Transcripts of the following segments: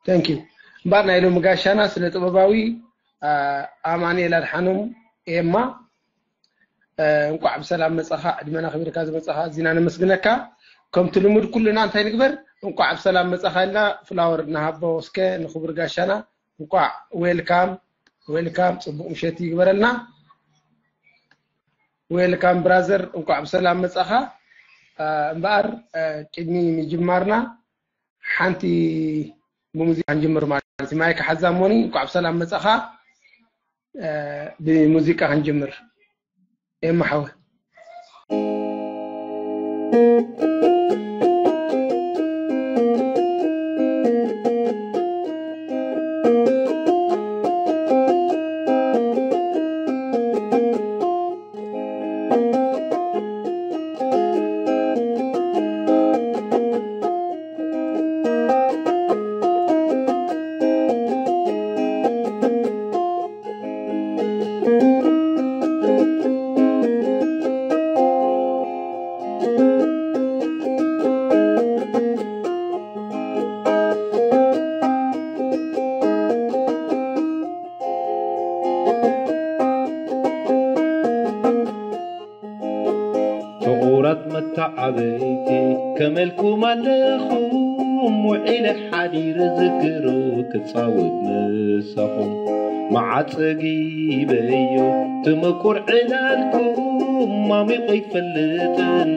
Thank you። እምበኣር ናይ ሎሚ ጋሻና ስነ ጥበባዊ ኣማንኤል ኣድሓኖም ኤማ፣ እንቋዕ ብሰላም መጻኻ፣ ዕድመና ከቢርካ ዝመጻኻ ኣዚና ነመስግነካ። ከምቲ ልሙድ ኩልና እንታይ ንግበር? እንቋዕ ብሰላም መጻኻ ኢልና ፍላወር ንሃቦ እስከ ንክቡር ጋሻና። እንቋዕ፣ ዌልካም፣ ዌልካም፣ ጽቡቕ ምሸት ይግበረልና። ዌልካም ብራዘር፣ እንቋዕ ብሰላም መጻኻ። እምበኣር ቅድሚ ምጅማርና ሓንቲ ብሙዚቃ ክንጅምር ማለት እዩ። ማይክ ሓዛ ሞኒ፣ እንቋዕ ብሰላም መጻኻ። ብሙዚቃ ክንጅምር ኤማ ሓወ። ፍቑራት መተዓበይቲ ከመልኩም ኣለኹም፣ ውዒለ ሓዲረ ዝክሩ ክጻወት ምሳኹም። መዓት ጸጊበዮ ትምቁር ዕላልኩም፣ ማሚቑ ኣይፈልጥን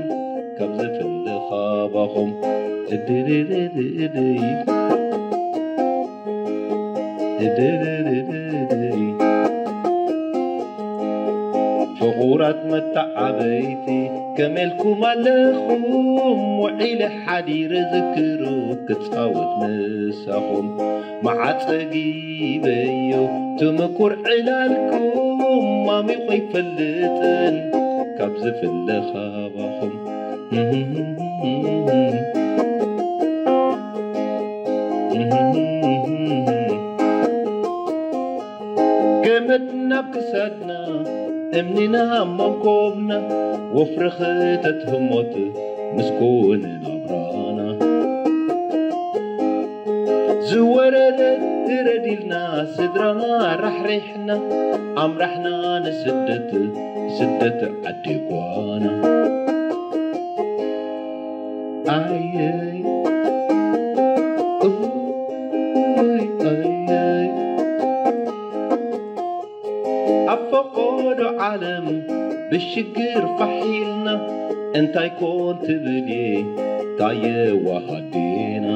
ካብ ዝፍለ ካባኹም። እድድድድድይ። እድድድድድይ። ፍቑራት መተዓበይቲ ከመልኩም ኣለኹም፣ ውዒለ ሓዲረ ዝክሩ ክጻወት ምሳኹም። መዓት ጸጊበዮ ትምቁር ዕላልኩም፣ ማሚቑ ኣይፈልጥን ካብ ዝፍለ ካባኹም። ገመድ ናብ ክሳድና፣ እምኒ ናብ መንኮብና፣ ወፍሪ ክተት ህሞት ምስ ኮነ ናብራና። ዝወረደ ይረድ ኢልና ስድራና ራሕሪሕና፣ ኣምራሕና ንስደት፣ ስደት ዓዲ ጓና። ኣየይ፣ ኡይ፣ ኣየይ። ኣብ ፈቐዶ ዓለም ብሽግር ፋሕ ኢልና፣ እንታይ ኮን ትብል እየ ታየዋ ሃዴና።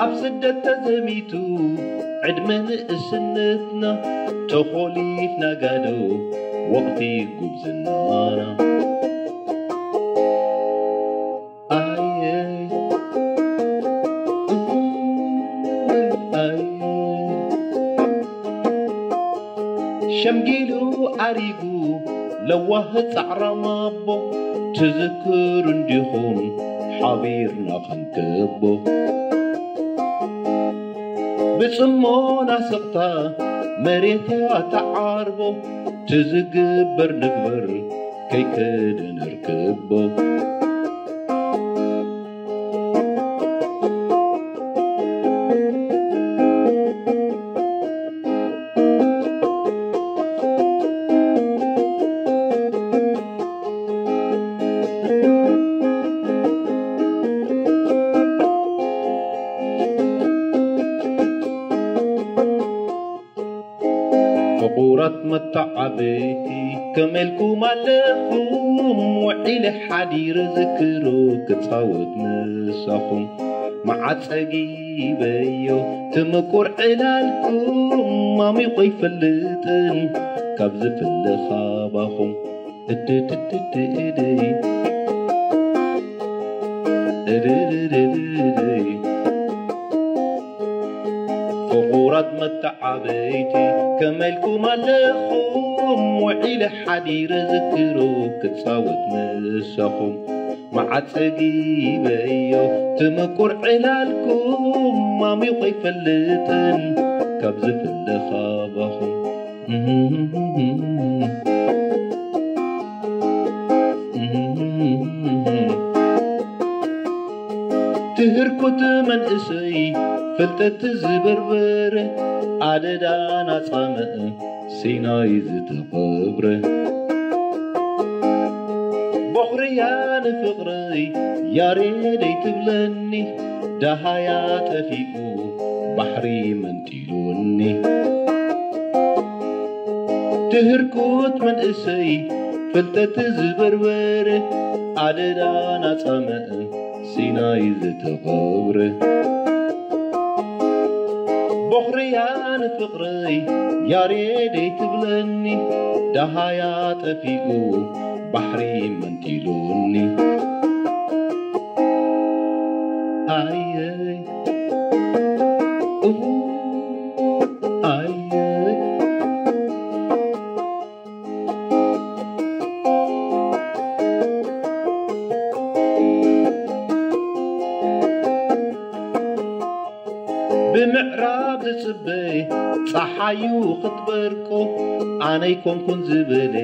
ኣብ ስደት ተዘሚቱ ዕድመ ንእስነትና፣ ተኾሊፍና ጋዶ ወቕቲ ጉብዝናና። ኣየ፣ ኣየ። ሸምጊሉ ኣሪጉ ለዋህ ጻዕራም ኣቦ፣ ትዝክሩ እንዲኹም ሓቢርና ክንከቦ። ብጽሞና ስቕታ መሬት እያ ተዓርቦ፣ ትዝግበር ንግበር ከይከደ ነርክቦ። ፍቑራት መተዓበይቲ ከመልኩም ኣለኹም፣ ውዒለ ሓዲረ ዝክሩ ክጻወት ምሳኹም። መዓት ጸጊበዮ ትምቁር ዕላልኩም፣ ማሚቑ ኣይፈልጥን ካብ ዝፍለ ካባኹም። እድድድድድይ። እድድድድድይ። ፍቑራት መተዓበይቲ ከመልኩም ኣለኹም፣ ውዒለ ሓዲረ ዝክሩ ክጻወት ምሳኹም። መዓት ጸጊበዮ ትምቁር ዕላልኩም፣ ማሚቑ ኣይፈልጥን ካብ ዝፍለ ካባኹም። ህርኩት መንእሰይ ፍልጠት ዝበርበረ ኣደዳ ናጻምእ ሲናይ ዝተቐብረ ቦኽርያ ንፍቕረይ ያሬደይ ትብለኒ ደሃያ ጠፊኡ ባሕሪ መንጢሉኒ ትህርኩት መንእሰይ ፍልጠት ዝበርበረ ኣደዳ ናጻምእ ሲናይ ዝተቐብረ ቦኽርያ ንፍቕረይ ያሬደይ ትብለኒ ደሃያ ጠፊኡ ባሕሪ መንጢሉኒ ኣየይ እው ኣየይ ብምዕራብ ዝጽበ ጸሓዩ ክትበርቆ ኣነይ ኮንኩን ዝበለ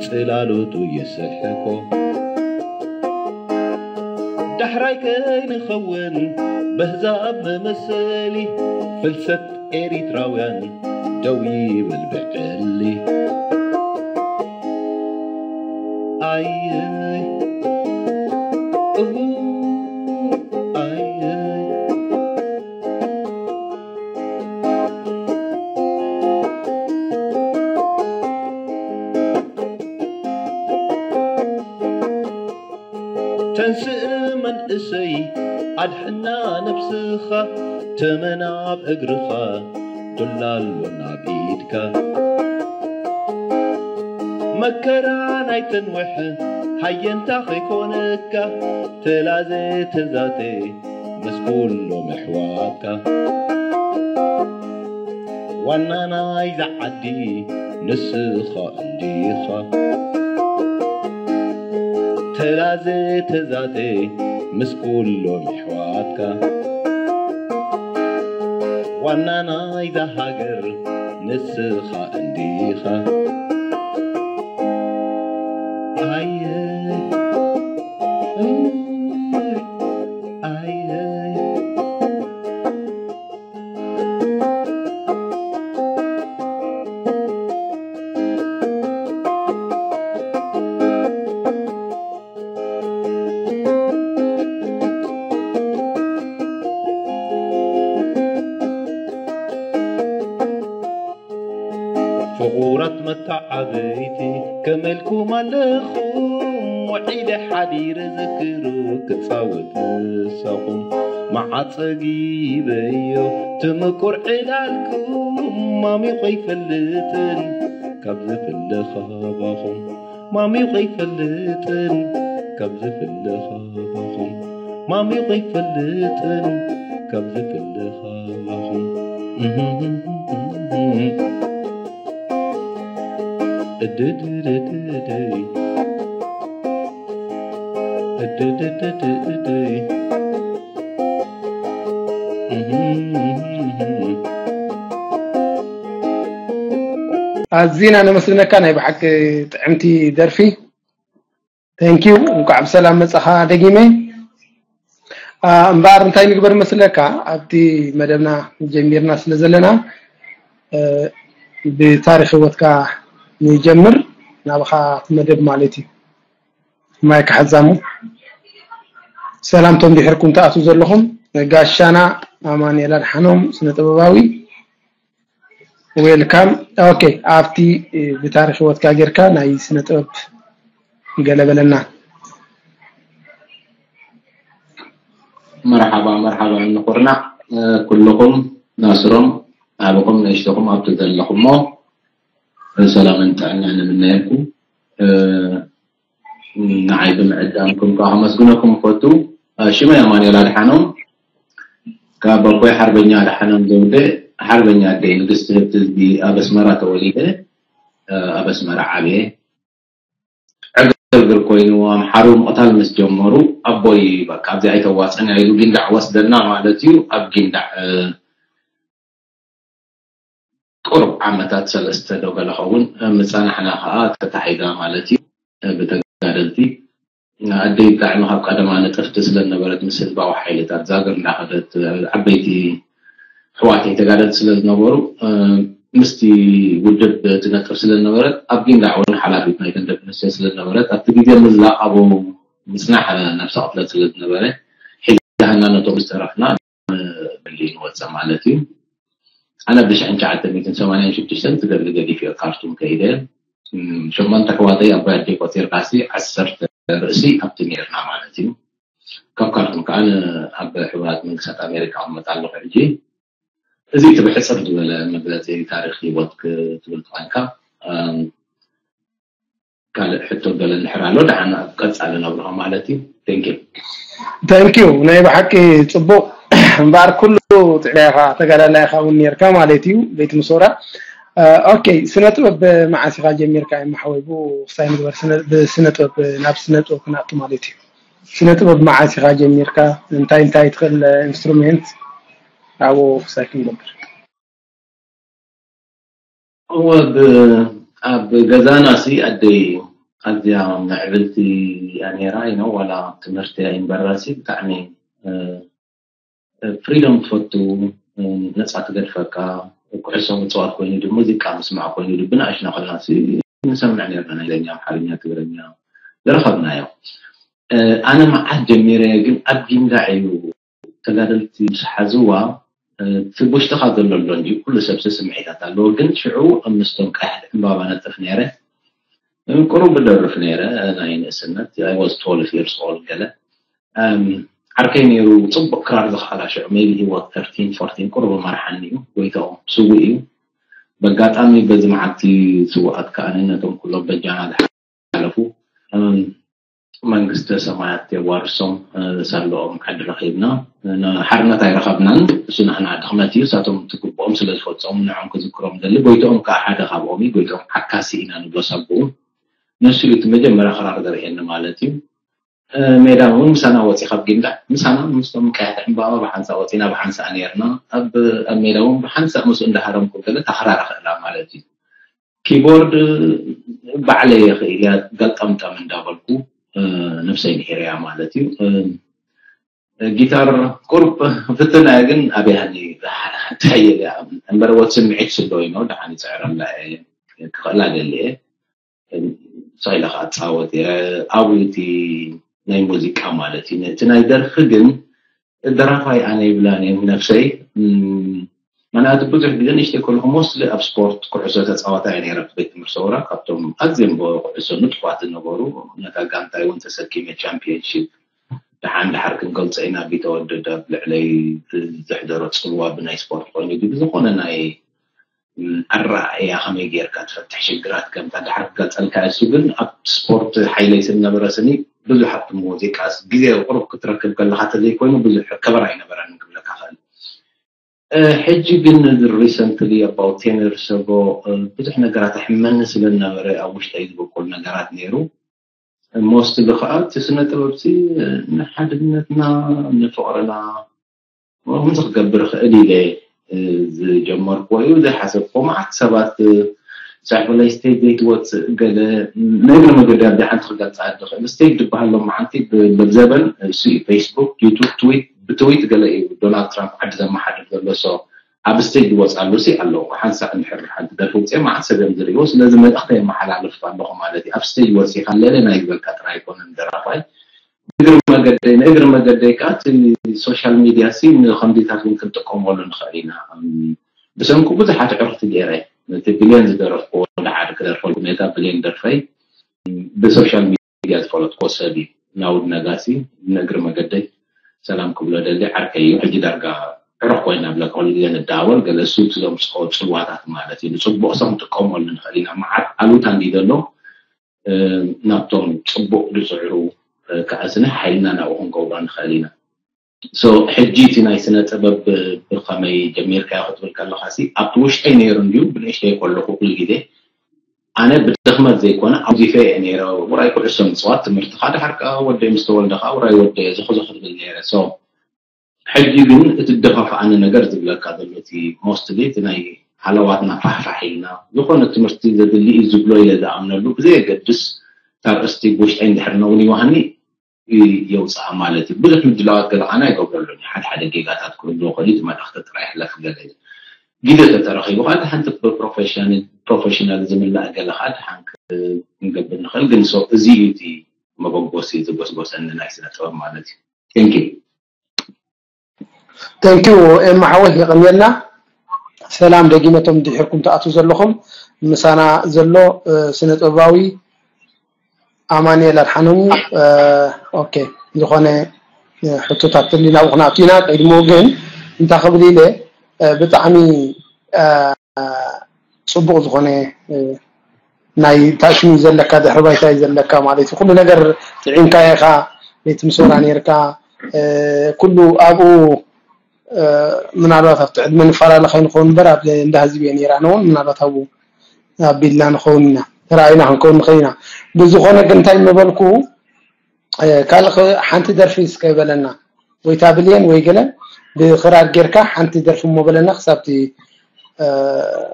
ጽላሎቱ የስሕቆ ዳሕራይ ከይንኸውን በህዛብ መመሰሊ ፍልሰት ኤሪትራውያን ደው ይበል ብዕሊ ኣየይ እሁ ኣየይ ተንስእ መንእሰይ ኣድሕና ነብስኻ ተመን ኣብ እግርኻ ዱላ ኣሎ ናብ ኢድካ መከራ ናይ ተንውሕ ሃየንታ ከይኮነካ ተላዘ ተዛተ ምስ ኩሎም ኣሕዋትካ ዋና ናይዛ ዓዲ ንስኻ እንዲኻ ተላዘ ተዛተ ምስ ኩሎም ኣሕዋትካ ዋና ናይዛ ሃገር ንስኻ እንዲኻ ኣየ ኣየ ፍቑራት መተዓብይቲ ከመልኩም ኣለኹም ውዒለ ሓዲረ ዘክሩ ክጻወት ምሳኹም መዓጸጊበዮ ትምቁር ዕላልኩም ማሚቑ ኣይፈልጥን ካብ ዝፍለ ኻባኹም ማሚቑ ኣይፈልጥን ካብ ዝፍለ ኻባኹም ማሚቑ ኣይፈልጥን ካብ ዝፍለ ኻባኹም እድድድድድይ እድድድድድይ ኣዚና ነመስግነካ ናይ ብሓቂ ጥዕምቲ ደርፊ thank you እንኳዕ ብሰላም መጻኻ ደጊመ እምበኣር እንታይ ንግበር መስለካ ኣብቲ መደብና ጀሚርና ስለ ዘለና ብታሪክ ህይወትካ ንጀምር ናብኻ መደብ ማለት እዩ ማይ ክሓዛሙ ሰላምቶም ድሕርኩም ትኣትዉ ዘለኹም ጋሻና ኣማኑኤል ኣድሓኖም ስነ ጥበባዊ Welcome okay ኣብቲ ብታሪክ ህይወትካ ጌርካ ናይ ስነ ጥበብ ገለ በለና መርሓባ መርሓባ ንኹርና ኩልኹም ናስሮም ዓብኹም ንእሽትኹም ኣብቲ ዘለኹሞ ሰላምን ጥዕናን ንምነየልኩም ንዓይ ብምዕዳምኩም ከዓ ከመስግነኩም እፈቱ። ሽመይ ኣማኑኤል ኣድሓኖም ካብ ኣቦይ ሓርበኛ ኣድሓኖም ዘውደ ሓርበኛ ኣደይ ንግስቲ ህብቲ ህዝቢ ኣብ ኣስመራ ተወሊደ ኣብ ኣስመራ ዓብየ ዕግርግር ኮይኑ ኣምሓሩ ምቕታል ምስ ጀመሩ ኣቦይ በቃ ኣብዚ ኣይተዋፅን ኢሉ ጊንዳዕ ወስደና ማለት እዩ ኣብ ጊንዳዕ ቁሩብ ዓመታት ሰለስተ ዶ ገለ ኸውን ምፀናሕና ከዓ ተታሒዛ ማለት እዩ ብተጋደልቲ ኣደይ ብጣዕሚ ካብ ቀደማ ንጥፍቲ ስለ ዝነበረት ምስ ህዝባዊ ሓይልታት ዛግር እንዳኸደት ዓበይቲ ኣሕዋተይ ተጋደልቲ ስለ ዝነበሩ ምስቲ ውድብ ትነጥፍ ስለ ዝነበረት ኣብ ጊንዳዕ እውን ሓላፊት ናይተን ደቂ ኣንስትዮ ስለ ዝነበረት ኣብቲ ግዜ ምዝላቕ ኣብኡ ምጽናሕ ነብሰ ቅትለት ስለ ዝነበረ ሒዛና ነቶም ዝተረፍና በሊ ንወፅእ ማለት እዩ። ኣነ ብሽሕን ትሽዓተ ሚእትን ሰማንያን ሽዱሽተን ትገድሊ ገዲፈዮ ካርቱም ከይደ ሸሞንተ ኣሕዋተይ ኣቦይ ኣደይ ቆፂርካሲ ዓሰርተ ርእሲ ኣብቲ ነርና ማለት እዩ። ካብ ካርቱም ከዓ ኣብ ሕቡራት መንግስታት ኣሜሪካ ክመጣ ኣለኹ ሕጂ። እዚ እቲ ብሕፅር ዝበለ መግለፂ ታሪክ ህይወት ክትብል ኮይንካ ካልእ ሕቶ ገለ እንድሕር ኣሎ ደሓን ኣብ ቀፃሊ ነብርሆ ማለት እዩ። Thank you። Thank you። ናይ ብሓቂ ፅቡቅ እምበኣር ኩሉ ጥዕያ ኢኻ ተጋዳላይ ኢኻ እውን ነርካ ማለት እዩ ቤት ምሶራ። ኦኬ፣ ስነ ጥበብ መዓስ ኢኻ ጀሚርካ? ይመሓወይ ብኡ ክሳይ ንግበር ብስነ ጥበብ ናብ ስነ ጥበብ ክንኣቱ ማለት እዩ። ስነ ጥበብ መዓስ ኢኻ ጀሚርካ? እንታይ እንታይ ትኽእል ኢንስትሩሜንት ኣብኡ ክሳይ ክንገብር እወ ኣብ ገዛና ሲ ኣደይ ኣዝያ ምዕብልቲ እያ ነይራ ይነው ዋላ ትምህርቲ ኣይንበራሲ ብጣዕሚ ፍሪዶም ትፈቱ ነፃ ትገድፈካ ኩዕሶ ምፅዋት ኮይኑ ድ ሙዚቃ ምስማዕ ኮይኑ ድ ብንኣሽና ከለና ሲ ንሰምዕ ነርና ናይ ለኛ ኣምሓርኛ ትግርኛ ዝረኸብናዮ ኣነ መዓት ጀሚረ ግን ኣብ ጊንዳዕ እዩ ተጋደልቲ ምስ ሓዝዋ እቲ ውሽጥኻ ዘሎ ኣሎ እንዲ ኩሉ ሰብሲ ስምዒታት ኣለዎ ግን ሽዑ ኣብ ምስቶም ቀያሕቲ ዕምባባ ነጥፍ ነይረ ቁሩብ ብደርፍ ነይረ ናይ ንእስነት I was twelve years old ገለ ዓርከይ ነይሩ ፅቡቅ ክራር ዝኽኣላ ሽዑ maybe he was thirteen fourteen ቁሩብ መርሓኒ እዩ ጎይታኦም ስውእ እዩ በጋጣሚ በዚ መዓልቲ ስውኣት ከኣነ ነቶም ኩሎም በጃና ዝሓለፉ መንግስተ ሰማያት የዋርሶም ሳለኦም ዓዲ ረኺብና ሓርነት ኣይረኸብናን እሱ ንሕና ድኽመት እዩ እሳቶም ትግብኦም ስለ ዝፈፀሙ ንዖም ክዝክሮም ደሊ ጎይትኦም ከዓ ሓደ ካብኦም እዩ ጎይትኦም ዓካሲ ኢና ንብሎ ሳብኡ ንሱ እዩ እቲ መጀመርያ ክራር ዘርእየኒ ማለት እዩ ሜዳ እውን ምሳና ወፂ ካብ ጊንዳዕ ምሳና ምስቶም ቀያሕቲ ዕምባባ ብሓንሳ ወፂና ብሓንሳ ነርና ኣብ ሜዳ እውን ብሓንሳ ምስኡ እንዳሃረምኩ ገለ ታክራር ክእላ ማለት እዩ ኪቦርድ ባዕለይ የኽእል እያ ገልጠምጠም እንዳበልኩ ነብሰይ ምሒረያ ማለት እዩ ጊታር ቁርብ ፍትና ግን ኣብያኒ ትሕይል እያ እምበር ወት ስምዒት ስዶ ይኖ ደሓን ይፅዕረላ ክኽእላ ደሊ እየ ሳይላ ከዓ ፃወት እየ ኣብኡ እቲ ናይ ሙዚቃ ማለት እዩ እቲ ናይ ደርፊ ግን ደራፋይ ኣነ ይብላን እየ ነብሰይ ምክንያቱ ብዙሕ ግዜ ንእሽተይ ከለኹ ሞስሊ ኣብ ስፖርት ኩዕሶ ተፃዋታይ እየ ነይረ ቤት ትምህርቲ ሰውራ ካብቶም ኣዝዮም ኩዕሶ ንጥፋት ዝነበሩ ነታ ጋንታይ እውን ተሰኪመ ቻምፒየንሺፕ ደሓን ደሓር ክንገልፆ ኢና ቢተወደድ ኣብ ልዕለይ ዘሕደሮ ፅልዋ ብናይ ስፖርት ኮይኑ ግን ዝኾነ ናይ ኣረኣእያ ከመይ ጌርካ ትፈትሕ ሽግራት ከምታ ድሓር ክገልፀልካ እሱ ግን ኣብ ስፖርት ሓይለይ ስል ነበረ ስኒ ብዙሕ ኣብቲ ሙዚቃ ግዜ ቁሩብ ክትረክብ ከለካ ተዘይኮይኑ ብዙሕ ከበር ኣይነበረን ክብለካ ክእል ሕጂ ግን recently about ten years ago ብዙሕ ነገራት ኣሕመኒ ስለ ነበረ ኣብ ውሽጠይ ዝበቁል ነገራት ነይሩ most ከዓ እቲ ስነ ጥበብ ንሓድነትና ንፍቅርና ከምዚ ክገብር ክእል ኢለ ዝጀመርክዎ እዩ ዘይሓሰብክዎ መዓት ሰባት ሳሕፈላይ ስቴጅ ዘይትወፅእ ገለ ንእግሪ መገዲ ኣብ ሓንቲ ክገልፃ ዝኽእል ስቴጅ ዝበሃል ሎም መዓንቲ ብዘበን እሱ እዩ ፌስቡክ ዩቱብ ትዊት ብትዊት ገለ እዩ ዶናልድ ትራምፕ ዓዲ ዘመሓድር ዘሎ so ኣብ ስቴጅ ዝወፅኣሉ ሲ ኣለዎ ሓንሳእ እንድሕር ሓንቲ ደርፊ ውፅአ መዓት ሰብ እዮም ዝርእይዎ ስለዚ መልእኽቲ የመሓላልፍ ኣለኹ ማለት እዩ ኣብ ስቴጅ ወፂእካ ለለ ናይ ዝበልካ ጥራይ ኣይኮነን ደራፋይ እግሪ መገደይ ንእግሪ መገደይ ከዓ እቲ ሶሻል ሚድያ ሲ ንከምዚታት እውን ክንጥቀመሉ ንኽእል ኢና ብሰንኩ ብዙሓት ዕርክቲ ገይረ እቲ ብልዮን ዝደረፍክዎ ደሓር ክደርፈሉ ነታ ብልዮን ደርፈይ ብሶሻል ሚድያ ዝፈለጥክዎ ሰብ እዩ ናውድ ነጋሲ ንእግሪ መገደይ ሰላም ክብሎ ደሊ ዓርከይ እዩ ሕጂ ዳርጋ ዕሩኽ ኮይና ብለካ ኩሉ ግዜ ንደዋወል ገለ እሱ እቲ ዘምፅኦ ፅልዋታት ማለት እዩ ንፅቡቕ ሰብ ክንጥቀመሉ ንኽእል ኢና መዓት ኣሉታ እንዲ ዘሎ ናብቶም ፅቡቅ ዝፅዕሩ ከዓ ስነ ሓይልና ናብኡ ክንገብሮ ንኽእል ኢና ሕጂ እቲ ናይ ስነ ጥበብ ብከመይ ጀሚርካዮ ክትብል ከለካ ሲ ኣብቲ ውሽጠይ ነይሩ እንድዩ ብንእሽተይ ከለኩ ኩሉ ግዜ ኣነ ብድኽመት ዘይኮነ ኣውዚፈ እየ ነይረ ውራይ ኩዕሶ ምፅዋት ትምህርቲ ከዓ ድሓር ከዓ ወደይ ምስ ተወልደ ከዓ ውራይ ወደየ ዝኽዞ ክትብል ነይረ ሕጂ ግን እቲ ደፋፍኣኒ ነገር ዝብለካ ዘሎ እቲ mostly እቲ ናይ ሃለዋትና ፋሕፋሕ ኢልና ዝኾነ ትምህርቲ ዘድሊ እዩ ዝብሎ ኢለ ዝኣምነሉ ብዘየገድስ እታ ርእስቲ ብውሽጠይ እንድሕር ነውን ይወሃኒ የውፅኣ ማለት እዩ። ብዙሕ ምድላዋት ገለ ከዓና ይገብረሉ። ሓደ ሓደ ጌጋታት ክህልዎ ይኽእል እዩ፣ እቲ መልእኽቲ ጥራይ ይሕለፍ ገለ እዩ። ግደ ተተረኺቡ ከዓ ሓንቲ ብፕሮፌሽን ፕሮፌሽናል ዝምላእ ገለ ከዓ ደሓን ክንገብር ንኽእል። ግን so እዚ እዩ እቲ መበገሲ ዝጎስጎሰኒ ናይ ስነ ጥበብ ማለት እዩ። Thank you። Thank you ኤማ ሓወይ፣ የቐንየልና። ሰላም ደጊመቶም ድሒርኩም ትኣትዉ ዘለኹም። ምሳና ዘሎ ስነ ጥበባዊ ኣማኑኤል ኣድሓኖም እዩ። ኦኬ፣ ዝኾነ ሕቶታት ትልሊ ናብኡ ክንኣቱ ኢና። ቅድሚኡ ግን እንታይ ክብል ኢለ፣ ብጣዕሚ ፅቡቕ ዝኾነ ናይ ታሽሙ ዘለካ ድሕሪ ባይታ እዩ ዘለካ ማለት እዩ። ኩሉ ነገር ጥዒምካ ኢኻ፣ ቤት ምስወራ ነርካ፣ ኩሉ ኣብኡ ምናልባት ኣብቲ ዕድመ ንፈላለ ከይንኸውን እምበር ኣብ እንዳ ህዝቢ እየ ነይረ። ኣነ እውን ምናልባት ኣብኡ ኣቢልና ንኸውን ኢና፣ ተረኣይና ክንከውን ንኽእል ኢና። ብዝኾነ ግን እንታይ ምበልኩ፣ ካልእ ሓንቲ ደርፊ እስከ በለና፣ ወይ ታብልየን ወይ ገለ ብኽራር ጌርካ ሓንቲ ደርፊ እሞ በለና፣ ክሳብቲ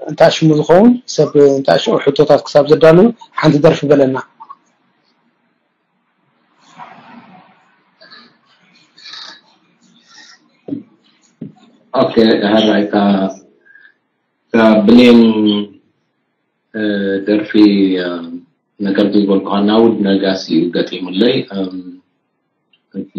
እንታሽሙ ዝኸውን ሰብ እንታሽሙ ሕቶታት ክሳብ ዘዳሉ ሓንቲ ደርፊ በለና። ኦኬ፣ ሃራይ እታ እታ ብሌን ደርፊ፣ ነገር ዝበልኩኻ ናውድ ነጋሲ እዩ ገጢሙለይ። እቲ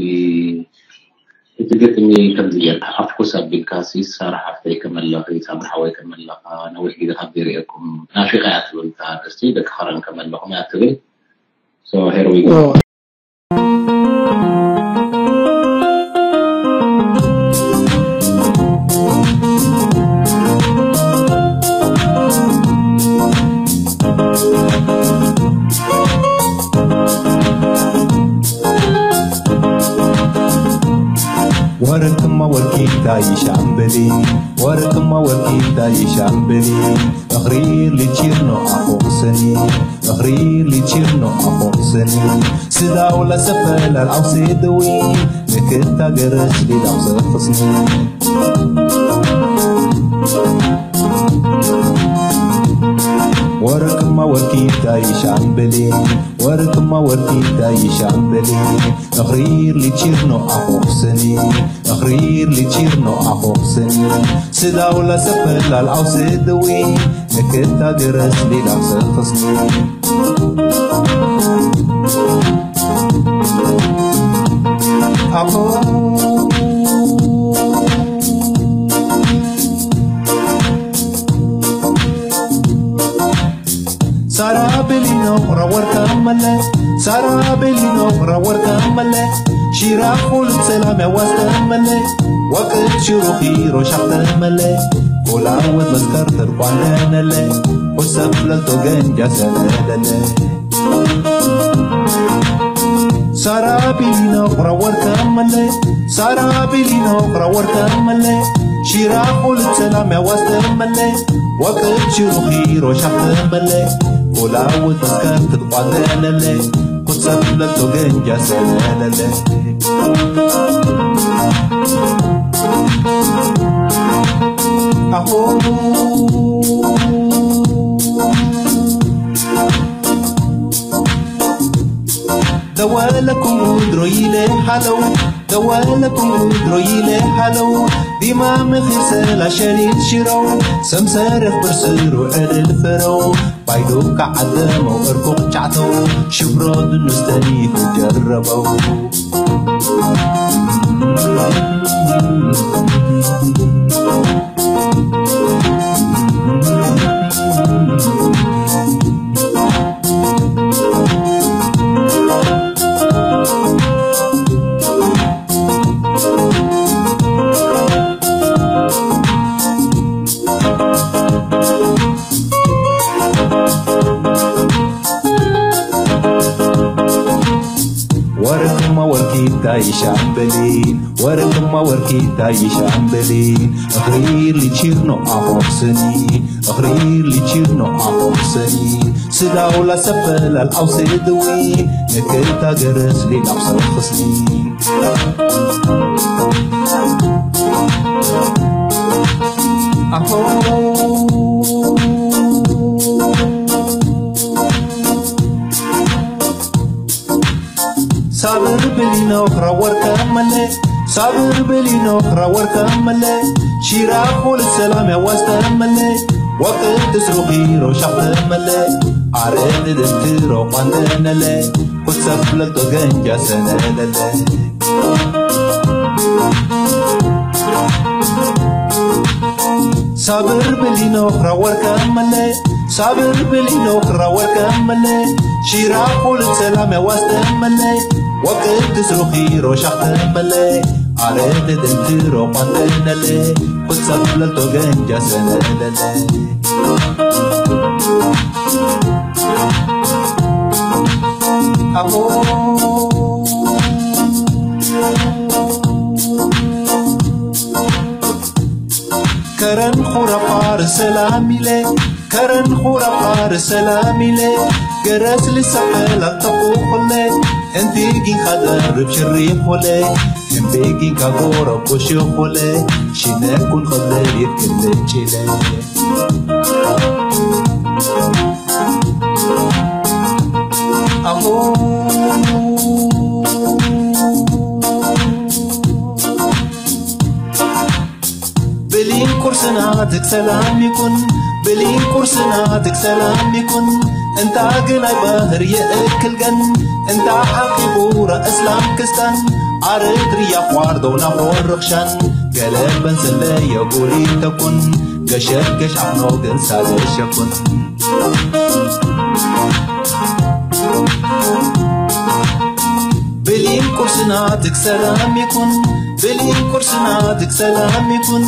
እቲ ግጥሚ ከምዚ ጌርካ ኣፍኩስ ኣቢልካ ሲ ሳራ ሓፍተይ ከመለኺ፣ ሳምራ ሓወይ ከመለኻ፣ ነዊሕ ግዜ ካብ ዘይርእየኩም ናፊቐ እያ ትብል እታ ኣርእስቲ፣ ደቂ ኸረን ከመለኹም እያ ትብል። So here we go. ወርቅማ ወርቂታ ይሻምበሊ፣ ወርቅማ ወርቂታ ይሻምበሊ፣ እኽሪር ሊቺርኖ ኣኾኽሰኒ፣ እኽሪር ሊቺርኖ ኣኾኽሰኒ፣ ስዳው ለሰፈላል ኣውሴደዊ፣ ንክታ ገረስ ሊዳው ሰኽስኒ። ወርቅማ ወርቂታ ይሻምበሊ፣ ወርቅማ ወርቂታ ይሻምበሊ፣ እኽሪር ሊቺርኖ ኣኾኽሰኒ፣ እኽሪር ሊቺርኖ ኣኾኽሰኒ፣ ስዳው ለሰፈላል ኣውሴደዊ፣ ንክታ ገረስ ሊዳው ሰኽስኒ። ኣኾ ሳራ ቤሊኖ ቁራ ወርቃ መለ፣ ሳራ ቤሊኖ ቁራ ወርቃ መለ፣ ሺራ ኩል ሰላም ያዋስተ መለ፣ ወቅት ሽሩኺ ሮሻኽተ መለ፣ ኮላ ወመዝከር ተርቋንደ መለ፣ ቁሰብ ለልቶ ገንጃ ሰለለለ። ሳራ ቢሊኖ ቁራ ወርቃ መለ፣ ሳራ ቢሊኖ ቁራ ወርቃ መለ፣ ሺራ ኩል ሰላም ያዋስተ መለ፣ ወቅት ሽሩኺ ሮሻኽተ መለ፣ ኮላ ወመዝከር ተርቋንደ መለ፣ ቁሰብ ለልቶ ገንጃ ሰለለለ። ኣኾ ደወለኩም ድሮ ኢለ ሃለው፣ ደወለኩም ድሮ ኢለ ሃለው፣ ዲማ ምኺር ሰላ ሸሊል ሽረው፣ ሰምሰረፍ ብርስሩ ዕድል ፍረው፣ ባይዶ ከዓደመው እርቁቕ ጫዕተው፣ ሽብሮ ድኑስ ተኒፉ ጀረበው። ወርቅማ ወርቂታ ይሻምበሊ፣ ወርቅማ ወርቂታ ይሻምበሊ፣ እኽሪር ሊቺርኖ ኣኾኽሰኒ፣ እኽሪር ሊቺርኖ ኣኾኽሰኒ፣ ስዳውላ ሰፈላል ኣውሰድዊ፣ ንክታ ገረስ ሊላው ሰኽስኒ። ኣኾ ሳብር ብሊኖ ክራወር ከመለ ሳብር ብሊኖ ክራወር ከመለ ሺራ ኩል ሰላም ያዋስተመለ ወቅት ትስሩኺ ሮሻኽተመለ አረድ ድንትሮ ቋንደነለ ኩሰብ ለልቶ ገንጃ ሰነለለ ሳብር ብሊኖ ክራወር ከመለ ሳብር ብሊኖ ክራወር ከመለ ሺራ ኩል ሰላም ያዋስተመለ ወቅት ትስሩኺ ሮሻኽተመለ አረድ ድንትሮ ቋንደነለ ኩሰብ ለልቶ ገንጃ ሰነለለ ከረን ኹረፋር ሰላም ኢለ ከረን ኹረፋር ሰላም ኢለ ገረስ ልሰፈል ኣልተኹኹለ እንዲጊን ካደርብ ሽሪኹለ እንዲጊን ካጎረብ ጎሽኹለ ሽነኩን ኸብለል ይክልጭለ ኣኹ ብሊን ቁርስና ትክሰላም ይኩን ብሊን ቁርስና ትክሰላም ይኩን እንታ ግናይ ባህር የእክል ገን እንታ ሓቂቁ ረእስላም ክስታን ኣርትርያ ኳርዶና ኾርኽሻን ገለበን ስለየ ጉሪተኩን ገሸገሽ ኣኖ ግን ሳለሸኩን ብሊን ቁርስና ትክሰላም ይኩን ብሊን ቁርስና ትክሰላም ይኩን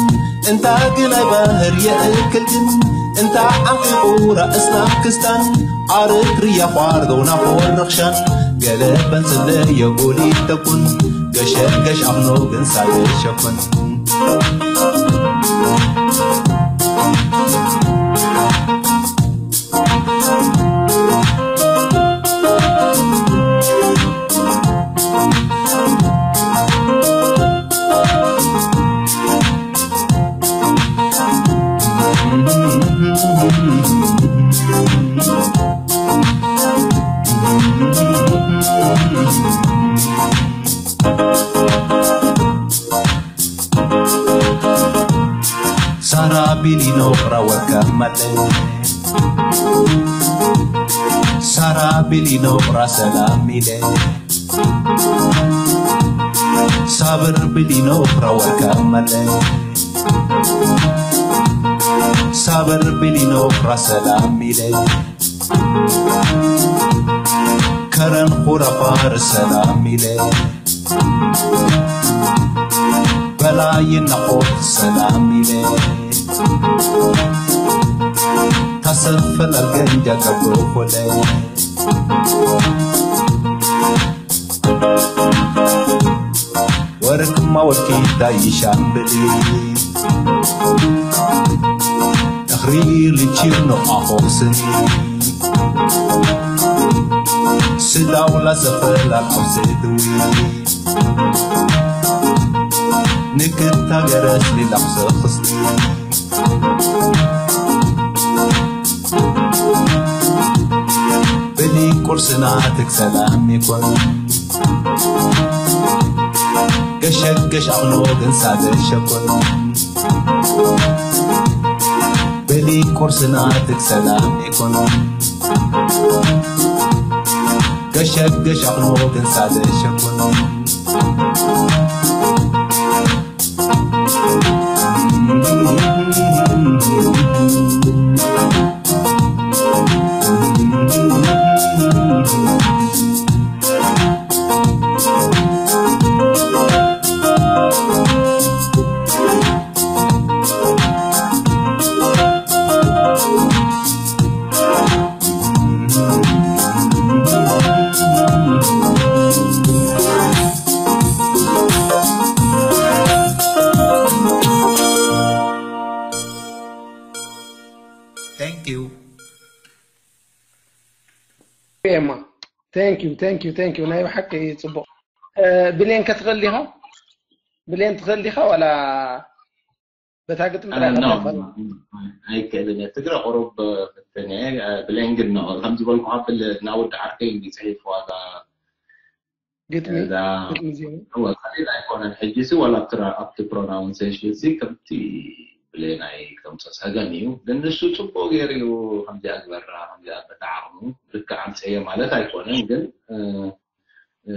እንታ ግናይ ባህር የእክል ግን እንታ ዓቂቁ ራእስና ክስታን ኣርትርያ ኳርዶና ኾርኽሻን ገለበን ስለየ ጉሊተኩን ገሸገሽ ኣምኖ ግን ሳለሸኩን ሳራ ቢሊኖ ራወር ከመለ ሳራ ቢሊኖ ራሰላሚለ ሳብር ቢሊኖ ራወር ከመለ ሳብር ቢሊኖ ራሰላሚለ ከረን ኹረፋር ሰላሚለ በላይና ኾት ሰላም ኢለ ታሰፈላል ገንጃ ገብሮ ኮለ ወርክማ ወኪታ ይሻምብሊ እኽሪ ልቺር ንቋኾ ስኒ ስዳውላ ሰፈላል ኣብ ስድዊ ንክታ ገረስ ሊላቕ ሰኽስቲ ብሊ ቁርስና ትክሰላም ይኮን ገሸገሽ ኣኽሎ ግን ሳገሸኮን ብሊ ቁርስና ትክሰላም ይኮን ገሸገሽ ኣኽሎ ግን ሳገሸኮን Thank you. ኤማ thank you thank you thank you ናይ ብሓቂ ጽቡቕ። ብሌን ከትኽእል ዲኻ? ብሌን ትኽእል ዲኻ ዋላ በታ ግጥም ጥራይ ኣይክእልን እየ። ትግረ ቁሩብ ፍትን እየ። ብሌን ግን ነው ከም ዝበልኩ ካብ ናብ ወዲ ዓርከይ እዩ ጽሒፍዋ እዛ ግጥሚ እዛ ግጥሚ ዜማ እወ ቀሊል ኣይኮነን። ሕጂ ሲ ዋላ ኣብቲ ራ- ኣብቲ ፕሮናውንሴሽን ሲ ከምቲ ብሌናይ ከምፆ ፀገም እዩ፣ ግን ንሱ ፅቡቅ ገይሩ እዩ። ከምዚኣ ዝበራ ከምዚኣ በታ ዓቕሙ ልክዕ ኣምፀየ ማለት ኣይኮነን፣ ግን እ፣ እ፣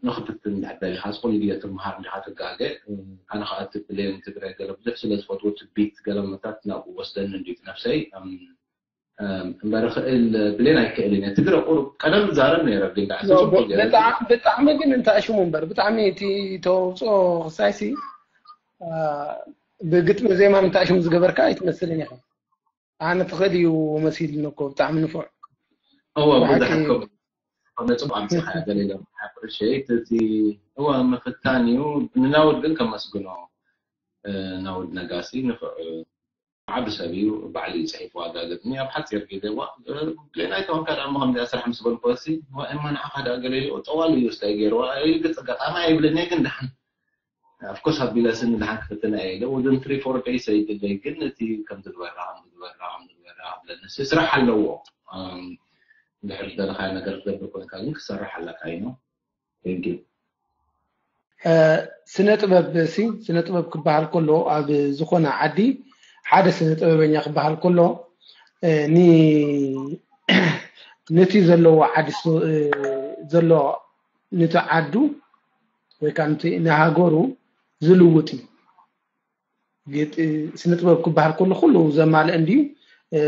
ንክፍትን እንድሕር ደሊኻ ስ ኩሉ ግዜ ትምሃር እንዲኻ ትጋገ። እ፣ ኣነ ከዓ እቲ ብሌን ትግረ ገለ ብዙሕ ስለ ዝፈትዎ ትቢት ገለ መታት ናብኡ ወስደኒ እንዲዩ ነፍሰይ። እም፣ እም፣ እምበር ክእል ብሌን ኣይክእልን እየ። ትግረ ቁሩብ ቀደም ዛረብ ነይረ ግን ዳዕሲ ጽቡቅ ገይረ ብጣዕሚ ብጣዕሚ ግን እንታይ ሽሙ እምበር ብጣዕሚ እቲ ተውፅኦ ክሳይሲ ብግጥሚ ዜማን እንታይ ሽሙ ዝገበርካ ኣይትመስልን ኢኻ። ኣነ ትኽእል እዩ መሲልኒ እኮ ብጣዕሚ ንፉዕ። እወ ብሓቂ ብዙሕ እኮ ነጥብ ኣምፂኻ ገለ ኢሎም ኣፕሪሼት እቲ እወ ምፍታን እዩ። ንናውድ ግን ከመስግኖ። እ፣ ናውድ ነጋሲ ንፉዕ ዓቢ ሰብ እዩ። ባዕሉ እዩ ፅሒፍዋ እዛ ግጥሚ ኣብ ሓፂር ግዜ። ዋ፣ እ፣ ብሌናይ ተኾንካ ደኣ እሞ ከምዚኣ ስራሕ ምስ በልክወሲ፣ ዋ፣ እማ ንዓኻ ደኣ ገለ ኢልዎ ጠዋሉ እዩ ስታይ ገይርዋ ኢሉ ገፀ ኣጋጣሚ ኣይብልን እየ፣ ግን ደሓን ኣፍኮርስ ኣቢለ ስኒ ደሓን ክፍትና እየ ኢለ። Within three four days ኣይድለይ፣ ግን እቲ ከም ዝግበራ ከም ዝግበራ ከም ዝግበራ ክብለኒ ሲ ስራሕ ኣለዎ። እም፣ እንድሕር ዝደለኻዮ ነገር ክትገብር ኮንካ ግን ክሰርሕ ኣለካ እዩ። Thank you። ስነ ጥበብ ሲ ስነ ጥበብ ክበሃል ከሎ ኣብ ዝኾነ ዓዲ ሓደ ስነ ጥበበኛ ክበሃል ከሎ እ፣ ኒ- ነቲ ዘለዎ ዓዲ ስ- እ፣ ዘሎ ነቲ ዓዱ ወይ ከዓ ነቲ ንሃገሩ ዝልውጥ እዩ። ግጥ- ስነ ጥበብ ክበሃል ከሎ ኩሉ ዘማልእ እንድዩ። እ፣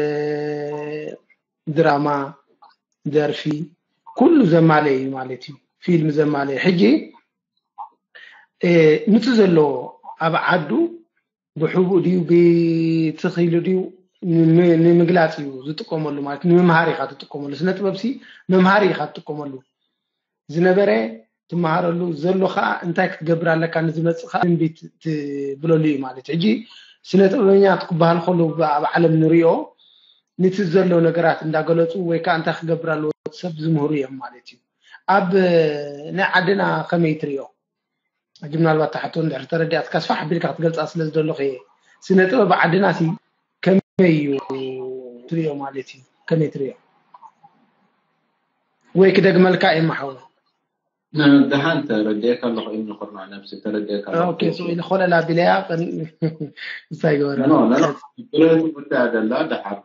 ድራማ፣ ደርፊ ኩሉ ዘማልእ እዩ ማለት እዩ። ፊልም ዘማልእ ሕጂ እ፣ ነቲ ዘሎ ኣብ ዓዱ ብሕቡእ ድዩ ብትኽ ኢሉ ድዩ ን- ንምግላፅ እዩ ዝጥቀመሉ ማለት ንምምሃር ኢኻ ትጥቀመሉ። ስነ ጥበብ ሲ መምሃሪ ኢኻ ትጥቀመሉ። ዝነበረ ትመሃረሉ ዘሎ ከዓ እንታይ ክትገብር ኣለካ ንዝመፅእ ከዓ ትንቢት ትብለሉ እዩ ማለት እዩ። ሕጂ ስነ ጥበበኛ ክበሃል ከሎ ኣብ ዓለም ንሪኦ ነቲ ዘሎ ነገራት እንዳገለፁ ወይ ከዓ እንታይ ክገብር ኣለዎ ሰብ ዝምህሩ እዮም ማለት እዩ። ኣብ ናይ ዓድና ከመይ ትሪኦ? ሕጂ ምናልባት ትሓቶ እንድሕር ተረዲኣትካ ስፋሕ ኣቢልካ ክትገልፃ ስለ ዝደለኹ እየ። ስነ ጥበብ ዓድና ሲ ከመይ እዩ ትሪኦ ማለት እዩ? ከመይ ትሪኦ? ወይ ክደግመልካ እየ ማሓወ ደሓን ተረዲኤካ ኣለኹ። እምኒ ኩርናዕ ነብሲ ተረዲኤካ ኣለኹ። ኦኬ ሶ ኢለ ኮለል ኣቢለያ እንታይ ገበረ ኖ ኖ ኖ ብለቱ ጉዳይ ኣደላ ደሓር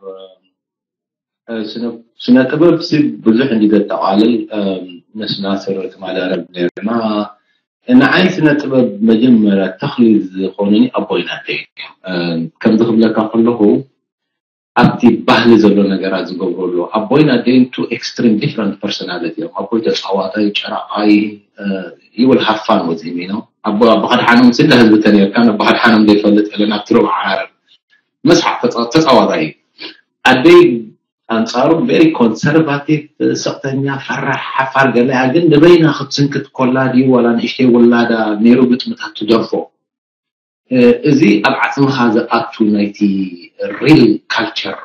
ስነ ጥበብ ሲ ብዙሕ እንዲ ዘጠቓልል መስናስር ትማዳረብ ነርና። ንዓይ ስነ ጥበብ መጀመርያ ተኽሊ ዝኾኑኒ ኣቦይ ናደይ። ከምዚ ክብለካ ከለኹ ኣብቲ ባህሊ ዘሎ ነገራት ዝገብሩ ኣለዉ። ኣቦይ ናደይን two extreme different personality እዮም። ኣቦይ ተፃዋታይ ጨራቃይ ይብል ሃፋን ወፂሚ ነው። ኣቦ ኣቦ ከድሓኖም ስለ ህዝቢ ተነርካ ኣቦ ከድሓኖም ዘይፈልጥ የለን ኣብቲ ሩብ ዓረብ መስሓቅ ተፃ- ተፃዋታይ እዩ። ኣደይ ኣንፃሩ very conservative፣ ስቕተኛ፣ ፈራሕ፣ ሓፋር ገለያ ግን ንበይና ክትስንክት ኮላ ድዩ ዋላ ንእሽተይ ውላዳ ነይሩ ግጥምታት ትደርፎ። እዚ ኣብ ዓፅምኻ ዝኣቱ ናይቲ real culture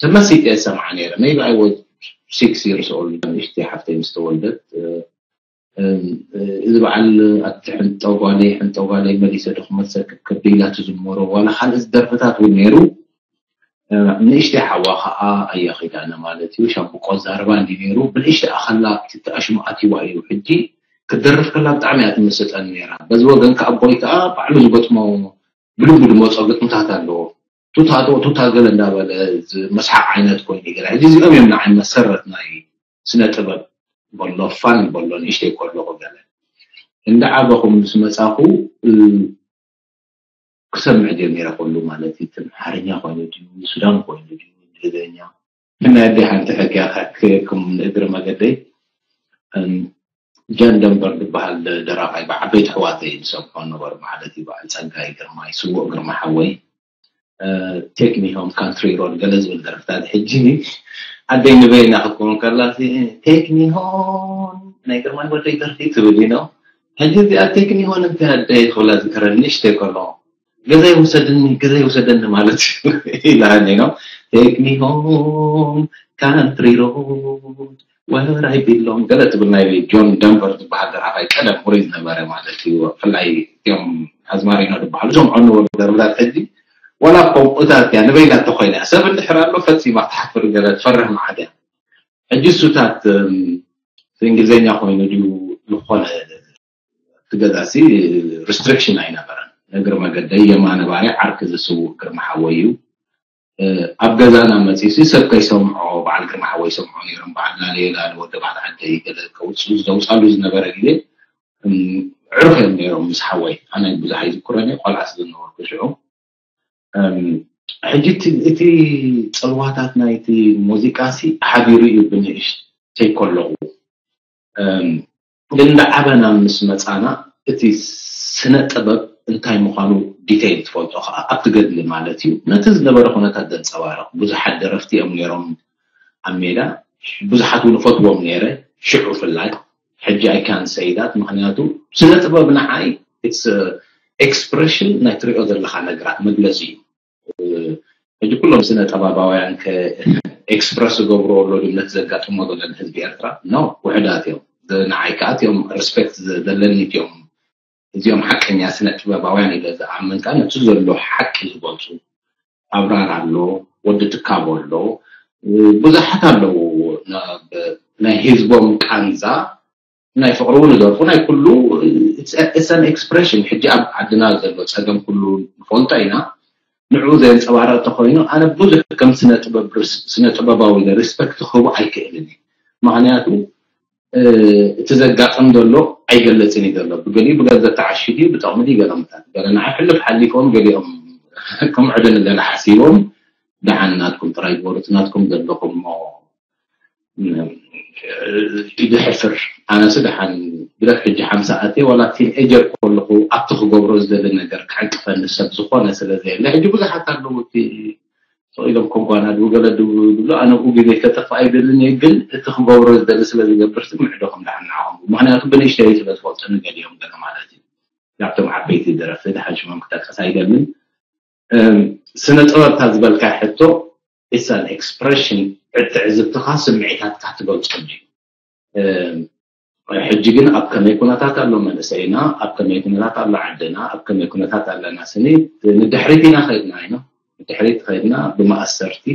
ተመሲጠ ሰምዓ ነይረ። Maybe I was six years old ንእሽተይ ሓፍተይ ምስ ተወልደት እዚ በዓል ኣቲ ሕንጠጓለይ ሕንጠጓለይ መሊሰ ዶ ክመልሰኪ ከቢላ ትዝመሮ ዋላ ካልእ ደርፍታት እውን ነይሩ። ንእሽተይ ሓዋ ከዓ ኣያ ኪዳነ ማለት እዩ ሻምብቆ ዛረባ እንዲ ነይሩ ብንእሽተይ ኣኸላ ኣብቲ ኣሽሙ ኣትይዋ እዩ ሕጂ ክትደርፍ ከላ ብጣዕሚ እያ ትምስጠኒ ነይራ። በዚ ወገን ከዓ ኣቦይ ከዓ ባዕሉ ዝገጥሞ ብልቡ ዝመፆ ግጥምታት ኣለዎ። ቱታ ዶ ቱታ ገለ እንዳበለ መስሓቅ ዓይነት ኮይኑ ገለ ሕጂ እዚኦም እዮም ንዓይ መሰረት ናይ ስነ ጥበብ በሎ ፋን በሎ ንእሽተይ ከለኹ ገለ እንዳዓበኹ ምስ መፃኹ ክሰምዕ ጀሚረ ኩሉ ማለት እዩ። ትምሓርኛ ኮይኑ ድዩ ሱዳን ኮይኑ ድዩ እንግሊዝኛ ናይ ኣደይ ሓንቲ ሕጊ ኣካክየኩም ንእግሪ መገደይ ጃን ደንበር ዝበሃል ደራፋይ ብዓበይቲ ኣሕዋተይ ዝሰምዖ ነበሩ ማለት እዩ። በዓል ፀጋይ ግርማይ ስዉእ ግርማ ሓወይ take me home country road ገለ ዝብል ደርፍታት ሕጂ ኣደይ ንበይና ክትከውን ከላ take me home ናይ ግርማይ ወደይ ደርፊ ትብል እዩ ነው። ሕጂ እዚኣ take me home እንታይ ኣደይ ክብላ ዝከረኒ ንእሽተይ ከለኹ ገዛይ ውሰድኒ ገዛይ ውሰደኒ ማለት እዩ ኢላኒ ነው። Take me home country road where I belong ገለ ትብል ናይ ጆን ደንቨር ዝበሃል ደራፋይ ቀደም ውሩይ ዝነበረ ማለት እዩ። ብፍላይ እቲኦም ኣዝማሪኖ ዝበሃሉ ዝሰምዖ ነበሩ ደርፍታት ሕጂ ዋላ ከምኡታት እያ ንበይና እንተኮይና ሰብ እንድሕር ኣሎ ፈፂማ ትሓፍር ገለ ትፈርህ መዓት እያ። ሕጂ እሱታት እንግሊዝኛ ኮይኑ ድዩ ዝኾነ እቲ ገዛሲ ሪስትሪክሽን ኣይነበረን። እግሪ መገደይ የማነ ባርያ ዓርኪ ዝስውእ ግርማ ሓወይ እዩ። ኣብ ገዛና መፂሲ ሰብ ከይሰምዖ፣ በዓል ግርማ ሓወይ ይሰምዖ ነይሮም። በዓል ላሌላ፣ ወዲ በዓል ዓደይ፣ ገለ ከውፅኡ ዘውፃሉ ዝነበረ ግዜ ዕሩኽ እዮም ነይሮም ምስ ሓወይ። ኣነ ብዙሕ ኣይዝክሮን እየ፣ ቆልዓ ስለዝነበርኩ ሽዑ። ሕጂ እቲ ፅልዋታት ናይቲ ሙዚቃ ሲ ሓዲሩ እዩ ብንእሽተይ ከለኹ። ግን እንዳዓበና ምስ መፃና እቲ ስነ ጥበብ እንታይ ምዃኑ ዲቴይል ትፈልጦ ከዓ ኣብቲ ገድሊ ማለት እዩ። ነቲ ዝነበረ ኩነታት ዘንፀባርቕ ብዙሓት ደረፍቲ እዮም ነይሮም ኣብ ሜዳ፣ ብዙሓት እውን እፈትዎም ነይረ ሽዑ ብፍላይ። ሕጂ ኣይ ካን ሰይ ዳት፣ ምክንያቱ ስነ ጥበብ ንዓይ ኤክስፕሬሽን ናይ ትሪኦ ዘለካ ነገራት መግለፂ እዩ። ሕጂ ኩሎም ስነ ጥበባውያን ኤክስፕረስ ዝገብርዎ ኣሎ ድምነት ዘጋጥሞ ዘሎ ንህዝቢ ኤርትራ ኖ ውሕዳት እዮም። ንዓይ ከዓ እቲኦም ሪስፔክት ዘለኒ እቲኦም፣ እዚኦም ሓቀኛ ስነ ጥበባውያን ኢለ ዝኣምን ከዓ ነቲ ዘሎ ሓቂ ዝገልፁ። ኣብራር ኣሎ፣ ወዲ ትካቦ ኣሎ፣ ብዙሓት ኣለዉ። ናይ ህዝቦም ቃንዛ ናይ ፍቕሪ እውን ይደርፉ፣ ናይ ኩሉ ኤክስፕሬሽን። ሕጂ ኣብ ዓድና ዘሎ ፀገም ኩሉ ንፈልጦ ኢና። ንዕኡ ዘንፀባረቕ ተኮይኑ ኣነ ብዙሕ ከም ስነ ጥበብ ስነ ጥበባዊ ሪስፐክት ክህቡ ኣይክእልን እየ። ምክንያቱ እቲ ዘጋጥም ዘሎ ኣይገለፅን እዩ ዘሎ። ብገሊኡ ብገንዘብ ተዓሽግ እዩ፣ ብጠቕሚ ድዩ ገለ ምታት ገለ ንዓይ ሕልፍ ሓሊፎም ገሊኦም ከም ዕድል ገለ ሓሲቦም ደሓን ናትኩም ጥራይ ግበሩ፣ እቲ ናትኩም ዘለኹም እሞ ይድሕፍር። ኣነስ ደሓን ብደፍ ሕጂ ሓምሳ ኣትየ ዋላ ቲን ኤጀር ከለኹ ኣብቲ ክገብሮ ዝደሊ ነገር ክዕንቅፈኒ ሰብ ዝኾነ ስለ ዘየለ ሕጂ ብዙሓት ኣለዉ እቲ ኢሎም ከጓናድቡ ገለ ድብሉ ኣነ ኣብኡ ግዜ ከጠፍእ ኣይደልን እየ፣ ግን እቲ ክገብሮ ዝደሊ ስለ ዝገብር ሲ ምዕዶ ከም ደሓን ንዓኹም። ምክንያቱ ብንእሽተይ ስለ ዝፈልጡኒ ገሊኦም ገለ ማለት እዩ። ናብቶም ዓበይቲ ደረፍቲ ደሓን ሽሞም ክጠቅስ ኣይደልን። ስነ ጥበብታ ዝበልካ ሕቶ ኢትስ ኣን ኤክስፕሬሽን፣ ትዕዝብትኻ ስምዒታትካ ትገልጸሉ እዩ። ሕጂ ግን ኣብ ከመይ ኩነታት ኣሎ መንእሰይና፣ ኣብ ከመይ ኩነታት ኣሎ ዓድና፣ ኣብ ከመይ ኩነታት ኣለና ስኒ ንድሕሪት ኢና ከይድና ኢና። ንድሕሪት ከይድና ብመኣሰርቲ፣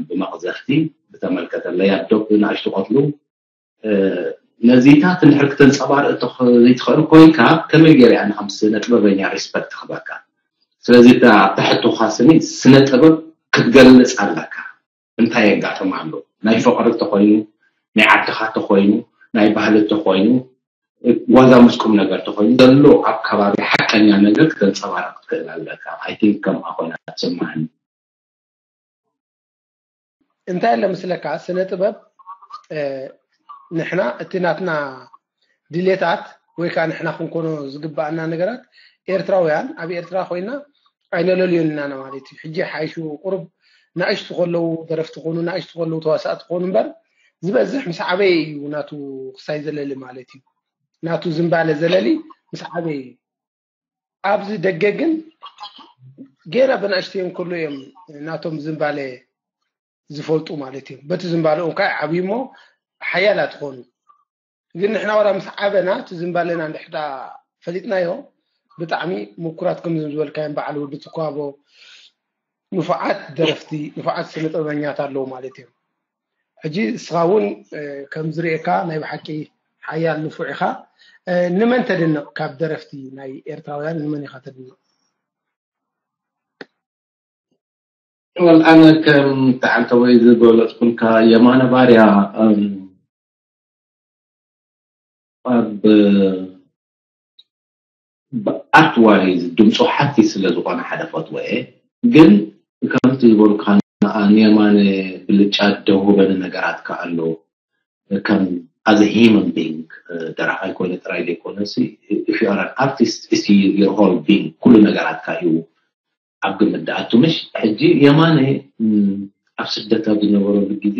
ብመቕዘፍቲ ብተመልከተለይ ኣዶብ ንኣሽቱ ቆትሉ ነዚታት እንድሕር ክተንፀባርእ ዘይትኽእል ኮይንካ ከመይ ገይረ ኣነ ከም ስነ ጥበበኛ ሪስፐክት ክበካ? ስለዚ ኣብታ ሕቶኻ ስኒ ስነ ጥበብ ክትገልፅ ኣለካ። እንታይ የጋጥም ኣሎ? ናይ ፍቕሪ ተኾይኑ፣ ናይ ዓድኻ ተኾይኑ፣ ናይ ባህሊ ተኾይኑ፣ ዋዛ ምስ ቁም ነገር ተኾይኑ ዘሎ ኣብ ከባቢ ሓቀኛ ነገር ክተንፀባርቕ ክትክእል ኣለካ። ኣይ ቲንክ ከምኣ ኮይና ትስማዓኒ። እንታይ ኣሎ ምስለካ ስነ ጥበብ ንሕና እቲ ናትና ድሌታት ወይ ከዓ ንሕና ክንኮኖ ዝግባኣና ነገራት ኤርትራውያን ኣብ ኤርትራ ኮይና ኣይነለልዮን ኢና ማለት እዩ። ሕጂ ሓይሹ ቁሩብ ንኣሽቱ ከለዉ ደረፍቲ ኮኑ ንኣሽቱ ከለዉ ተዋሳእቲ ኮኑ እምበር ዝበዝሕ ምስ ዓበየ እዩ ናቱ ክሳይ ዘለሊ ማለት እዩ። ናቱ ዝምባለ ዘለሊ ምስ ዓበየ እዩ። ኣብዚ ደገ ግን ገና ብንኣሽተዮም ከሎ እዮም ናቶም ዝምባለ ዝፈልጡ ማለት እዩ። በቲ ዝምባለኦም ከዓ ይዓብዩ እሞ ሓያላት ይኾኑ። ግን ንሕና ዋላ ምስ ዓበና እቲ ዝምባለና እንድሕዳ ፈሊጥናዮ ብጣዕሚ ምኩራት ከምዚ ዝበልካዮም በዓል ወዲ ትኳቦ ንፉዓት ደረፍቲ ንፉዓት ስነ ጥበበኛት ኣለዉ ማለት እዮም። ሕጂ እስኻ እውን ከም ዝርእየካ ናይ ብሓቂ ሓያል ንፉዕ ኢኻ። ንመን ተድንቕ ካብ ደረፍቲ ናይ ኤርትራውያን ንመን ኢኻ ተድንቕ? ወል ኣነ ከም ተዓንተወይ ዝበለጽኩልካ የማነ ባርያ ኣብ ኣርት ዋይዝ ድምፁ ሓፊስ ስለ ዝኾነ ሓደ ፈትወ እየ። ግን ከምቲ ዝበልካ ንየማነ ብልጫ ደውበኒ ነገራት ከኣሎ ከም ኣዘ ሂመን ቢንግ ደራፋይ ኮይነ ጥራይ ዘይኮነ if you are an artist is your whole being ኩሉ ነገራትካ እዩ ኣብ ግምት ደኣቱ ምሽ ሕጂ የማነ ኣብ ስደት ኣብ ዝነበረሉ ግዜ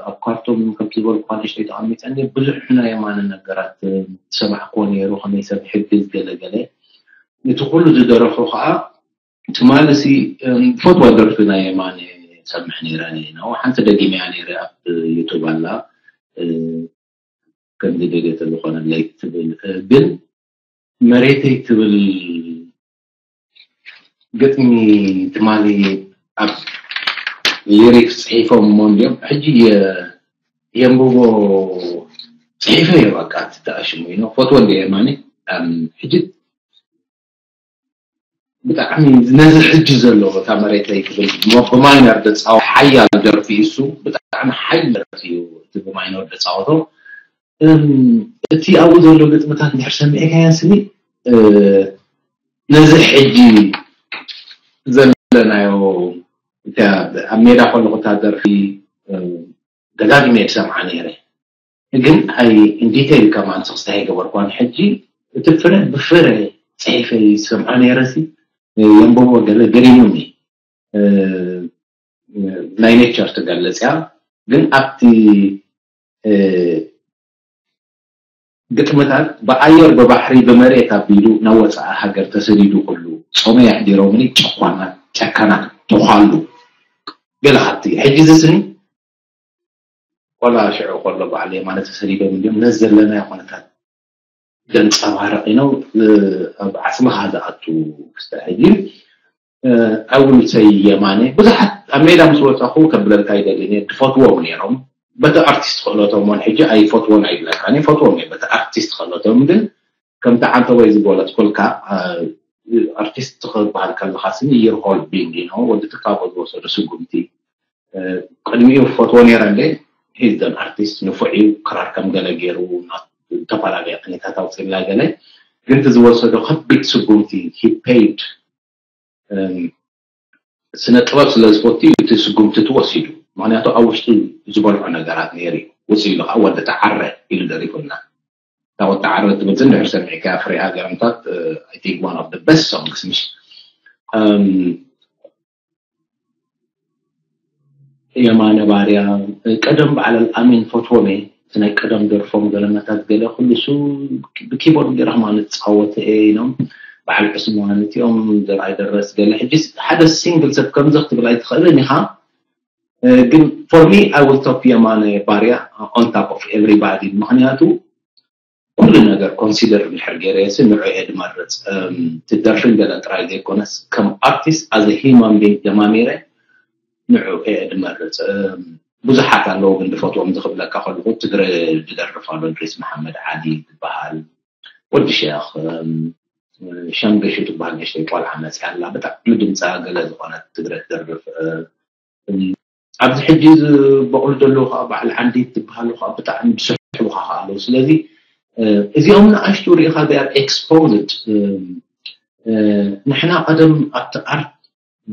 ኣብ ካርቶም ከምቲ ዝበልኩ ንእሽተይ ተቐሚጠኒ ብዙሕ ናይ የማነ ነገራት ዝሰማዕክዎ ነይሩ ከመይ ሰብ ሕግዝ ገለገለ እቲ ኩሉ ዝደረፎ ከዓ ትማሊ ሲ ፈትዋ ደርፊ ናይ የማነ ሰምሕ ነይረ ነይና ሓንቲ ደጊመያ ነይረ ኣብ ዩቱብ ኣላ ከምዚ ደገተ ዝኾነለይ ትብል ግን መሬተይ ትብል ግጥሚ ትማሊ ኣብ ሊሪክስ ፅሒፎም እሞ እንዲኦም ሕጂ የንብቦ ጽሒፈ እየ በቃ እቲ ተኣሽሙ ኢኖ ፈትወ እንደ የማኒ ሕጂ ብጣዕሚ ነዚ ሕጂ ዘሎ እታ መሬተይ ክብል ብማይነር ደፃወ ሓያል ደርፊ እሱ ብጣዕሚ ሓያል ደርፊ እዩ እቲ ብማይነር ደፃወቶ እቲ ኣብኡ ዘሎ ግጥምታት እንድሕር ሰሚዕካዮ ስኒ ነዚ ሕጂ ዘለናዮ ኣብ ሜዳ ከለኹ እታ ደርፊ ደጋጊመ እየ ዝሰምዓ ነይረ ግን ኣይ ኢንዲቴል ከማን ሰክስታይ ገበርኳን ሕጂ እቲ ፍረ ብፍረ ፅሒፈ ዝሰምዖ ነይረ ሲ የንበቦ ገለ ገሪሙኒ ናይ ኔቸር ትገልፅ እያ ግን ኣብቲ ግጥምታት ብኣየር ብባሕሪ ብመሬት ኣቢሉ ናብ ወፃኢ ሃገር ተሰዲዱ ኩሉ ፆመ የሕዲሮምኒ ጨኳናት ጨካናት ተዃሉ ገለ ካብቲ ሕጂ ዝስኒ ቆላ ሽዑ ከሎ በዓል የማነ ተሰዲዶም እንዲም ነዚ ዘለናዮ ኩነታት ዘንፀባርቕ ኢኖ ኣብ ዓፅምኻ ዝኣቱ ክስተሕጂ ኣውል ሰይ የማነ ብዙሓት ኣብ ሜዳ ምስ ወፀኹ ከብለልካ ይደሊ እየ ዝፈትዎም ነይሮም በቲ ኣርቲስት ክእለቶም እውን ሕጂ ኣይፈትዎን ኣይብለካን እየ ፈትዎም እየ በቲ ኣርቲስት ክእለቶም ግን ከምቲ ዓንተቦይ ዝበለት ኮልካ ኣርቲስት ክበሃል ከለኻ ስኒ your whole being you know ወዲ ትካቦ ዝወሰዱ ስጉምቲ ቅድሚኡ ፈትዎ ነይረ እንደ he's an artist ንፉዕ እዩ ክራር ከም ገለ ገይሩ ዝተፈላለዩ ቅኒታት ኣውፅእላ ገለ ግን እቲ ዝወሰዶ ከቢድ ስጉምቲ he paid ስነ ጥበብ ስለ ዝፈቱ እዩ እቲ ስጉምቲ እቲ ወሲዱ ምክንያቱ ኣብ ውሽጡ ዝበልዖ ነገራት ነይሩ እዩ ውፅእ ኢሉ ከዓ ወዲ ተዓረ ኢሉ ደሪፉልና እታ ወዲ ተዓረ ትብል እንድሕር ሰሚዕካ ፍሬ ሃገርምታት I think one of the best songs ምሽ የማነ ባርያ ቀደም በዓል ኣልኣሚን ፈትዎም እየ እቲ ናይ ቀደም ደርፎም ገለመታት ገለ ኩሉ ሱ ብኪቦርድ ገይረ ከማ ንፃወተ እየ ኢሎም በዓል ዕስማን እቲኦም ዘርኣይ ደረስ ገለ ሕጂ ሓደ ሲንግል ሰብ ከምዚ ክትብል ኣይትኽእልን ኢኻ ግን for me I will top የማነ ባርያ on top of everybody ምክንያቱ ኩሉ ነገር ኮንሲደር እንድሕር ገይረየሲ ንዑ እየ ድመርፅ እቲ ደርፊን ገለን ጥራይ ዘይኮነስ ከም ኣርቲስት ኣዘ ሂማን ቢንግ ደማሚረ ንዑ እየ ድመርፅ ብዙሓት ኣለዉ ግን ዝፈትዎም ዝክብለካ ከለኩ ትግረ ዝደርፍ ኣሎ ድሪስ መሓመድ ዓሊ ዝበሃል ወዲ ሸክ ሸምገሹ ትበሃል ንእሽተይ ቆልዓ መፅያ ኣላ ብጣዕሚ ድምፃ ገለ ዝኮነት ትግረ ትደርፍ ኣብዚ ሕጂ ዝበቕሉ ዘለዉ ከዓ በዓል ዓንዲት ዝበሃሉ ከዓ ብጣዕሚ ዝስሕቡካ ከዓ ኣለዉ ስለዚ እዚኦም ንኣሽቱ ሪኢካ they are exposed ንሕና ቀደም ኣብቲ ኣርት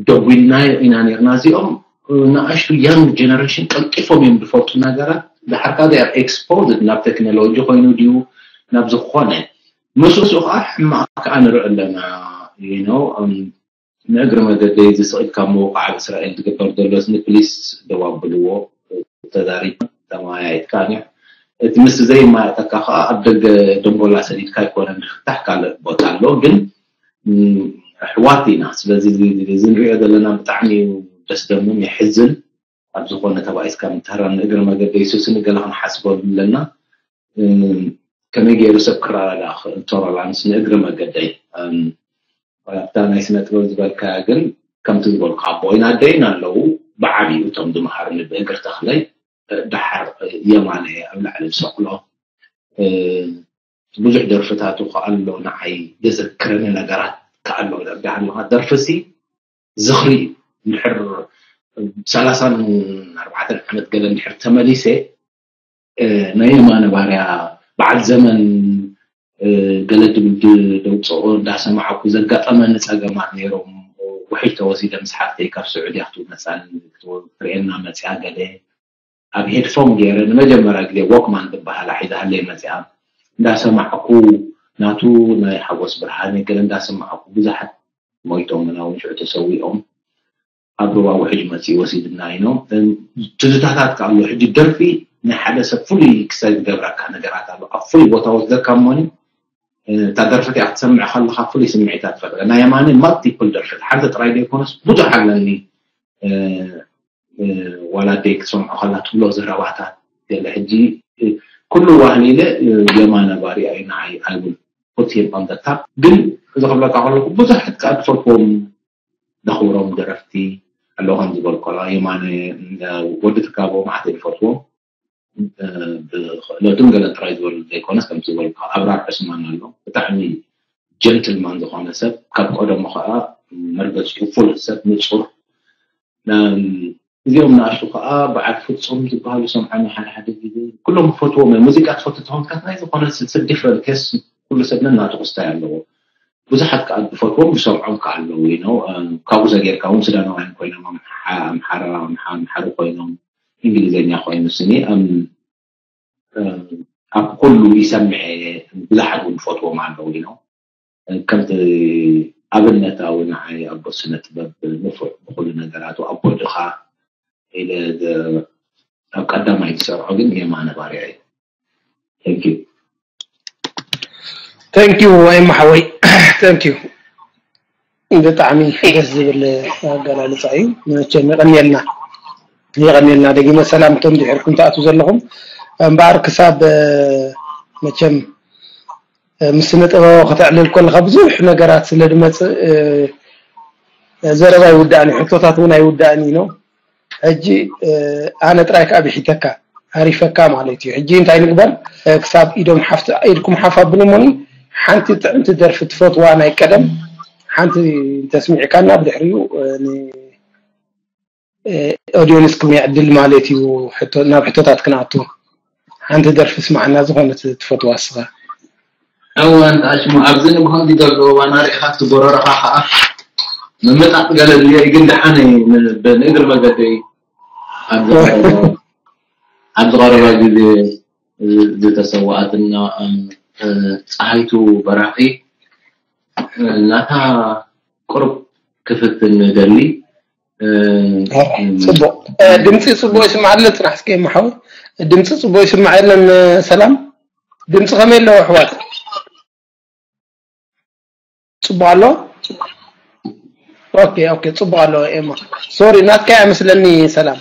ደዊልናዮ ኢና ነርና እዚኦም ንኣሽቱ young generation ቀልጢፎም እዮም ዝፈልጡ ነገራት ድሓርካ they are exposed ናብ ቴክኖሎጂ ኮይኑ ድዩ ናብ ዝኾነ ምስኡ ከዓ ሕማቅ ከዓ ንርኢ ኣለና you know ንእግሪ መገደይ እዚ ስቕ ኢልካ ምውቃዕ ኣብ እስራኤል ዝግበር ዘሎ ስኒ ፕሊስ ደው ኣብልዎ ተዛሪብ ተማያየጥካ ኒ እቲ ምስ ዘይማየጠካ ከዓ ኣብ ደገ ደንጎላ ሰዲድካ ኣይኮነን ዝፍታሕ ካልእ ቦታ ኣሎ ግን ኣሕዋት ኢና ስለዚ እዚ ንሪኦ ዘለና ብጣዕሚ እዩ ደስ ደምም የሕዝን ኣብ ዝኾነ ተባኢስካ ምትህራም ንእግሪ መገደይ ሱስኒ ገለ ክንሓስበሉ ኣለና ከመይ ገይሩ ሰብ ክረዳዳ ክእል ቶለራንስ ንእግሪ መገደይ ኣብታ ናይ ስነ ጥበብ ዝበልካያ ግን ከምቲ ዝበልካ ኣቦይን ኣደይን ኣለዉ ብዓብዩ እቶም ዝመሃሩኒ ብእግሪ ተኽለይ ደሓር የማነ ኣብ ላዕሊ ዝሰቕሎ ብዙሕ ደርፍታቱ ከኣሎ ንዓይ ዘዘክረኒ ነገራት ከኣሎ ደርፊ ኣለኻ ደርፍሲ ዝኽሪ እዩ እንድሕር ሰላሳን ኣርባዕተን ዓመት ገለ እንድሕር ተመሊሰ ናይ የማነ ባርያ በዓል ዘመን ገለ ድብል ደውፅኦ እንዳሰማዕኩ ዘጋጠመኒ ፀገማት ነይሮም ውሕጅ ተወሲደ ምስ ሓፍተይ ካብ ስዑድያ ክትመፃኒ ክትርእየና መፅያ ገለ ኣብ ሄድፎን ገይረ ንመጀመርያ ግዜ ዎክማን ዝበሃላ ሒዛሃለይ መፅያ እንዳሰማዕኩ ናቱ ናይ ሓጎስ ብርሃነ ገለ እንዳሰማዕኩ ብዙሓት ሞይቶም ምናውን ሽዑ ተሰዊኦም ኣብ ሩባ ውሕጅ መፅኡ ወሲድና ኢኖ ትዝታታት ከኣሎ ሕጂ ደርፊ ናይ ሓደ ሰብ ፍሉይ ክሳይ ዝገብረካ ነገራት ኣሎ ኣብ ፍሉይ ቦታ ወስደካ እሞኒ እታ ደርፊ እቲኣ ክትሰምዕ ከለካ ፍሉይ ስምዒታት ትፈጥረ ናይ የማነ ማልቲፕል ደርፊ ሓንቲ ጥራይ ዘይኮነስ ብዙሕ ኣለኒ ዋላ ኣደይ ክትሰምዖ ከላ ትብሎ ዘረባታት ገለ ሕጂ ኩሉ ዋህሊለ የማነ ባርያ እዩ ንዓይ ኣይብል ቁቲር ኦንደታ ግን እዚ ክብለካ ከለኩ ብዙሓት ከዓ ዝፈትዎም ዘኽብሮም ደረፍቲ ኣለዉ ከም ዝበልኮ የማነ ወዲ ትካቦ ማዕተ ዝፈትዎም ብክእለቱን ገለ ጥራይ ዝበሉ ዘይኮነስ፣ ከምቲ ዝበልካ ኣብራር ዕስማን ኣሎ፣ ብጣዕሚ ጀንትልማን ዝኾነ ሰብ፣ ካብ ቀደሙ ከዓ መርገፂኡ ፍሉጥ ሰብ፣ ንፁር። እዚኦም ንኣሽቱ ከዓ በዓል ፍፁም ዝበሃሉ ሰምዓኒ ሓደ ሓደ ግዜ። ኩሎም ፈትዎም እዮም። ሙዚቃ ትፈቱ ተኾንካ ናይ ዝኾነ ዲፍረንት ቴስት፣ ኩሉ ሰብ ነናቱ ክስታይ ኣለዎ። ብዙሓት ከዓ ዝፈትዎም ዝሰምዖም ከዓ ኣለዉ። You know፣ ካብኡ ዘጌርካ እውን ሱዳናውያን ኮይኖም ኣምሓራ ኣምሓሩ ኮይኖም፣ እንግሊዝኛ ኮይኑ ስኒ ኣብ ኩሉ ይሰምዐ። ብዙሓት እውን ዝፈትዎም ኣለዉ። You know፣ ከምቲ ኣብነታዊ ንዓይ ኣቦ ስነ ጥበብ ንፉዕ ብኩሉ ነገራቱ ኣቦ ድኻ ኢለ ኣብ ቀዳማይ ዝሰርዖ ግን የማነ ባርያ እዩ። Thank you። Thank you። ወይም ሓወይ፣ thank you። ብጣዕሚ ደስ ዝብል ኣገላልፃ እዩ። መቸም የቐንየልና፣ የቐንየልና። ደጊመ ሰላም እቶም ድሕርኩም ትኣትዉ ዘለኹም። እምበኣር ክሳብ መቸም ምስ ስነ ጥበባዊ ከተዕልል ከለካ ብዙሕ ነገራት ስለ ዝመፅእ ዘረባ ይውዳእን እዩ፣ ሕቶታት እውን ኣይውዳእን እዩ ነው። ሕጂ ኣነ ጥራይ ከዓ ብሒተካ ኣሪፈካ ማለት እዩ። ሕጂ እንታይ ንግበር? ክሳብ ኢዶም ሓፍቲ ኢድኩም ሓፍ ኣብሉ እሞኒ፣ ሓንቲ ጥዕምቲ ደርፊ ትፈትዋ ናይ ቀደም ሓንቲ እንተስሚዕካና ብድሕሪኡ ኦዲየንስ ክምያ ዕድል ማለት እዩ። ናብ ሕቶታት ክንኣቱ። ሓንቲ ደርፊ ስማዕና፣ ዝኾነት ትፈትዋ እስኻ። እወ፣ እንተ ኣሽሙ ኣብዚ ንግሆ እንዲ ዘሎ ዋና ርኢኻ ትጎረረኻ ኸዓ ምምጣጥ ገለ ድልዮ እዩ፣ ግን ደሓን እዩ። ን- ብ- ንእግሪ መገደይ ኣብዚ ቀረባ ኣብዚ ቀረባ ግዜ ዝተሰዋኣትና ጸሃይቱ በራኺ ናታ ቁሩብ ክፍትን ንደሊ። ጽቡቕ ድምፂ ጽቡቕ ይስማዕ ኣሎ። ፅናሕ እስከ የማሓው ድምፂ ጽቡቕ ይስማዕ የለን። ሰላም ድምፂ ከመይ ኣለዎ ኣሕዋት? ጽቡቕ ኣሎ። ኦኬ ኦኬ፣ ጽቡቕ ኣሎ። ኤማ ሶሪ ናትካ እያ መስለኒ። ሰላም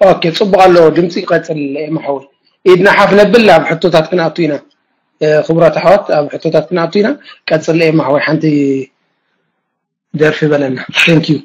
ኦኬ፣ ጽቡቕ ኣሎ ድምፂ። ይቀጽል ኤማ ሓወይ። ኢድና ሓፍ ነብል ኣብ ሕቶታት ክንኣቱ ኢና። ክቡራት ኣሕዋት ኣብ ሕቶታት ክንኣቱ ኢና። ቀጽል ኤማ ሓወይ፣ ሓንቲ ደርፊ በለና። Thank you።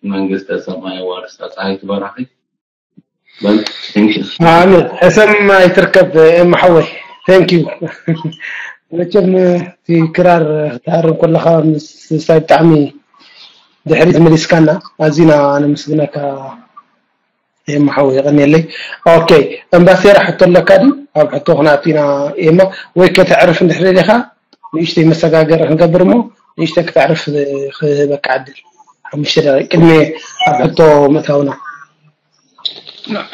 መንግስተ ሰማይ ዋርስታ ፀሃይ ትበራኺ። ኣሜን። ሕሰም ኣይትርከብ ኤማ ሓወይ። Thank you። መቸም እቲ ክራር ክትሃርም ከለኻ ምስታይ ብጣዕሚ ድሕሪት መሊስካና፣ ኣዚና ነመስግነካ። ኤማ ሓወይ የቐንየለይ። ኦኬ፣ እምባሴራ ሕቶ ኣለካ ድዩ? ኣብ ሕቶ ክንኣቱ ኢና። ኤማ፣ ወይ ከተዕርፍ እንድሕር ደሊኻ ንእሽተይ መሰጋገሪ ክንገብር እሞ ንእሽተይ ከተዕርፍ ክህበካ ዕድል። ሓሙሽተ ደቂቕ ቅድሚ ኣብ ሕቶ ምእታውና።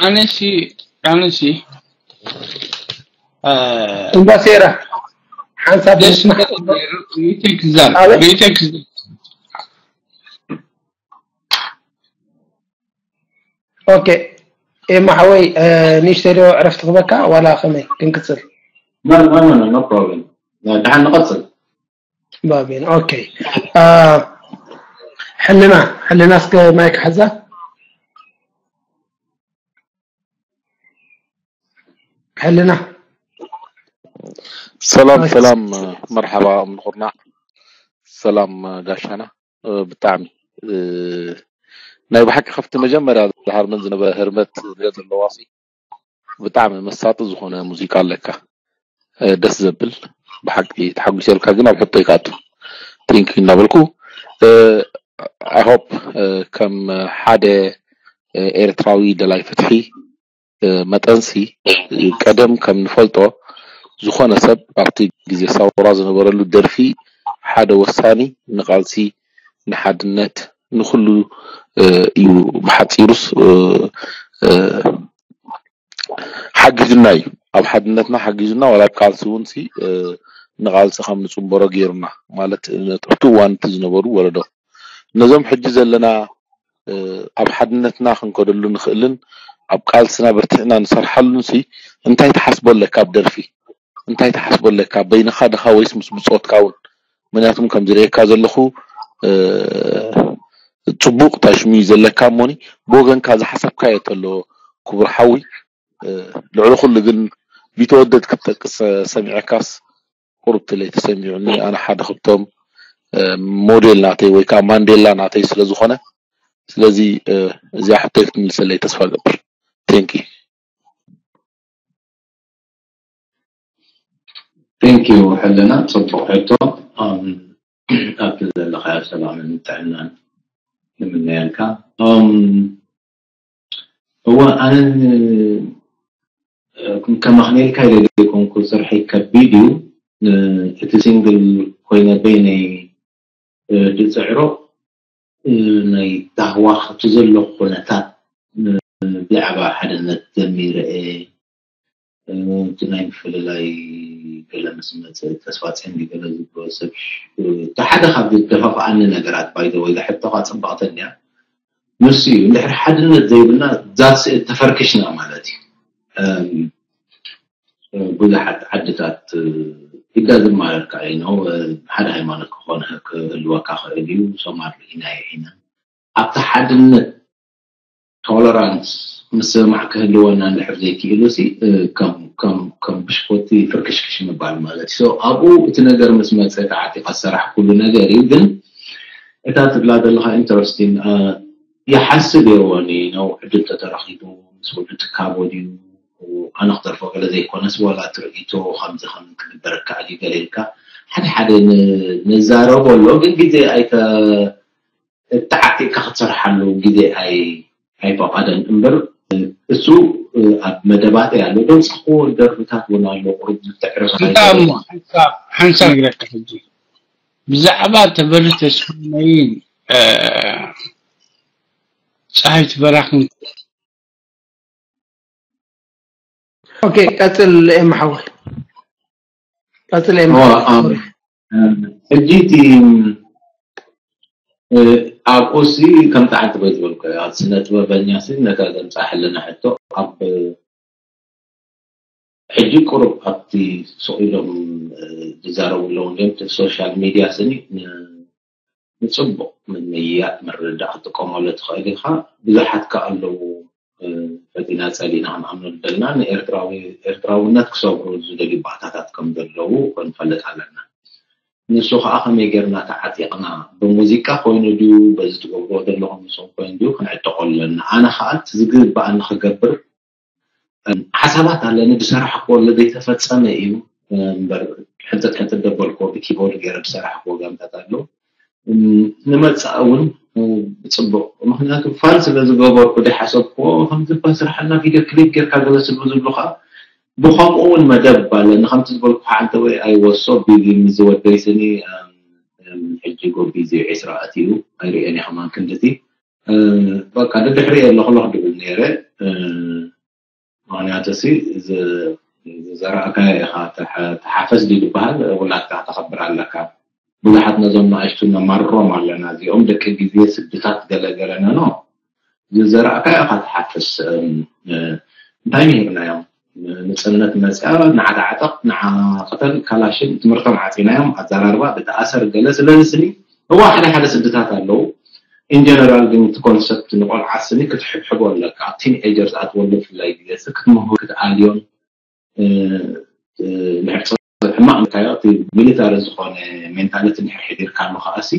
ኣነሲ ኣነሲ እምባሴራ ሓንሳብ ንስማዕ። ሪቴክ ዛን ኣቤት? ሪቴክ ዛን ኦኬ፣ ኤማ ሓወይ፣ እ፣ ንእሽተይ ዶ ዕረፍቲ ክበካ ዋላ ከመይ ክንቅጽል? No, no, no, no, no problem. ደሓን ንቐጽል። ባቢን፣ ኦኬ። እ፣ ሕልና፣ ሕልና እስከ ማይክ ሓዛ። ሕልና። ሰላም ኦኬ። ሰላም፣ መርሓባ እምንኹርና። ሰላም ጋሻና። እ፣ ብጣዕሚ፣ እ፣ ናይ ብሓቂ ካብቲ መጀመርያ ዝሃርመን ዝነበረ ህርመት ዘለዋ ሲ ብጣዕሚ መሳጢ ዝኾነ ሙዚቃ ኣለካ። እ፣ ደስ ዘብል ብሓቂ ተሓጒሰልካ፣ ግን ኣብ ሕቶይ ክኣቱ። ቴንክ ዩ እናበልኩ፣ እ፣ I hope፣ እ፣ ከም ሓደ፣ እ፣ ኤርትራዊ ደላይ ፍትሒ፣ እ፣ መጠንሲ፣ እ፣ ቀደም ከም ንፈልጦ ዝኾነ ሰብ ኣብቲ ግዜ ሳውራ ዝነበረሉ ደርፊ ሓደ ወሳኒ ንቓልሲ፣ ንሓድነት፣ ንኹሉ፣ እ፣ እዩ። ብሓጺሩስ፣ እ፣ እ፣ ሓጊዙና እዩ። ኣብ ሓድነትና ሓጊዙና፣ ዋላ ኣብ ቃልሲ እውን ሲ፣ እ፣ ንቓልሲ ከም ንጽንበሮ ገይሩና። ማለት፣ እ፣ ኣብቲ እዋን እቲ ዝነበሩ ወለዶ። ነዞም ሕጂ ዘለና፣ እ፣ ኣብ ሓድነትና ክንከደሉ ንኽእልን ኣብ ቃልስና በርቲዕና ንሰርሓሉን ሲ እንታይ ትሓስቦ ኣለካ? ኣብ ደርፊ እንታይ ትሓስቦ ኣለካ? በይንኻ ድኻ ወይስ ምስ ብጾትካ እውን? ምክንያቱም ከም ዝርእየካ ዘለኹ፣ እ፣ ጽቡቕ ታሽሚ ዘለካ እሞኒ፣ ብወገንካ ዝሓሰብካዮ ተሎ ክቡር ሓዊ፣ እ፣ ልዕሊ ኩሉ ግን ቢተወደድ ክትጠቅስ ሰሚዐካስ ቁሩብ ትለይ ተሰሚዑኒ። ኣነ ሓደ ካብቶም፣ እ፣ ሞዴል ናተይ ወይ ከዓ ማንዴላ ናተይ ስለ ዝኾነ፣ ስለዚ፣ እ፣ እዚኣ ሕቶይ ክትምልሰለይ ተስፋ ገብር። Thank you። Thank you ሕልና፣ ጽቡቕ ሕቶ። እም፣ ኣብቲ ዘለኻዮ ሰላምን ጥዕናን ንምነየልካ። እም፣ እወ፣ ኣነ ን-፣ ከማኽነልካ ኢለ ዘይኮንኩ፣ ስርሐይ ከቢድ እዩ። ን-፣ እቲ ሲንግል ኮይነ በይነይ፣ እ፣ ድጽዕሮ፣ እ፣ ናይ ዳህዋኽ እቲ ዘሎ ኩነታት፣ እ፣ ብዛዕባ ሓድነት ጀሚረ እየ። እ፣ እቲ ናይ ምፍልላይ ገለ ምስ መጽእ፣ ተስፋ ጸንዲ ገለ ዝብሎ ሰብ፣ እ፣ እቲ ሓደ ካብ ዝደፋፍኣኒ ነገራት፣ ባይ ዘ ወይ፣ ሕቶኻ ጽብቕቲ እንድያ። ንሱ እዩ። እንድሕር ሓድነት ዘይብልና፣ that's it፣ ተፈርክሽና ማለት እዩ። እም፣ እ፣ ብዙሓት ዓድታት፣ እ፣ it doesn't matter ከኣ፣ you know፣ እ፣ ሓደ ሃይማኖት ክኾን፣ ክህልወካ ክእል እዩ። ሶማል ርኢናዮ ኢና። ኣብቲ ሓድነት፣ ቶለራንስ፣ ምስምማዕ ክህልወና እንድሕር ዘይክኢሉ ሲ፣ እ፣ ከም፣ ከም፣ ከም ብሽኮቲ ፍርክሽክሽ ምባል ማለት እዩ። So፣ ኣብኡ እቲ ነገር ምስ መጸ ተዓጢቐ ዝሰራሕኩሉ ነገር እዩ። ግን እታ ትብላ ዘለኻ ኢንተረስቲንግ፣ እ፣ ይሓስብ እየ ወኒ ነው ዕድል ተተረኺቡ ምስ ወዲ ትካቦ ድዩ? ኣነ ክደርፎ ገለ ዘይኮነስ፣ ዋላ ትርኢቶ ከምዚ ከም ክግበር ከኣል እዩ ገለ ኢልካ ሓደ ሓደ ን-፣ ንዛረቦ ኣሎ፣ ግን ግዜ ኣይተ-፣ ተዓጢቕካ ክትሰርሓሉ ግዜ ኣይ-፣ ኣይፈቐደን እምበር፣ እሱ ኣብ መደባተይ ኣሎ። ደውጻኽዎ ደርፍታት እውን ኣሎ፣ ቁሩብ ዝተዕረፈ እንታይ እሞ ሓንሳብ፣ ሓንሳብ ኢለካ ሕጂ። ብዛዕባ ተበሪ ተስፋነይን፣ እ፣ ጸሃይት በራኽን ኦኬ፣ ቀጽል ኤማ ሓወይ። ቀጽል ኤማ እዋ፣ ሓወይ። ኣም፣ ሕጂ እቲ፣ እ፣ ኣብኡ ሲ ከምቲ ዓንተ በይ ዝበልኩ፣ ኣብ ስነ ጥበበኛ ሲ ነታ ዘምጻ ሕልና ሕቶ ኣብ ሕጂ ቁሩብ ኣብቲ ስቕ ኢሎም፣ እ፣ ዝዛረቡ ኣለዉ እንድዮም። እቲ ሶሻል ሚድያ ስኒ ን-፣ ንጽቡቕ ምምይያጥ ምርድዳእ ክትጥቀመሉ ትኽእል ኢኻ። ብዙሓት ከኣ ኣለዉ፣ እ፣ ፈቲና ጸሊእና ክንኣምነሉ ዘለና፣ ንኤርትራዊ-፣ ኤርትራውነት ክሰብሩ ዝደልዩ ባእታታት ከም ዘለዉ ክንፈልጥ ኣለና። ንሱ ከኣ ከመይ ጌርና ተዓጢቕና፣ ብሙዚቃ ኮይኑ ድዩ፣ በዚ ትገብርዎ ዘለኹም ንስኹም ኮይኑ ድዩ፣ ክንዕጠቐሉ ኣለና። ኣነ ከኣ እቲ ዝግብኣኒ ክገብር፣ ሓሳባት ኣለኒ፣ ዝሰራሕክዎ ኣሎ፣ ዘይተፈጸመ እዩ። እምበር፣ ሕንጥጥ ሕንጥጥ ደበልክዎ፣ ብኪቦርድ ገይረ ዝሰራሕክዎ ጋምታት ኣሎ። እም፣ ንመጻኢ እውን ብፅቡቅ። ምክንያቱ ፋን ስለ ዝገበርኩ ዶ ሓሰብኩዎ፣ ከምዚ እኳ ስራሕና ቪድዮ ክሊፕ ጌርካ ገለ ስሉ ዝብሉ ከዓ ብከምኡ እውን መደብ ኣለኒ። ከምቲ ዝበልኩ ሓንተ ወይ ኣይወሶ ቢዚ ምስ ዝወደይ ስኒ ሕጂ ጎ ቢዚ ዕስራ ኣትዩ ኣይርእየን እየ ከማን ክንድቲ በቃ ደድሕሪ ኣለኹ ለክ ድብል ነይረ። ምክንያቱ ሲ ዘረእካዮ ኢኻ ተሓፈስ ድዩ ዝበሃል ውላድካ ተኸብር ኣለካ። ብዙሓት ነዞም ንኣሽቱ ነማርሮም ኣለና። እዚኦም ደቂ ግዜ ስድታት ገለገለና ኖ ዝዘራእካዮ ኢኻ ትሓፍስ። እንታይ ነሂርናዮም? ንፅነት መፅያ ንዓ ተዓጠቕ ንዓ ቅተል ካላሽን ትምህርቶም ዓፂናዮም ኣዘራርባ ብተኣሰር ገለ ስለዚ ስኒ እዋ ሓደ ሓደ ስድታት ኣለዉ። ኢንጀነራል ግን እቲ ኮንሰፕት ንቆልዓ ስኒ ክትሕብሕቦ ኣለካ ኣብ ቲን ኤጀር ዝኣትወሉ ብፍላይ ግዜ ክትምህር ክትኣልዮን ሕማቕ ካዮ እቲ ሚሊታሪ ዝኾነ ሜንታሊቲ እንድሕር ሕዲርካ ኣሎ ከዓሲ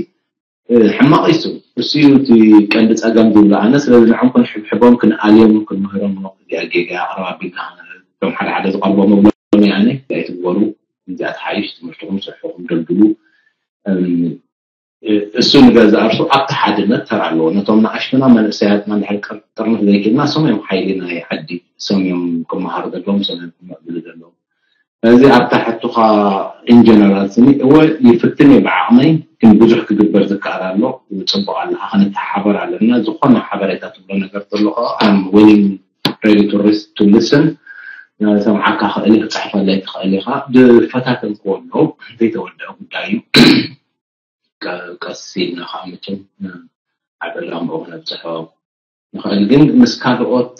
ሕማቕ እዩ። እሱ እዩ እቲ ቀንዲ ፀገም ዝብሎ ኣነ። ስለዚ ንዕም ክንሕብሕቦም ክንኣልዮም ክንምህሮም እዚኣ ጌጋ ኣቕርብ ኣቢልና እቶም ሓደ ሓደ ዝቐርቦ መብሎ ኣነ ኣይትግበሩ እዚኣ ትሓይሽ ትምህርትኹም ስርሕኹም ደልድሉ። እሱ ንገዛ እርሱ ኣብቲ ሓድነት ተራ ኣለዎ። ነቶም ንኣሽቱና መንእሰያትና እንድሕር ጥርንፍ ዘይክልና እሶም እዮም ሓይሊ ናይ ዓዲ እሶም እዮም ክመሃሩ ዘለዎም እሶም እዮም ክምዕብሉ ዘለዎም። እዚ ኣብ ታሕቱኻ ኢንጀነራል ስኒ እወ ይፍትን እየ ብዓቕመይ ግን ብዙሕ ክግበር ዝከኣል ኣሎ። ፅቡቅ ኣለካ ክንተሓባበር ኣለና። ዝኾነ ሓበሬታ ትብሎ ነገር ተሎ ከዓ I'm willing ready to listen። ሰምዓካ ክእል ክፅሕፈለይ ትኽእል ኢኻ። ዝፈታተንክዎ ኣለዉ ዘይተወደአ ጉዳይ እዩ። ቀስ ኢልና ከዓ መቸም ዓበላምኦ ክነብፅሖ ንኽእል ግን ምስ ካልኦት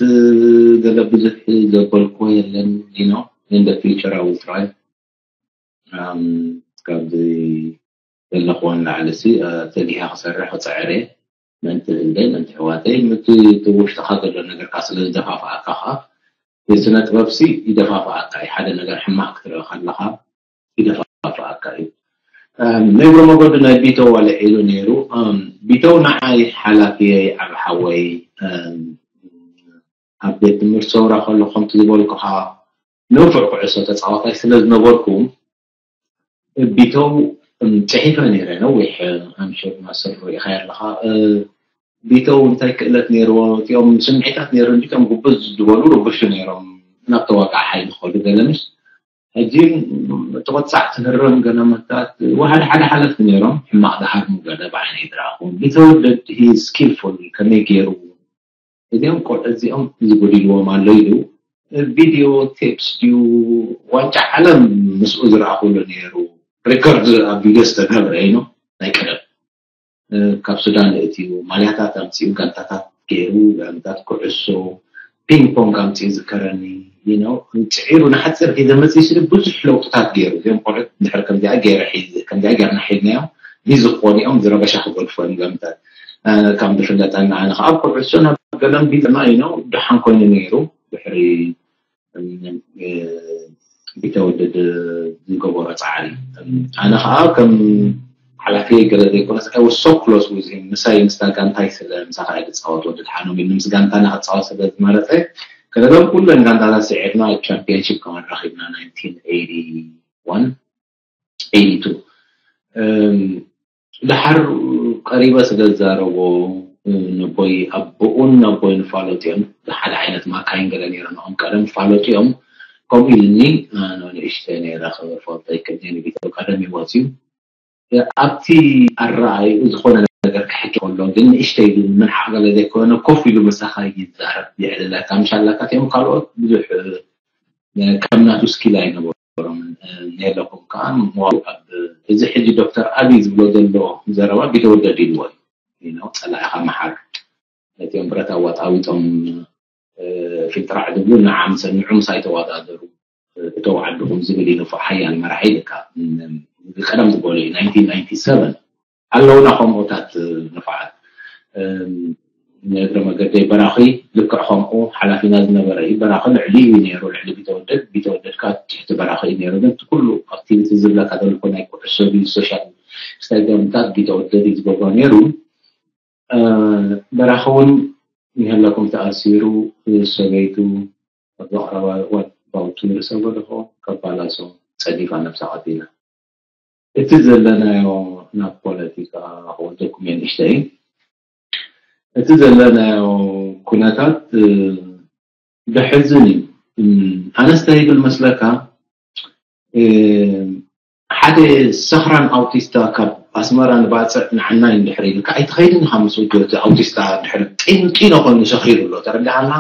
ገለ ብዙሕ ዘበልክዎ የለን። You know in the future I will try ካብዚ ዘለኽዎ ንላዕሊ ሲ ተጊሃ ክሰርሕ ክፅዕር እየ። ምእንቲ ህዝበይ ምእንቲ ኣሕዋተይ ምእንቲ እቲ ውሽጥኻ ዘሎ ነገርካ ስለ ዝደፋፍኣካ ከዓ የስነ ጥበብ ሲ ይደፋፍኣካ እዩ ሓደ ነገር ሕማቕ ክትርኢ ከለኻ ይደፋፍኣካ እዩ። ነግሮ መገዱ ናይ ቢተው ኣልዒሉ ነይሩ። ቢተው ንዓይ ሓላፍየይ ዓብ ሓወይ ኣብ ቤት ትምህርቲ ሰውራ ከሎ ከምቲ ዝበልኩኻ ንፉዕ ኩዕሶ ተፃዋታይ ስለ ዝነበርኩ ቢተው ፅሒፈ ነይረ ነዊሕ ኣምሽር ማስር ርኢኻ ኣለኻ። ቢተው እንታይ ክእለት ነይርዎ እቲኦም ስምዒታት ነይሩ እንዲቶም ጉብዝ ዝበሉ ርቡሹ ነይሮም ናብ ተዋቃዕ ሓይሊ ክኸዱ ገለምሽ ሕጂ ተቆፃዕቲ ህረም ገለመታት ወሓደ ሓደ ሓለፍቲ ነይሮም ሕማቕ ዝሃርሙ ገለ ብዓይነይ ዝረኣኹ ቢተወደድ ሂ ስኪልፉል ከመይ ገይሩ እዚኦም ቆልዑ እዚኦም ዝጎዲልዎም ኣሎ ኢሉ ቪድዮ ቴፕስ ድዩ ዋንጫ ዓለም ምስኡ ዝረኣኹሉ ነይሩ ሪከርድ ኣብ ቪድዮ ዝተገብረ ኢኖ ናይ ቀደም ካብ ሱዳን እትዩ ማልያታት ኣምፅኡ ጋንታታት ገይሩ ጋንታት ኩዕሶ ፒንግ ፖንግ ኣምፅኡ ዝከረኒ ነው ፅዒሩ ንሓፂር ግዜ መፅኡ ስለ ብዙሕ ለውጥታት ገይሩ እዚኦም ቆልዑት ድሕር ከምዚኣ ገይረ ሒዝ ከምዚኣ ገይርና ሒዝናዮም ቢዚ ክኾኑ እዮም ዝረበሻ ክገድፎ እዮም ጋንታት ከም ዝፍለጠና ኣነ ከዓ ኣብ ኩዕሶ ናብ ገለም ቢዝና እዩ ነው ድሓን ኮይኑ ነይሩ ድሕሪ ቢተወደድ ዝገበሮ ፃዕሪ ኣነ ከዓ ከም ሓላፊ ገለ ዘይኮነስ I was so close with him ምሳይ ምስታ ጋንታይ ስለ ምሳኻ እየ ዝፃወት ወዲ ድሓኖም ኢሉ ምስ ጋንታና ክፃወት ስለ ዝመረፀ ከለሎም ኩለን ጋንታታት ስዒርና ቻምፒየንሺፕ ከማን ረኪብና nineteen eighty one eighty two ድሓር ቀሪበ ስለ ዝዛረቦ ነቦይ ኣቦኡን ነቦይ ንፋሎጥ እዮም ሓደ ዓይነት ማካይን ገለ ነይረ ንኦም ቀደም ፋሎጥ እዮም ከምኡ ኢልኒ ንእሽተ ነይረ ክፈልጦ ይክእል ነይሩ ቢተው ቀደም ይወፅዩ ኣብቲ ኣረኣዩ ዝኾነ ነገር ክሕኪ ከሎ ግን ንእሽተይ ኢሉ ምንዓቕ ገለ ዘይኮነ ኮፍ ኢሉ ምሳኻ ይዛረብ የዕልለካ ምሻላካ እዮም ካልኦት ብዙሕ ከም ናቱ ስኪል ኣይነበሮምን ነለኩም ከዓ ምዋሉ ካብ እዚ ሕጂ ዶክተር ኣብይ ዝብሎ ዘሎ ዘረባ ቢተወደድ ኢልዎ እዩ ነው ፀላኢኻ መሓር ነቲኦም ብረት ኣዋጣዊጦም ፊልጥራዕ ዝብሉ ንዓ ምሰ ንዑ ምሳይ ተዋዳደሩ እተው ዓድኹም ዝብል እዩ ንፉዕ ሓያል መራሒ ኢልካ ቀደም ዝበሉ እዩ nineteen ninety seven ኣለውና ከምኡታት ንፉዓት እግረ መገደይ በራኺ ልክዕ ከምኡ ሓላፊና ዝነበረ እዩ በራኺ ልዕሊ እዩ ነይሩ ልዕሊ ቢተወደድ ቢተወደድ ከዓ ትሕቲ በራኺ እዩ ነይሩ ግን እቲ ኩሉ ኣክቲቪቲ ዝብለካ ዘለኩ ናይ ኩዕሶ ድዩ ሶሻል ስታዲየምታት ቢተወደድ እዩ ዝገብሮ ነይሩ በራኺ እውን ይህለኩም ተኣሲሩ ሰበይቱ ኣብ ዘቕረባ እዋን ባውቱ ርእሰ ጎደፎ ከባላሶ ፀዲፋ ነብሳ ቀቲላ እቲ ዘለናዮ ናብ ፖለቲካ ክወደኩም እየ ንእሽተይ እቲ ዘለናዮ ኩነታት ደሕዝን እዩ። ኣነስተ ይብል መስለካ ሓደ ሰኽራን ኣውቲስታ ካብ ኣስመራ ንባፅዕ ንዓናይ እንድሕር ኢልካ ኣይትኸይድን ኢኻ ምስ እቲ ኣውቲስታ ድሕር ጢንጢኖ ኮይኑ ሰኺሩ ኣሎ። ተረዳሃና?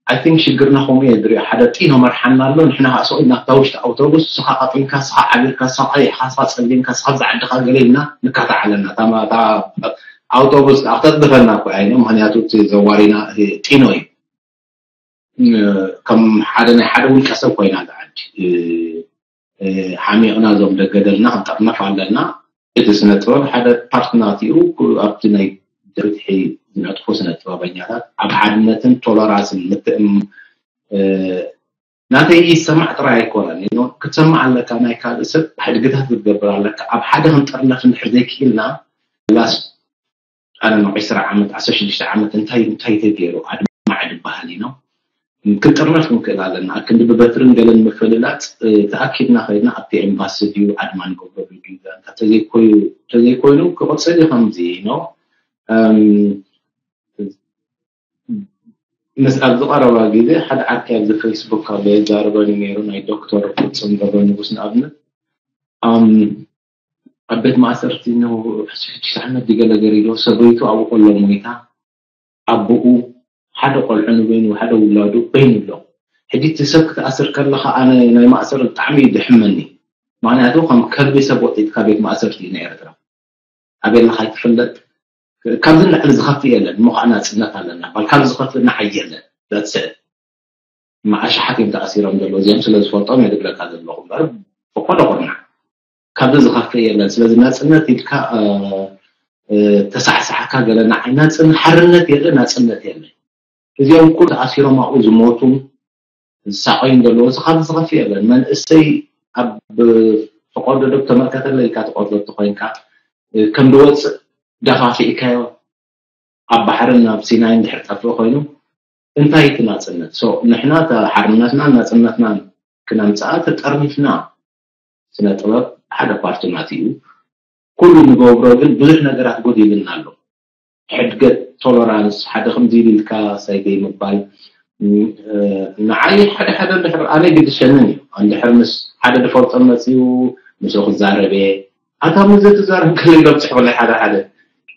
I think ሽግርና ከምኡ እየ ዝሪኦ። ሓደ ጢኖ መርሓና ኣሎ፣ ንሕና ከዓ ሰው ኢልና ኣብታ ውሽጢ ኣውቶቡስ፣ ስኻ ቀጢንካ፣ ስኻ ዓቢርካ፣ ስኻ ቀይሕካ፣ ስኻ ጸሊምካ፣ ስኻ ብዛ ዓድኻ ገለ ኢልና ንካታዕ ኣለና። እታ ማ-፣ እታ ኣውቶቡስ ከዓ ክተጽድፈና እኮ እያ፣ ምኽንያቱ እቲ ዘዋሪና፣ እ፣ ጢኖ እዩ። እ፣ ከም ሓደ ናይ ሓደ ውልቀ ሰብ ኮይና እዛ ዓዲ። እ፣ እ፣ ሓሚቕና እዞም ደገ ደልና ክንጠርነፍ ኣለና። እቲ ስነ ጥበብ ሓደ ፓርት ናትኡ፣ ኣብቲ ናይ ፍትሒ ዝነጥፉ ስነ ጥበበኛታት ኣብ ሓድነትን ቶለራንስን ምትእም-፣ እ፣ ናተይ ይሰማዕ ጥራይ ኣይኮነን። You know፣ ክትሰማዕ ኣለካ፣ ናይ ካልእ ሰብ ሕድግታት ክትገብር ኣለካ። ኣብ ሓደ ክንጥርነፍ እንድሕር ዘይክኢልና ላስ ኣነ ን ዕስራ ዓመት፣ ዓሰርተ ሽዱሽተ ዓመት እንታይ፣ እንታይ ተገይሩ? ኣድማ ድበሃል እዩ። ክንጥርነፍ ክንክእል ኣለና። ክንዲ ብበትርን ገለን ምፍልላጥ፣ እ፣ ተኣኪብና ከይድና ኣብቲ ኤምባሲ ድዩ ኣድማ ንገብረሉ ድዩ? ተዘይኮዩ-፣ ተዘይኮይኑ ክቕጽል እዩ ከምዚ ነው። እም፣ ምስ ኣብዚ ቀረባ ግዜ ሓደ ዓርከይ ኣብዚ ፌስቡክ ኣሎ የዛርበኒ ነይሩ፣ ናይ ዶክተር ፍጹም ገብረ ንጉስ ንኣብነት። ኣም፣ ኣብ ቤት ማእሰርቲ ነው ሽዱሽተ ዓመት ድገለ ገር ኢሉ ሰበይቱ ኣብኡ ከሎ ሞይታ፣ ኣቦኡ ሓደ ቆልዑ ንበይኑ፣ ሓደ ውላዱ በይኑ ኣሎ። ሕጂ እቲ ሰብ ክትኣስር ከለኻ ኣነ ናይ ማእሰር ብጣዕሚ እዩ ድሕመኒ። ምኽንያቱ ከም ከልቢ ሰብ ወጢጥካ ቤት ማእሰርቲ እዩ ናይ ኤርትራ። ኣበይ ኣለኻ ኣይትፍለጥ። ካብዚ ንላዕሊ ዝኸፍእ የለን። እሞ ከዓ ናጽነት ኣለና። ባል ካብዚ ዝኸፍእ ንዓይ የለን። That's it። እማ ኣሽሓት እዮም ተኣሲሮም ዘለዉ። እዚኦም ስለ ዝፈልጦም እየ ዝብለካ ዘለኹ እምበር፣ ፈቆዶ ቁርናዕ። ካብዚ ዝኸፍእ የለን። ስለዚ ናጽነት ኢልካ፣ እ፣ እ፣ ተሳዕሳዕካ ገለ ንዓይ ናጽነት፣ ሓርነት የለ፣ ናጽነት የለ። እዚኦም ኩሉ ተኣሲሮም ኣብኡ ዝሞቱን ዝሳቐዩን ዘለዉ፣ እዚ ካብዚ ዝኸፍእ የለን። መንእሰይ ኣብ ፈቆዶ ዶብ ተመልከተለይ ኢልካ ትቆርዶ እንተኾይንካ፣ እ፣ ከም ዝወጽእ ዳፋፊእካዮ ኣብ ባሕርን ኣብ ሲናይን ድሕር ጠፍእ ኮይኑ፣ እንታይ እቲ ናጽነት? ሶ፣ ንሕና እታ ሓርነትናን ናጽነትናን ክነምጽኣ ተጠርኒፍና። ስነ ጥበብ ሓደ ፓርቲ ናት እዩ። ኩሉ ንገብሮ ግን ብዙሕ ነገራት ጎዲልና ኣሎ። ሕድገት፣ ቶለራንስ፣ ሓደ ከምዚ ኢሉ ኢልካ ሳይደይ ምባል፣ ም-፣ እ፣ ንዓይ ሓደ ሓደ እንድሕር ኣነ ግድሸንን እዩ። እንድሕር ምስ ሓደ ዝፈልጦ መጺኡ ምስኡ ክዛረብ እየ። ኣታ ምስ ዘትዛረብ ከለ ኢሎም ጽሕፉለይ ሓደ ሓደ።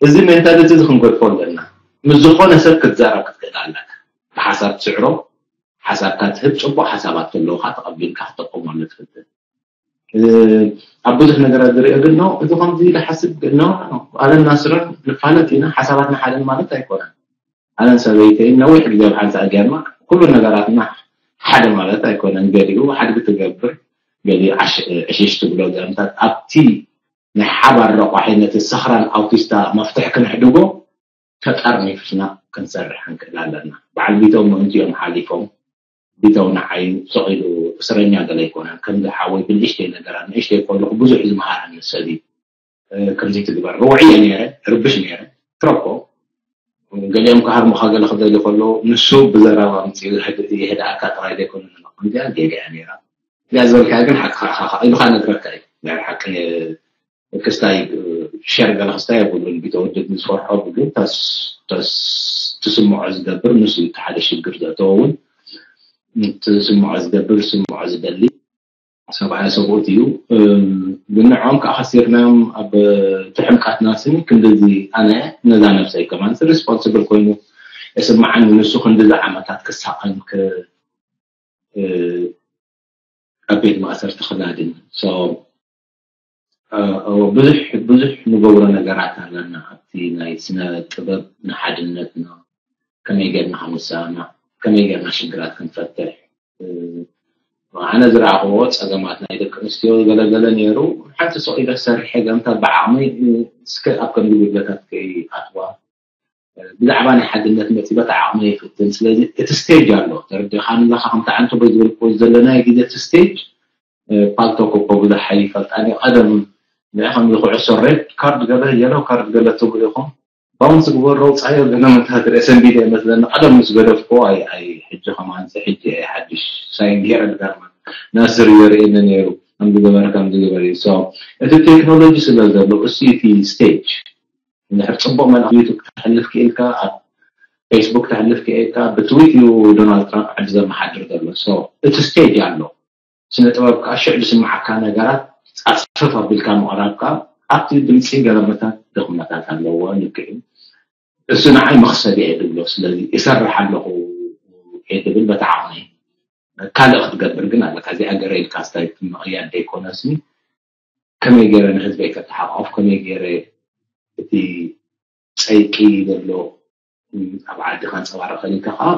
እዚ ሜንታሊቲ እዚ ክንገድፎ ኣለና። ምስ ዝኾነ ሰብ ክትዛረብ ክትክእል ኣለካ። ብሓሳብ ትስዕሮ፣ ሓሳብካ ትህብ፣ ጽቡቕ ሓሳባት ከለውካ ተቐቢልካ ክትጥቀመሉ ትፍትን። እ፣ ኣብ ብዙሕ ነገራት ዝሪኦ ግን፣ ኖ፣ እዚ ከምዚ ኢለ ሓስብ ግን፣ ኖ፣ ኖ፣ ኖ፣ ኣለን ናስርን ንፋለጥ ኢና፣ ሓሳባትና ሓደን ማለት ኣይኮነን። ኣለን ሰበይተይ ነዊሕ ግዜ ኣብ ሓንሳእ ጌርና፣ ኩሉ ነገራትና ሓደ ማለት ኣይኮነን። ገሊኡ ሓድጊ ትገብር፣ ገሊኡ ዓሽ-፣ ዕሽሽ ትብሎ፣ ገምታት ኣብቲ ናይ ሓባር ረቋሒ ነቲ ሰኽራን ኣውቲስታ መፍትሒ ክንሕድጎ ተጠርኒፍና ክንሰርሕ ክንክእል ኣለና። በዓል ቢተው ምእንቲ እዮም ሓሊፎም። ቢተው ንዓይ ስቕ ኢሉ እስረኛ ገለ ኣይኮነን። ከምዚ ሓወይ ብንእሽተይ ነገራት፣ ንእሽተይ ከለኹ ብዙሕ ዝመሃረኒ ሰብ እዩ። እ፣ ከምዚ ትግበር ርውዒ እየ ነይረ፣ ርብሽ ነይረ። ትረኮ ገሊኦም ክሃርሙኻ ገለ ክደልዩ ከለዉ ንሱ ብዘረባ ኣምፅኡ ይህድ-፣ ይህድኣካ ጥራይ ዘይኮነ፣ ከምዚኣ ጌጋ እያ ነይራ። እዚኣ ዝበልካያ ግን ሓቅኻ ኢኻ ኢሉኻ ነግረካ እዩ። ናይ ሓቂ ክስታይ፣ እ፣ ሸር ገለ ክስታይ የብሉን። ቢተወደድ ዝፈርሖ ብሉ ተስ-፣ ተስ-፣ ትስምዖ ዝገብር ንሱ እዩ። እቲ ሓደ ሽግር ዘእተዎ እውን ትስምዖ ዝገብር፣ ዝስምዖ ዝደሊ ሰብኣያ ሰብኡት እዩ። እም፣ ግን ንዕኦም ከዓ ከሲርናዮም ኣብ ትሕምቃትና ስኒ ክንድዚ ኣነ ነዛ ነብሰይ ከማን ሪስፖንስብል ኮይኑ የስምዓኒ። ንሱ ክንድዚ ዓመታት ክሳቐን ክ-፣ እ፣ ኣብ ቤት ማእሰርቲ ክላድን። So፣ እ፣ እ፣ ብዙሕ፣ ብዙሕ ንገብሮ ነገራት ኣለና ኣብቲ ናይ ስነ ጥበብ ንሓድነትና ከመይ ጌርና ክንሰማማዕ፣ ከመይ ጌርና ሽግራት ክንፈትሕ። እ፣ ኣነ ዝረኣኽዎ ጸገማት ናይ ደቂ ኣንስትዮ ገለ ገለ ነይሩ። ሓንቲ ስቕ ኢለ ሰሪሐ ገምታ ብዓቕመይ፣ እ፣ እስከ ኣብ ከምዚ ጉድለታት ከይኣትዋ፣ እ፣ ብዛዕባ ናይ ሓድነት መጺእ በታ ዓቕመይ ይፍትን። ስለዚ እቲ ስቴጅ ኣሎ፣ ተረዲእካ ንላኻ ከምቲ ዓንተቦይ ዝበልክዎ ዘለናዮ ግዜ እቲ ስቴጅ፣ እ፣ ፓልቶክ እኮ ብዙሕ ኣይፈልጣን እየ። ቀደም ንዕ ከምዚ ኩዕሶ ሬድ ካርድ ገለ የሎ ካርድ ገለ ትብሉ ኢኹም። ባውንስ ግበሮ፣ ውፃዮ፣ ገለ መታት ርእሰ እንዲለ ይመስለኒ። ቀደም ምስ ገደፍኩዎ ኣይ-፣ ኣይ-፣ ሕጂ ከማን እዚ ሕጂ እየ ሓድሽ ሳይን ገይረ ዝገርመን። ናስር እዩ ዘርእየኒ ነይሩ፣ ከምዚ ግበር፣ ከምዚ ግበር እዩ። So፣ እቲ ቴክኖሎጂ ስለ ዘሎ፣ እሱ እቲ ስቴጅ፣ እንድሕር ጽቡቕ መልእኽቲ ዩቱብ ክተሕልፍ ክኢልካ፣ ኣብ ፌስቡክ ክተሕልፍ ክኢልካ፣ ብትዊት እዩ ዶናልድ ትራምፕ ዓዲ ዘመሓድር ዘሎ። So እቲ ስቴጅ ኣሎ። ስነ ጥበብ ከዓ ሽዕ ዝስምዓካ ነገራት ጻጽፈፍ ኣቢልካ ምቕራብ ከዓ ኣብቲ ድምፂ ገለመታት ድኽመታት ኣለዎ። ልክዕ እዩ። እሱ ንዓይ መኽሰብ እየ ድብሎ። ስለዚ እሰርሕ ኣለኹ እየ ድብል በታ ዓቕመይ። ካልእ ክትገብር ግን ኣለካ። እዚኣ ገረ ኢልካ ስታይል ምቕያድ ደይኮነስኒ፣ ከመይ ገይረ ንህዝበይ ከተሓቋፍ፣ ከመይ ገይረ እቲ ጸይቂ ዘሎ ኣብ ዓዲ ከንጸባርቕ ኢልካ ከዓ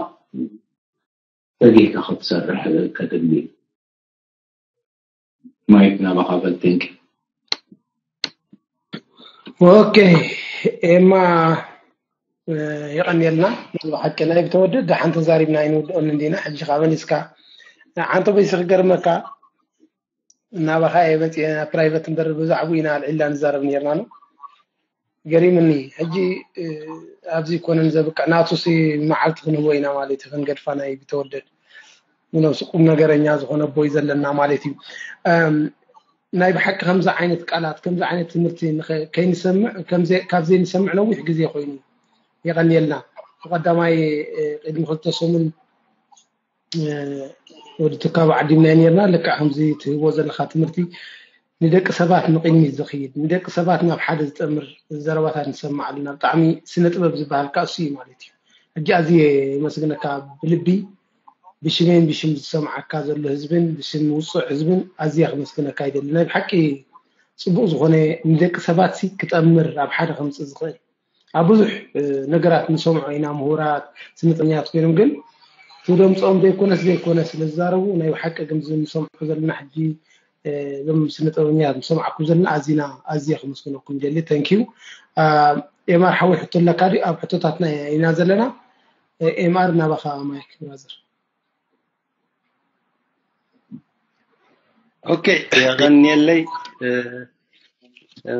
ፈጊህካ ክትሰርሕ ከድሊ እዩ። ማይክ ናባኻ በል። ቴንክ ዩ። ኦኬ ኤማ፣ የቐንየልና። ብሓቂ ናይ ብተወደድ ደሓን ተዛሪብና ኣይንውድኦን እንዲና። ሕጂ ካብ መሊስካ ዓንቶ በይሲ ክገርመካ፣ ናባኻ እየ መፂአ ፕራይቨት እምበር ብዛዕባኡ ኢና ኣልዒልና ንዛረብ ነርና ነው። ገሪምኒ። ሕጂ ኣብዚ ኮነን ዘብቅዕ ናቱሲ መዓልቲ ክንህቦ ኢና ማለት እዩ። ክንገድፋ ናይ ብተወደድ ምነብሲ ቁም ነገረኛ ዝኾነ ኣቦይ ዘለና ማለት እዩ። ናይ ብሓቂ ከምዚ ዓይነት ቃላት፣ ከምዚ ዓይነት ትምህርቲ ከይንሰምዕ፣ ካብ ዘይንሰምዕ ነዊሕ ግዜ ኮይኑ። የቐንየልና። ብቐዳማይ ቅድሚ ክልተ ሰሙን ወዲ ትካብ ዓዲምና ነርና። ልክዕ ከምዚ ትህቦ ዘለካ ትምህርቲ ንደቂ ሰባት ንቕድሚት ዝኽይድ፣ ንደቂ ሰባት ናብ ሓደ ዝጠምር ዘረባታት ንሰማዕ ኣለና። ብጣዕሚ ስነ ጥበብ ዝበሃል ከዓ እሱ እዩ ማለት እዩ። ሕጂ ኣዝየ የመስግነካ ብልቢ፣ ብሽሜን ብሽም ዝሰምዓካ ዘሎ ህዝብን ብሽም ውፁዕ ህዝብን ኣዝየ ክመስግነካ ይደሊ። ናይ ብሓቂ ፅቡቅ ዝኾነ ንደቂ ሰባት ሲ ክጠምር ኣብ ሓደ ከምፅእ ዝኽእል ኣብ ብዙሕ ነገራት ንሰምዖ ኢና፣ ምሁራት ስነጥበኛት ኮይኖም ግን ትደምፆም ዘይኮነስ ዘይኮነ ስለ ዝዛረቡ ናይ ብሓቂ ግን ንሰምዖ ዘለና ሕጂ እዞም ስነጥበበኛታት ንሰምዓኩም ዘለና ኣዚና ኣዝየ ክመስግነኩም ደሊ። ተንኪዩ። ኤማር ሓወይ ሕቶ ኣለካ ድዩ? ኣብ ሕቶታትና ኢና ዘለና። ኤምኣር ናባኻ ማይክ ብራዘር። ኦኬ፣ የቐንየለይ።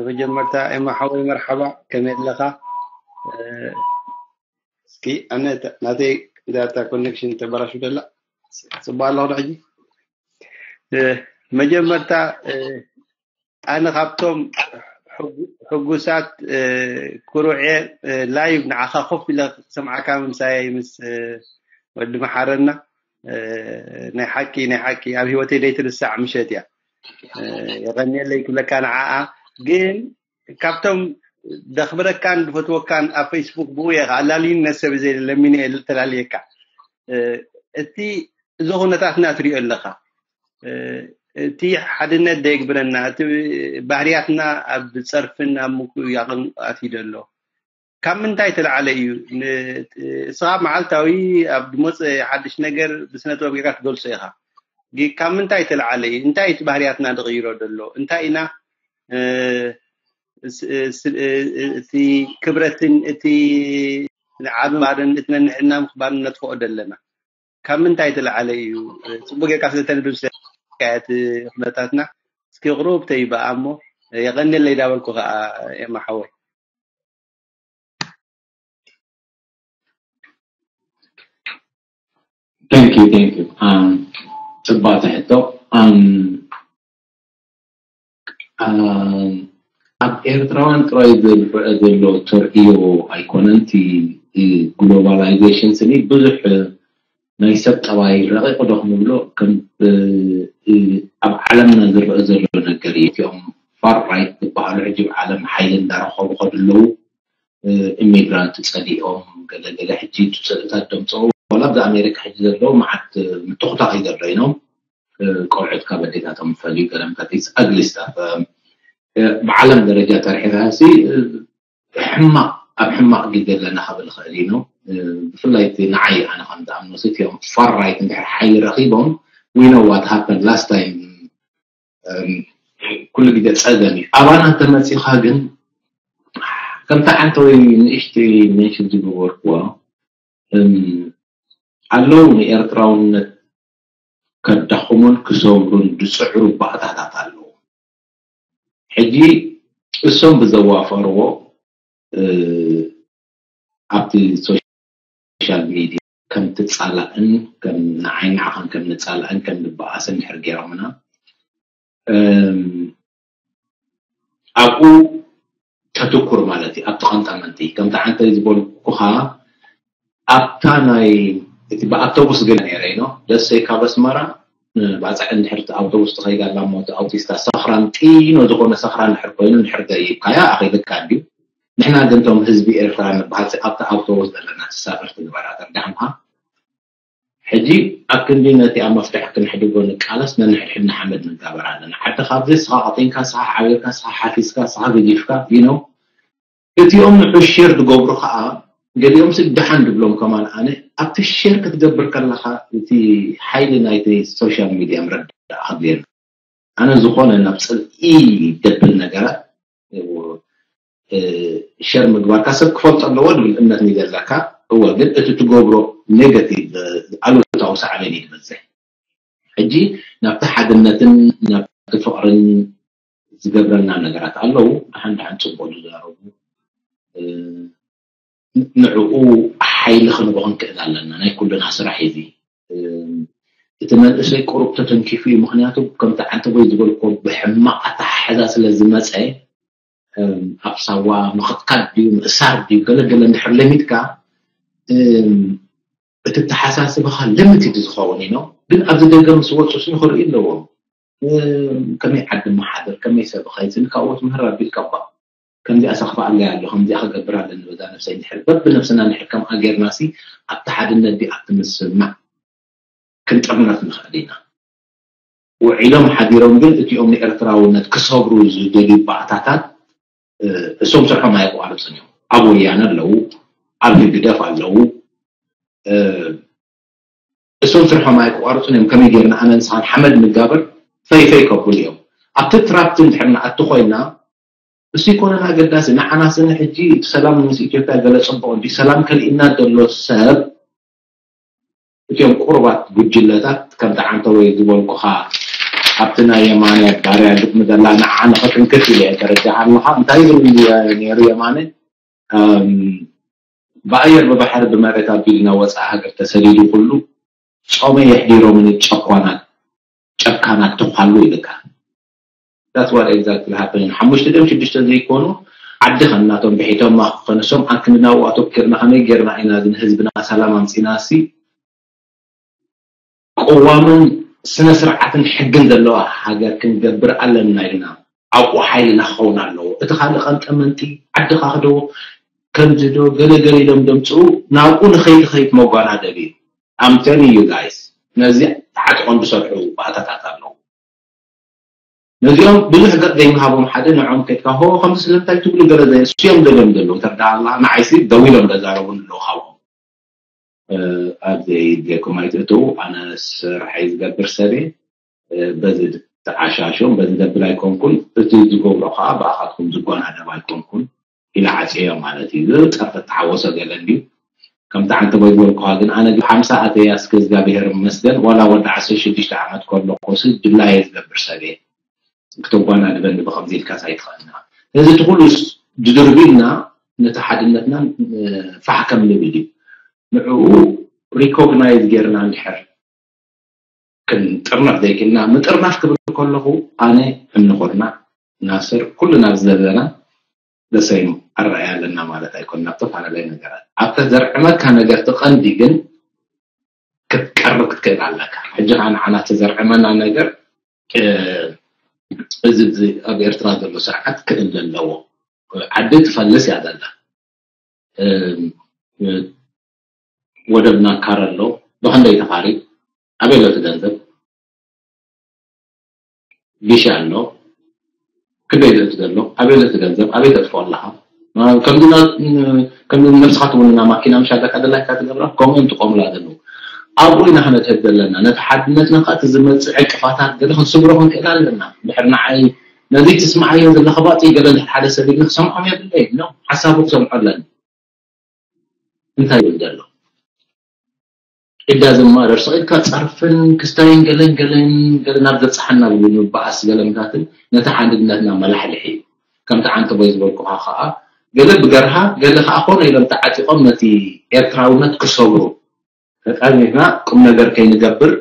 መጀመርታ ኤማ ሓወይ መርሓባ፣ ከመይ ኣለኻ? እስኪ ኣነ ናተይ ዳታ ኮኔክሽን ተበላሹ ደላ። ጽባ ኣለኹ ዶ ሕጂ? መጀመርታ ኣነ ካብቶም ሕጉሳት ኩሩዕ እየ። ላይቭ ንዓኻ ኮፍ ኢለ ክሰምዓካ ምሳይ ምስ ወዲ መሓረና ናይ ሓቂ ናይ ሓቂ ኣብ ህይወተይ ዘይትርሳዕ ምሸት እያ። የቐንየለይ ክብለካ ንዓኣ። ግን ካብቶም ደኽብረካን ዝፈትወካን ኣብ ፌስቡክ ብኡ እየ ኣላልዩኒ ነሰብ ዘይ ለሚነ እየ ተላልየካ። እቲ እዚ ኩነታትና ትሪኦ ኣለኻ። እቲ ሓድነት ደየግብረና፣ እቲ ባህርያትና ኣብ ጸርፍን ኣብ ምቁያቕን ኣትዩ ዘሎ። ካብ ምንታይ ተለዓለ እዩ? እስኻ መዓልታዊ ኣብ ዝመፀ ሓድሽ ነገር ብስነ ጥበብ ጌርካ ትገልጾ ኢኻ። ካብ ምንታይ ተለዓለ እዩ? እንታይ እቲ ባህርያትና ዝቕይሮ ዘሎ? እንታይ ኢና እቲ ክብረትን እቲ ዓቢ ማርን እቲ ነንሕድና ምኽባርን ነጥፍኦ ዘለና? ካብ ምንታይ ተለዓለ እዩ? ጽቡቅ ጌርካ ስለ ተንብብ ስለ እቲ ኩነታትና እስኪ ቅሩብ ተይበኣ እሞ የቐንየለይ ዳበልኩ ከኣ ኤማ ሓወይ። Thank you, thank you. Um, ጽባተ ሕቶ። Um, ኣብ ኤርትራውያን ጥራይ ዝረአ ዘሎ ተርእዮ ኣይኮነን። እቲ ግሎባላይዜሽን ስኒ ብዙሕ ናይ ሰብ ጠባይ ረቂቕ ዶ ክንብሎ ኣብ ዓለምና ዝረአ ዘሎ ነገር እዩ። እቲኦም ፋር ራይት ዝበሃሉ ሕጂ ኣብ ዓለም ሓይሊ እንዳረኸቡ ከድለዉ ኢሚግራንት ጸሊኦም ገለገለ ሕጂ ትፅእታት ደምፀው ወላ ኣብዚ ኣሜሪካ ሕጂ ዘለዉ መዓት ምትኹታኽ እዩ ዘሎ ኢኖም ቆልዑት ካብ ኣዴታቶም ፈልዩ ገለምታት ኢትስ ኣግሊ ስታፍ። ብዓለም ደረጃ ተርሒኻ ሲ ሕማቕ ኣብ ሕማቕ ግዜ ኣለና ክብል ይኽእል ኢኖ። ብፍላይ እቲ ንዓይ ኣነ ከም ዝኣምኖ ሲ እቲኦም ፋር ራይት እንድሕር ሓይሊ ረኺቦም we know what happened last time ኩሉ ግዜ ጸገም እዩ። ኣባና እንተመጺኻ ግን ከምቲ ዓንተወይ ንእሽተይ ሜንሽን ዝገበርክዎ ኣለዉ ንኤርትራውነት ከዳኽሙን ክሰብሩን ዝጽዕሩ ባእታታት ኣለዉ። ሕጂ እሶም ብዘዋፈርዎ ኣብቲ ሶሻል ሚድያ ከም ትጻላእን ከም ንዓይ ንዓኻን ከም ንጻላእን ከም ንበኣስን ድሕር ገይሮምና ኣብኡ ተት ድኩር ማለት እዩ ኣብቲ ቀንጠመንቲ ከምቲ ዓንተ ዝበልኩኻ ኣብታ ናይ እቲ ብኣውቶቡስ ግን ነረ ነው ደሰይ ካብ ኣስመራ ባፅዕ እንድሕር እቲ ኣውቶቡስ ትኸይድ ኣላ እሞ እቲ ኣውቲስታ ሰኽራን ጢኖ ዝኾነ ሰኽራን ድሕር ኮይኑ ድሕር ገይብካያ ኣኺልካ ድዩ ንሕና ግን ቶም ህዝቢ ኤርትራ ንበሃል ኣብቲ ኣውቶቡስ ዘለና ተሳፈርቲ ግበራ ተርዳሕምካ ሕጂ ኣብ ክንዲ ነቲ ኣብ መፍትሒ ክንሕድጎ ንቃለስ ነንሕድሕድና ሓመድ ንጋበር ኣለና። ዓዲ ካብዚ ስኻ ቀጢንካ ስኻ ሓቢርካ ስኻ ሓፊዝካ ስኻ ገዲፍካ ይኖ እቲኦም ንዑ ሼር ዝገብሩ ከዓ ገሊኦም ስ ደሓን ድብሎም ከማን ኣነ ኣብቲ ሼር ክትገብር ከለካ እቲ ሓይሊ ናይቲ ሶሻል ሚድያ ምረዳእ ክብልየና ኣነ ዝኾነ ናብ ፅልኢ ደብል ነገራት ሸር ምግባርካ ሰብ ክፈልጦ ኣለዎ ድብል እምነት ንዘለካ እወ ግን እቲ ትገብሮ ኔጋቲቭ ኣሉታዊ ሳዕቤን እዩ ዝበዝሕ ሕጂ ናብቲ ሓድነትን ናብቲ ፍቕርን ዝገብረና ነገራት ኣለዉ ደሓን ደሓን ፅቡቅ ዝዛረቡ ንዕኡ ሓይሊ ክንቦ ክንክእል ኣለና ናይ ኩልና ስራሕ እዚ እቲ መንእሰይ ቁሩብ ተተንኪፉ እዩ ምክንያቱ ከምቲ ዓንተቦይ ዝበልኮ ብሕማቅ ኣተሓሕዛ ስለ ዝመፀ ኣብ ሳዋ ምኽትካት ድዩ ምእሳር ድዩ ገለገለ እንድሕር ለሚድካ እቲ ተሓሳስባኻ ልምትድ ዝኸውን ኢኖ ግን ኣብዚ ደገ ምስ ወፁ ስኒ ክርኢ ኣለዎም ከመይ ዓዲ መሓደር ከመይ ሰብ ኸይዝን ካብኦት ምህር ኣቢልካ እባ ከምዚኣ ሰኽፋ ኣለይ ኣሎ ከምዚኣ ክገብር ኣለኒ በዛ ነብሰይ እንድሕር በብነብስና እንድሕር ከምኣ ጌርና ሲ ኣብቲ ሓድነት ዲ ኣብቲ ምስምማዕ ክንጥርነፍ ንኽእል ኢና ውዒሎም ሓዲሮም ግን እቲኦም ንኤርትራውነት ክሰብሩ ዝደልዩ ባእታታት እሶም ስርሖም ኣየቋርፅን እዮም ኣብ ወያነ ኣለዉ ኣብ ህግደፍ ኣለዉ እሶም ስርሖም ኣየቋርፁን እዮም ከመይ ጌርና ኣነ ንስኻን ሓመድ ንጋበር ፈይ ፈይ ከብሉ እዮም ኣብቲ ትራፕቲ እንድሕር ንኣቲ ኮይና እሱ ይኮነን ኣገዳሲ ንዓና ስነ ሕጂ ሰላም ምስ ኢትዮጵያ ገለ ፅቡቅ እንዲ ሰላም ከልኢና ዘሎ ሰብ እቲኦም ቁሩባት ጉጅለታት ከምቲ ዓንተ ወይ ዝበልኩኻ ኣብቲ ናይ የማነ ባርያ ግጥሚ ዘላ ንዓ ንኸትንክፍ ኢለ እየ ተረዲኻ ኣለኻ እንታይ ዝብል ነይሩ የማነ ብኣየር ብባሕሪ ብመሬት ኣቢልና ወፃኢ ሃገር ተሰዲዱ ኩሉ ጾመ የሕዲሮምኒ ጨኳናት ጨካናት ተኳሉ ይልካ That's what exactly happening ሓሙሽተ ድም ሽዱሽተ ዘይኮኑ ዓዲ ከም ናቶም ብሒቶማ ከነሶም ኣንክንናው ኣተኪርና ከመይ ጌርና ኢና እዚ ንህዝብና ሰላም ኣምፂና ሲ ቅዋምን ስነ ስርዓትን ሕግን ዘለዋ ሃገር ክንገብር ኣለና ኢልና ኣብኡ ሓይልና ክኸውን ኣለዎ እቲ ካልእ ቀንጠመንጢ ዓድኻ ክዶ ከምዚ ዶ ገለገለ ኢሎም ደምፅኡ ናብኡ ንኸይትኸይት መጓናደብ እዩ I'm telling you guys ነዚ ተዓጢቆም ዝሰርሑ ባእታታት ኣለዉ ነዚኦም ብዙሕ ገፅ ዘይምሃቦም ሓደ ንዖም ከድካ ሆ ከምዚ ስለምንታይ ትብሉ ገለ ዘየስዮም ገሎም ዘለዉ ተርዳ ኣላ ንዓይሲ ደው ኢሎም ዘዛረቡን ኣለዉ ካብኦም ኣብ ዘይድልየኩም ኣይትእትዉ ኣነ ስርሐይ ዝገብር ሰብየ በዚ ተዓሻሾም በዚ ዘብል ኣይኮንኩን እቲ ዝገብሮ ከዓ ብኣኻትኩም ዝጓናደብ ኣይኮንኩን ኢለ ዓፅዮ ማለት እዩ። እዚ ፀርፊ ተሓወሶ ገለ እንድዩ። ከምቲ ዓንተ ቦይ ዝበልኩኻ ግን ኣነ ሓምሳ ኣተያ እስከ እግዚኣብሔር ይመስገን ዋላ ወዲ ዓሰርተ ሽዱሽተ ዓመት ከለኹ ሲ ድላየ ዝገብር ሰብ እየ። ክተጓናድበኒ ብኸምዚ ኢልካስ ኣይትኽእልና። ስለዚ እቲ ኩሉ ድድርቢልና ነቲ ሓድነትና ፋሕ ከም ንብል እዩ። ንዕኡ ሪኮግናይዝ ጌርና እንድሕር ክንጥርነፍ ዘይክእልና ምጥርናፍ ክብል ከለኹ ኣነ እምኒ ኩርናዕ ናስር ኩልና ዘለና ደሰይም ኣረኣያ ኣለና ማለት ኣይኮን ናብ ተፈላለየ ነገራት ኣብተ ዘርዕመካ ነገር ትቐንዲ ግን ክትቀርብ ክትክእል ኣለካ ሕጂ ከዓ ንዓና ተዘርዕመና ነገር እዚ ኣብ ኤርትራ ዘሎ ስርዓት ክእል ኣለዎ ዓዲ ትፈልስ እያ ዘላ ወደብና ካረ ኣሎ ብክንደይ ተኻሪ ኣበይ ኣሎ እቲ ገንዘብ ጊሻ ኣሎ ክንደይ ዝእቲ ዘሎ ኣበይ ኣሎ እቲ ገንዘብ ኣበይ ተጥፎ ኣለኻ ከምዚ ነብስኻ ትውንና ማኪና ምሽ ኣለካ ደላይካ ትገብራ ከምኡ እዮም ትቆምላ ዘለዉ ኣብኡ ኢና ክነትህብ ዘለና ነቲ ሓድነትና ከዓ እቲ ዝመፅእ ዕንቅፋታት ገለ ክንስብሮ ክንክእል ኣለና ድሕር ንዓይ ነዚ ትስምዓዮ ዘለኻ ባጥይ ገለ እንድሕር ሓደ ሰብ ኢልና ክሰምዖም የብለይ ኖ ሓሳቡ ክሰምዖ ኣለኒ እንታይ ይብል ዘሎ ኢዳ ዝማረር ስቕ ኢልካ ፀርፍን ክስታይን ገለን ገለን ገለ ናብ ዘብፅሓና ዝብል ምበኣስ ገለምታትን ነቲ ሓንድነትና መላሕልሒ እዩ ከምቲ ዓንተ ቦይ ዝበልኩኻ ከዓ ገለ ብገርሃ ገለ ከዓ ኮነ ኢሎም ተዓጢቖም ነቲ ኤርትራውነት ክሰብሩ ተጠርኒፍና ቁም ነገር ከይንገብር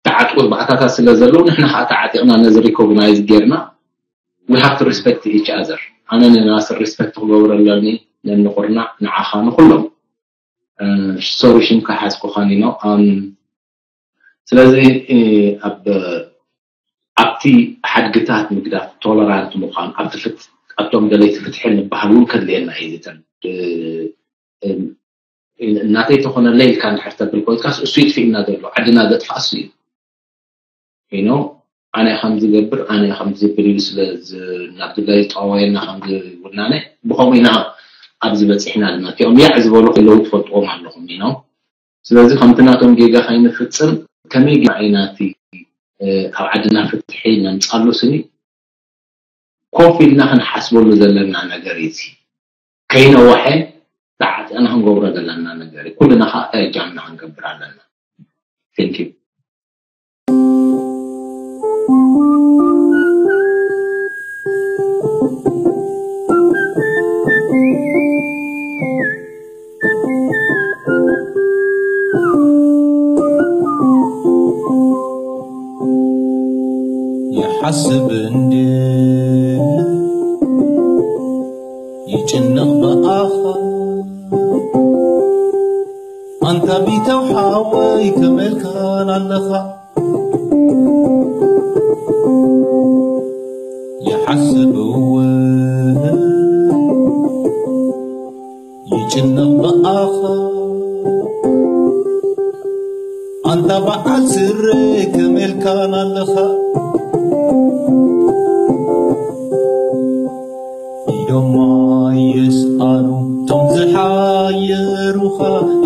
ተዓጥቁት ባእታታት ስለ ዘለዉ ንሕና ከዓ ተዓጢቕና ነዚ ሪኮግናይዝ ጌርና we have to respect each other ኣነ ንናስር ሪስፐክት ክገብሮ ኣለኒ፣ ነንቁርናዕ፣ ንዓኻ፣ ንኩሎም። ሶሪ ሽምካ ሓዝኩኻን ኢኖ። ስለዚ ኣብ ኣብቲ ሓድግታት ምግዳፍ ቶለራንት ምዃን ኣብቲ ፍት ኣብቶም ደለይቲ ፍትሒ ንበሃል እውን ከድልየና እዩ። እተን እናተይ ተኾነለይ ኢልካ እንድሕር ተብል ኮይንካስ እሱ ይጥፍእና ዘሎ ዓድና ዘጥፋእ እሱ እዩ። ኢኖ ኣነ ከም ዝገብር ኣነ ከም ዝብል ኢሉ ስለ ናብ ግዳይ ዝጠዋየና ከም ዝውናነ ብኸምኡ ኢና ኣብዚ በፂሕና ድማ እቲኦም ያዕ ዝበሉ ከለዉ ትፈልጥዎም ኣለኹም ኢኖ። ስለዚ ከምቲ ናቶም ጌጋ ከይንፍፅም ከመይ ጌና ኢና እቲ ኣብ ዓድና ፍትሒ ነምፃሉ ስኒ ኮፍ ኢልና ክንሓስበሉ ዘለና ነገር እዩ። ከይነዋሐ ተዓጢቕና ክንገብሮ ዘለና ነገር እዩ። ኩልና ከዓ እጃምና ክንገብር ኣለና። Thank you። ይሓስብ እንድየ ይጭነቕ ብኣኻ ኣንታ ቢተው ሓወይ ከመልካን ኣለኻ ይሓስብ እወ ይጭነቕ ብኣኻ ኣንታ በዓል ስረ ከመልካን ኣለኻ ኢዶማ ይስኣኑ ቶም ዝሓየሩኻ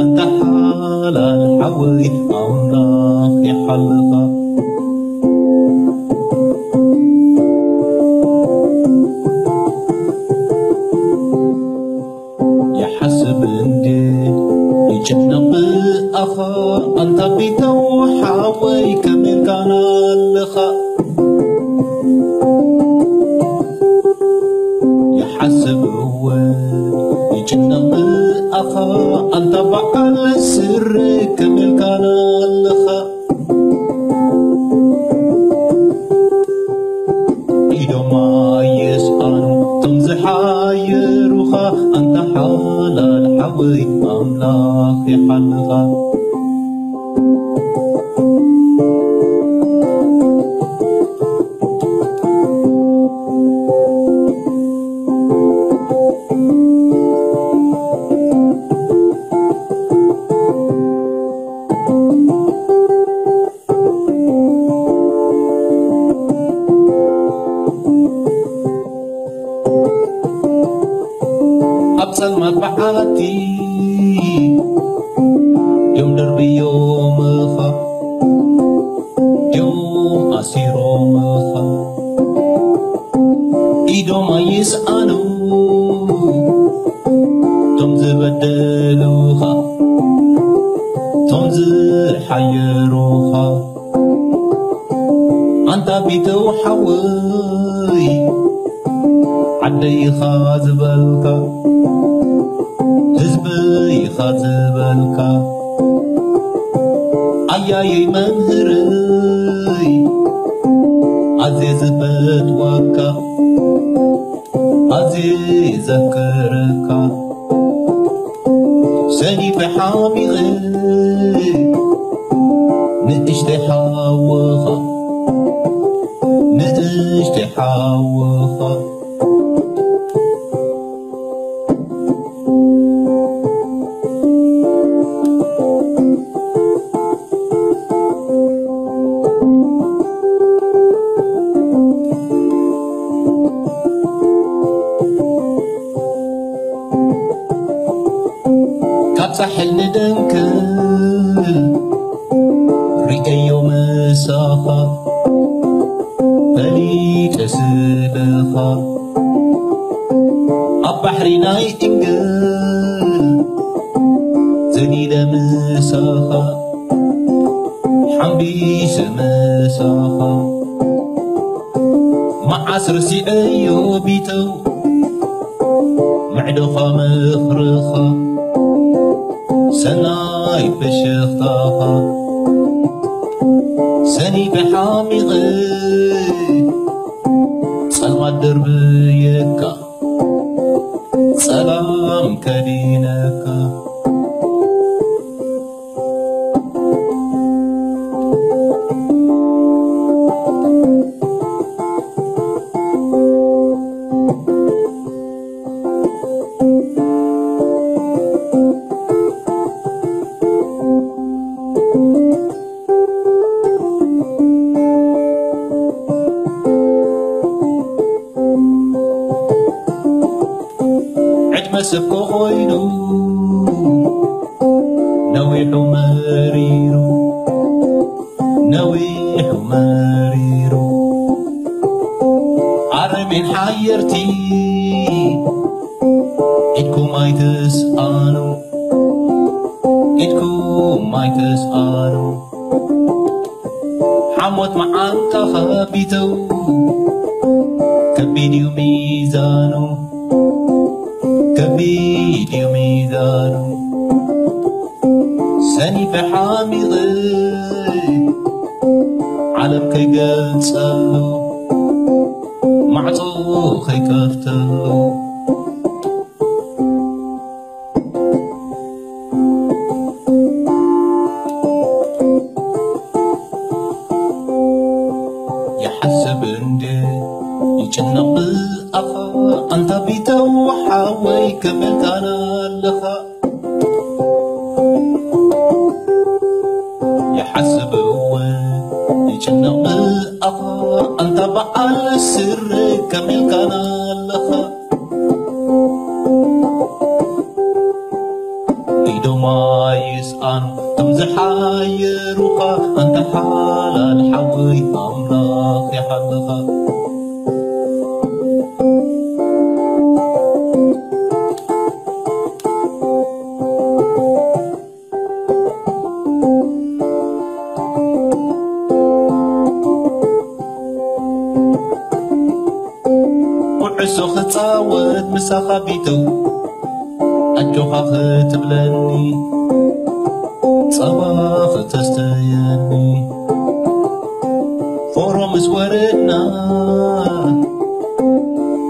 ኣንታ ሓላል ሓወይ ኣምላኽ ይሓልኻ ይሓስብ እንዴ ይጭነቕ ብኣኻ ኣንታ ቢተው ሓወይ ከመልካና ኣለኻ ይሓስብ እወ ይጭነቕ ብኣኻ ኣንታ በዓል ስረ ከመልካና ኣለኻ ኢዶማ ይስኣኑ ቶም ዝሓየሩኻ ኣንታ ሓላል ሓወይ ኣምላኽ ይሓልኻ ኣብ ጸልማት በዓቲ ድዮም ደርብዮምኻ ድዮም ኣሲሮምኻ ኢዶም ኣይስኣኑ ቶም ዝበደሉኻ ቶም ዝሓየሩኻ ኣንታ ቢተው ሓወይ ዓደይ ኢኻ ዝበልካ ህዝበይ ኢኻ ዝበልካ ኣያየይ መምህረይ ኣዜ ዝፈትወካ ኣዜ ዘክረካ ሰኒፈ ሓሚቐ ንእሽተይ ሓወኻ ንእሽተይ ሓወኻ ካብ ጻሕል ንደንክል ርእዮ ምሳኻ ፈሊጠ ስለኻ ኣብ ባሕሪ ናይ ድንግል ዘሊለ ምሳኻ ሓምቢሰ ምሳኻ መዓስ ርሲዐዮ ቢተው ምዕዶኻ ምኽርኻ ሰናይ ፍሽኽታኻ ሰኒፈ ሓሚቐ ጸልማት ደርብየካ ሰብ ኮይኑ ነዊሑ መሪሩ፣ ነዊሑ መሪሩ። ኣረሜን ሓየርቲ ኢድኩም ኣይትስኣኑ፣ ኢድኩም ኣይትስኣኑ። ሓሞት መዓንጣ ኸቢተው፣ ከቢድ እዩ ሚዛኑ፣ ከቢድ እዩ ሚዛኑ። ሰኒፈ ሓሚቐ ዓለም ከይገልጸሉ፣ ማዕጾ ከይከፍተሉ። ይሓስብ እንዴ ይጭነቕ ብኣኻ፣ ኣንታ ቢተው ሓወይ ከመልካና ኣለኻ። ይሓስብ እወ ይጭነቕ ብኣኻ፣ ኣንታ በዓል ስረ ከመልካና ኣለኻ። ኢዶም ኣይስኣኑ እቶም ዝሓየሩኻ፣ ኣንታ ሓላል ሓወይ ኣምላኽ ይሓልኻ። ኩዕሶ ክጻወት ምሳኻ ቢተው፣ ኣጆኻ ክትብለኒ፣ ጸባ ክተስተየኒ። ፎሮ ምስ ወረድና፣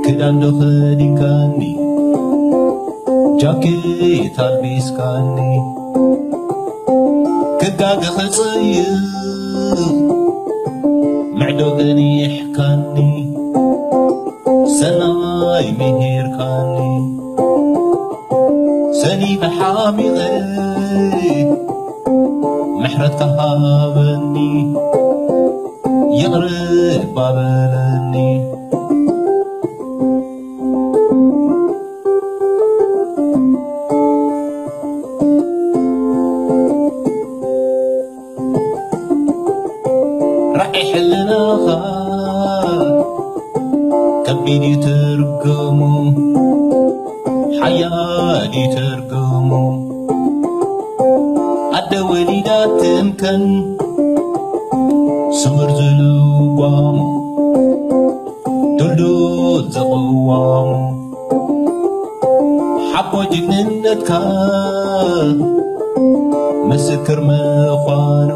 ክዳን ዶ ከዲንካኒ፣ ጃኬት ኣልቢስካኒ። ክጋገ ክጽይፍ፣ ምዕዶ ገኒሕካኒ፣ ሰናይ ምሂርካኒ። ሰኒፈ ሓሚቐ፣ ምሕረትካ ሃበኒ፣ ይቕረ እባ በለኒ። ራዕይ ሕልናኻ ከቢድ እዩ ትርጉሙ፣ ሓያል እዩ ትርጉሙ። ኣደ ወሊዳ ትምከን፣ ስምር ዝልጓሙ፣ ዱልዱል ዘቕዋሙ። ሓቦ ጅግንነትካ ምስክር ምዃኑ፣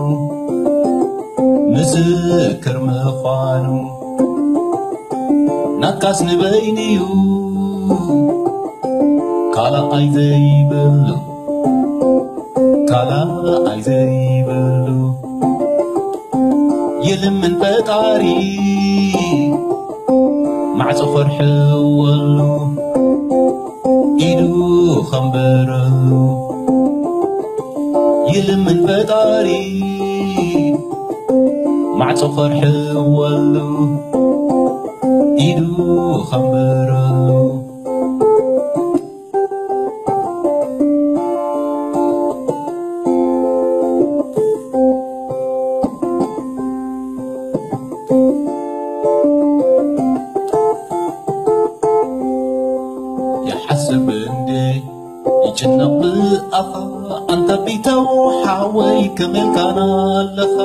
ምስክር ምዃኑ። ናትካስ ንበይንዩ ካልኣይ ዘይብሉ፣ ካልኣይ ዘይብሉ። ይልምን ፈጣሪ ማዕጾ ኸርሕወሉ፣ ኢዱ ኸንበረሉ። ይልምን ፈጣሪ ማዕጾ ኸርሕወሉ፣ ኢዱ ኸንበረሉ። ይሓስብ እንዴ ይጭነቕ ብኣኻ፣ ኣንታ ቢተው ሓወይ ከመልካና ኣለኻ።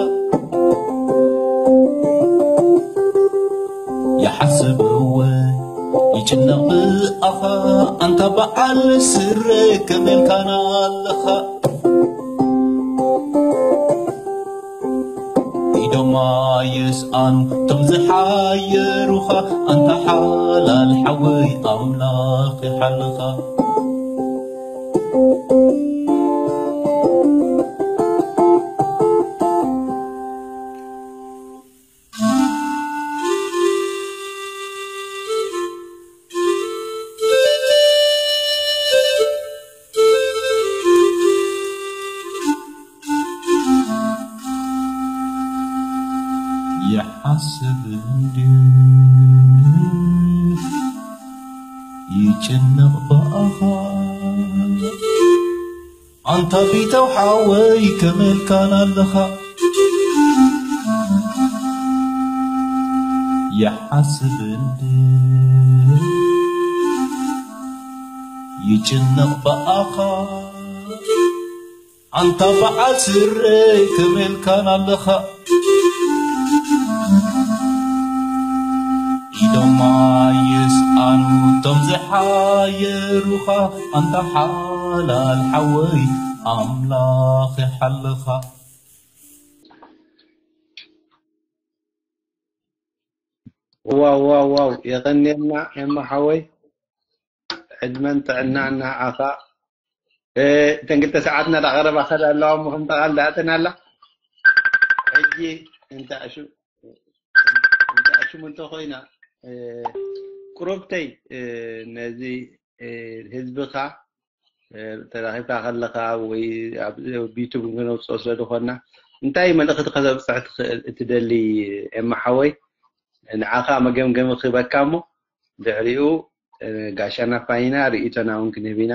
ይሓስብ እወ ይጭነቕ ብኣኻ፣ ኣንታ በዓል ስረ ከመልካና ኣለኻ። ኢዶማ የስኣኑ ቶም ዝሓየሩኻ፣ ኣንታ ሓላል ሓወይ ኣምላኽ ይሓልኻ። ይሓስብ እንድዩ ይጭነቕ ብኣኻ ኣንታ ቢተው ሓወይ ከመልካን ኣለኻ ይሓስብ እንደ ይጭነቕ ብኣኻ ኣንታ በዓል ስረይ ከመልካን ኣለኻ ኢዶማ ይስኣኑ እቶም ዝሓየሩኻ ኣንታ ሓላል ሓወይ ኣምላኽ ይሓልኻ ዋው ዋው ዋው የቐንየልና ኤማ ሓወይ ዕድመን ጥዕናን ንዓኻ እተን ክልተ ሰዓትና ዳቐረባ ከዳ ኣለዋ እሞ ከምታ ቃል ዳእተን ኣላ ሕጂ እንተ ኣሽሙ እንተኾይና ቁረብተይ ነዚ ህዝብኻ ተራኺብካ ከለኻ ወይ ኣብ ዩቱብ ክነውፅኦ ስለ ዝኾንና እንታይ መልእኽቲ ከተብፅሕ ትኽእል እትደሊ ኤማ ሓወይ ንዓኻ መገምገሚ ክህበካ እሞ ድሕሪኡ ጋሻና ፋይና ርእይቶና እውን ክንህብ ኢና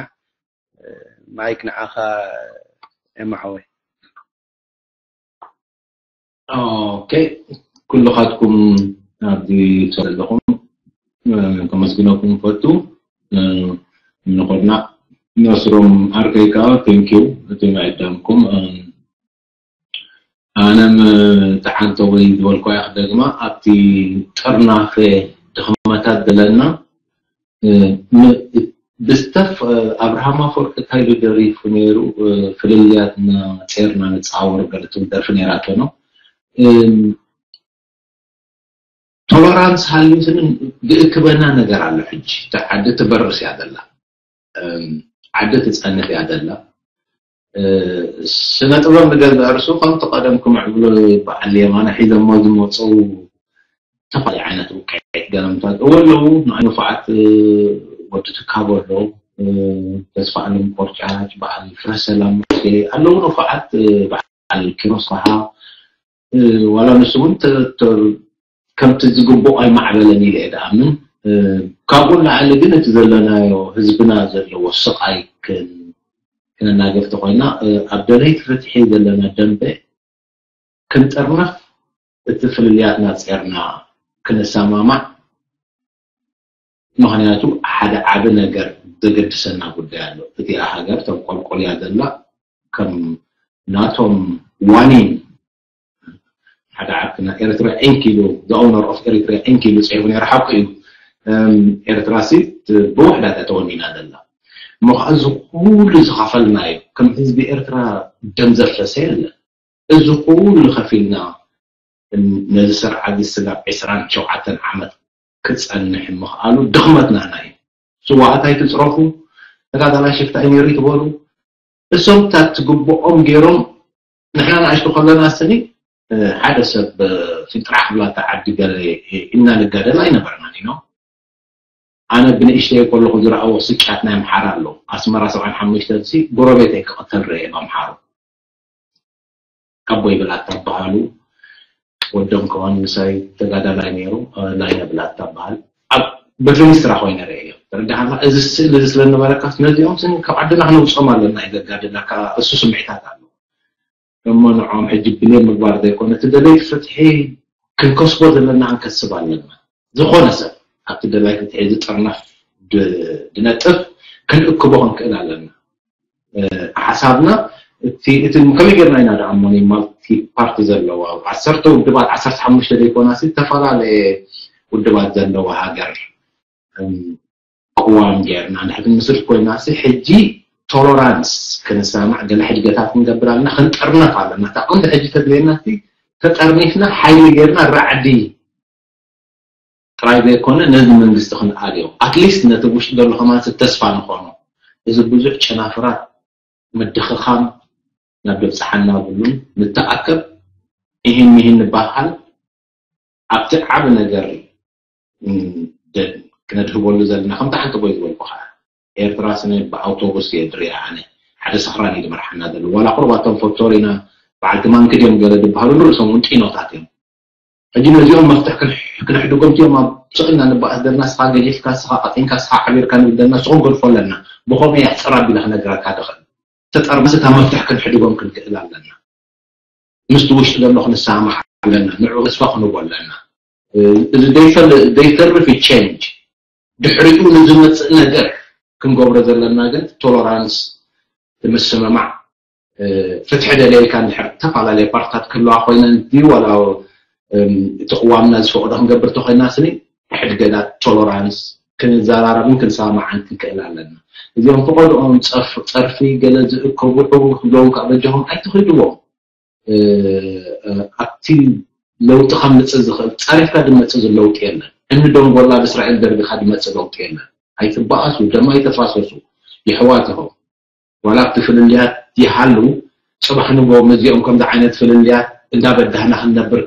ማይክ ንዓኻ ኤማ ሓወይ ኦኬ ኩልኻትኩም ኣብዚ ዘለኹም ከመስግነኩም ፈቱ ንኾድና ነስሮም ዓርከይ ከዓ thank you እቲ ምዕዳምኩም ኣነም ተሓንተ ወይ ዝበልኳ ክደግማ ኣብቲ ጥርናፈ ድኽመታት ዘለና ብስተፍ ኣብርሃም ኣፈወርቂ እንታይ ኢሉ ደሪፉ ነይሩ ፍልልያትና ጼርና ንፃወር ገለ ትብል ደርፊ ነይራቶ ነው ቶለራንስ ሃልዩ ስምን ዝእክበና ነገር ኣሎ ሕጂ እታ ዓዲ ትበርስ እያ ዘላ ዓዲ ትፀንሕ እያ ዘላ ስነ ጥበብ ንገዝእ ርሱ ከምቲ ቀደም ክምዕብሎ በዓል የማነ ሒዘሞ ዝመፅኡ ዝተፈላለዩ ዓይነት ውቅዒት ገለምታት እወ ኣለዉ ንዓይ ንፉዓት ወዲ ትካቦ ኣሎ ተስፋ ኣለም ቆርጫጭ በዓል ፍረሰላም ኣለዉ ንፉዓት በዓል ኪሮስ ካሃ ዋላ ንሱ እውን ከምቲ ዝግብኦ ኣይማዕበለን ኢለ እየ ድኣምን ካብኡ ንላዕሊ ግን እቲ ዘለናዮ ህዝብና ዘለዎ ስቃይ ክነናገር ተኮይና ኣብ ደለይቲ ፍትሒ ዘለና ደንበ ክንጥርነፍ እቲ ፍልልያትና ጼርና ክንሰማማዕ ምኽንያቱ ሓደ ዓቢ ነገር ዘገድሰና ጉዳይ ኣሎ እቲኣ ሃገር ተንቆልቆልያ ዘላ ከም ናቶም ዋኒን ሓደ ዓርክና ኤርትራ ኢንክ ኢሉ the owner of Eritrea ኢንክ ኢሉ ጽሒፉ ነይሩ ሓቁ እዩ ኤርትራ ሲ ብውሕዳት ተወኒና ዘላ እሞ ከዓ እዚ ኩሉ ዝኸፈልናዮ ከም ህዝቢ ኤርትራ ደም ዘፍሰሰ የለ እዚ ኩሉ ከፊልና ነዚ ስርዓት እዚ ስጋብ ዕስራን ሸውዓተን ዓመት ክጸንሕ ምኽኣሉ ድኽመት ናህና እዩ። ስዋኣት ኣይትጽረፉ፣ ተጋዳላይ ሽፍታ እዩ ነይሩ ይትበሉ። እሶም እታ ትግብኦም ገይሮም ንሕና ንኣሽቱ ከለና ስኒ ሓደ ሰብ ፊጥራሕ ብላ እታ ዓዲ ገለ ኢልና ንጋደል ኣይነበርናን ኢና። ኣነ ብንእሽተይ ከለኹ ዝረኣዎ ስቅያት ናይ ኣምሓራ ኣሎ። ኣስመራ ሰብዓን ሓሙሽተን ሲ ጎረቤተይ ክቕተል ርእየ ብኣምሓሩ። ኣቦይ ብላታ በሃሉ ወዶም ከማን ምሳይ ተጋዳላይ ነይሩ ላይነ ብላታ በሃል ኣብ በፊኒስትራ ኮይነ ርእየ ተረዳሃላ እዚ ስእሊ እዚ ስለነበረካስ ነዚኦም ስኒ ካብ ዓድና ክነውፅኦም ኣለና እዩ ዘጋድለካ እሱ ስምዒታት ኣሎ እሞ ንዖም ሕጂ ብሌን ምግባር ዘይኮነ እቲ ደለይቲ ፍትሒ ክንከስቦ ዘለና ክንከስብ ኣለና ዝኾነ ሰብ ኣብቲ ደላይ ፍትሒ ዝጥርነፍ ድነጥፍ ክንእክቦ ክንክእል ኣለና ሓሳብና እቲ እቲ ከመይ ጌርና ኢና ደኣ እሞ ናይ ማልቲ ፓርቲ ዘለዎ ዓሰርተ ውድባት ዓሰርተ ሓሙሽተ ዘይኮና ሲ ዝተፈላለየ ውድባት ዘለዎ ሃገር ቅዋም ጌርና ንሕቲ ምስል ኮይና ሲ ሕጂ ቶሎራንስ ክንሰማዕ ገለ ሕድገታት ክንገብር ኣለና ክንጥርነፍ ኣለና እታ ቀንዲ ሕጂ ተድልየና ሲ ተጠርኒፍና ሓይሊ ጌርና ራዕዲ ጥራይ ዘይኮነ ነዚ መንግስቲ ክንኣልዮ ኣትሊስት ነቲ ውሽጢ ዘሎ ከማን ተስፋ ንኾኖ እዚ ብዙሕ ጨናፍራት ምድኽኻም ናብ ደብፅሓና ብሉን ንተኣከብ ይህን ይህን ንበሃል ኣብቲ ዓብ ነገር ክነድህበሉ ዘለና ከምቲ ሓንቲ ቦይ ዝበልኩ ከዓ ኤርትራ ስነ ብኣውቶቡስ እየ ድሪኣ ኣነ ሓደ ሰኽራን እዩ ዝመርሓና ዘሎ ዋላ ቁሩባቶም ፈቶሪና በዓልቲ ማንክድ እዮም ገለ ዝበሃሉ ንርእሶም እውን ጢኖታት እዮም ሕጂ ነዚኦም መፍትሕ ክነሕድጎም እዮም ኣብ ስቕ ኢልና ንበኣስ ዘለና። ስኻ ገዲፍካ፣ ስኻ ቀጢንካ፣ ስኻ ዓቢርካ ንብል ዘለና፣ ስቕ ክንገድፎ ኣለና። ብኸመይ እያ ትጸራ ቢላ ክነግረካ ድኽእል? ተጠርመሰ እታ መፍትሕ ክንሕድጎም ክንክእል ኣለና። ምስቲ ውሽጢ ዘሎ ክንሰማማዕ ኣለና። ንዕኡ ተስፋ ክንቦ ኣለና። እዚ ዘይተርፍ ቸንጅ ድሕሪኡ ንዝመፅእ ነገር ክንገብሮ ዘለና ግን ቶለራንስ፣ ምስምማዕ፣ ፍትሒ ደልየልካ እንድሕር ዝተፈላለየ ፓርትታት ክህልዋ ኮይነን ድዩ ዋላ እቲ ቅዋምና ዝፈቅዶ ክንገብር ተኮይና ስኒ ሕድገዳት ቶለራንስ ክንዘራረብን ክንሰማማዕን ክንክእል ኣለና። እዚኦም ፈቀድኦም ጸርፊ ገለ ዝእከቡ ሕው ክብለዎም ካብ በጃኹም ኣይትኽድዎም። ኣብቲ ለውጢ ካብ ምጽእ ዝኽእል ጸሪፍካ ድመጽእ ዝለውጢ የለን። እኒ ደንጎላ ብእስራኤል ደርግኻ ድመጽእ ለውጢ የለን። ኣይትበኣሱ፣ ደም ኣይተፋሰሱ። የሕዋት ኢኹም። ዋላ ኣብቲ ፍልልያት ይሃሉ፣ ጽባሕ ንጎ መዚኦም ከምዚ ዓይነት ፍልልያት እንዳበዳህና ክንነብር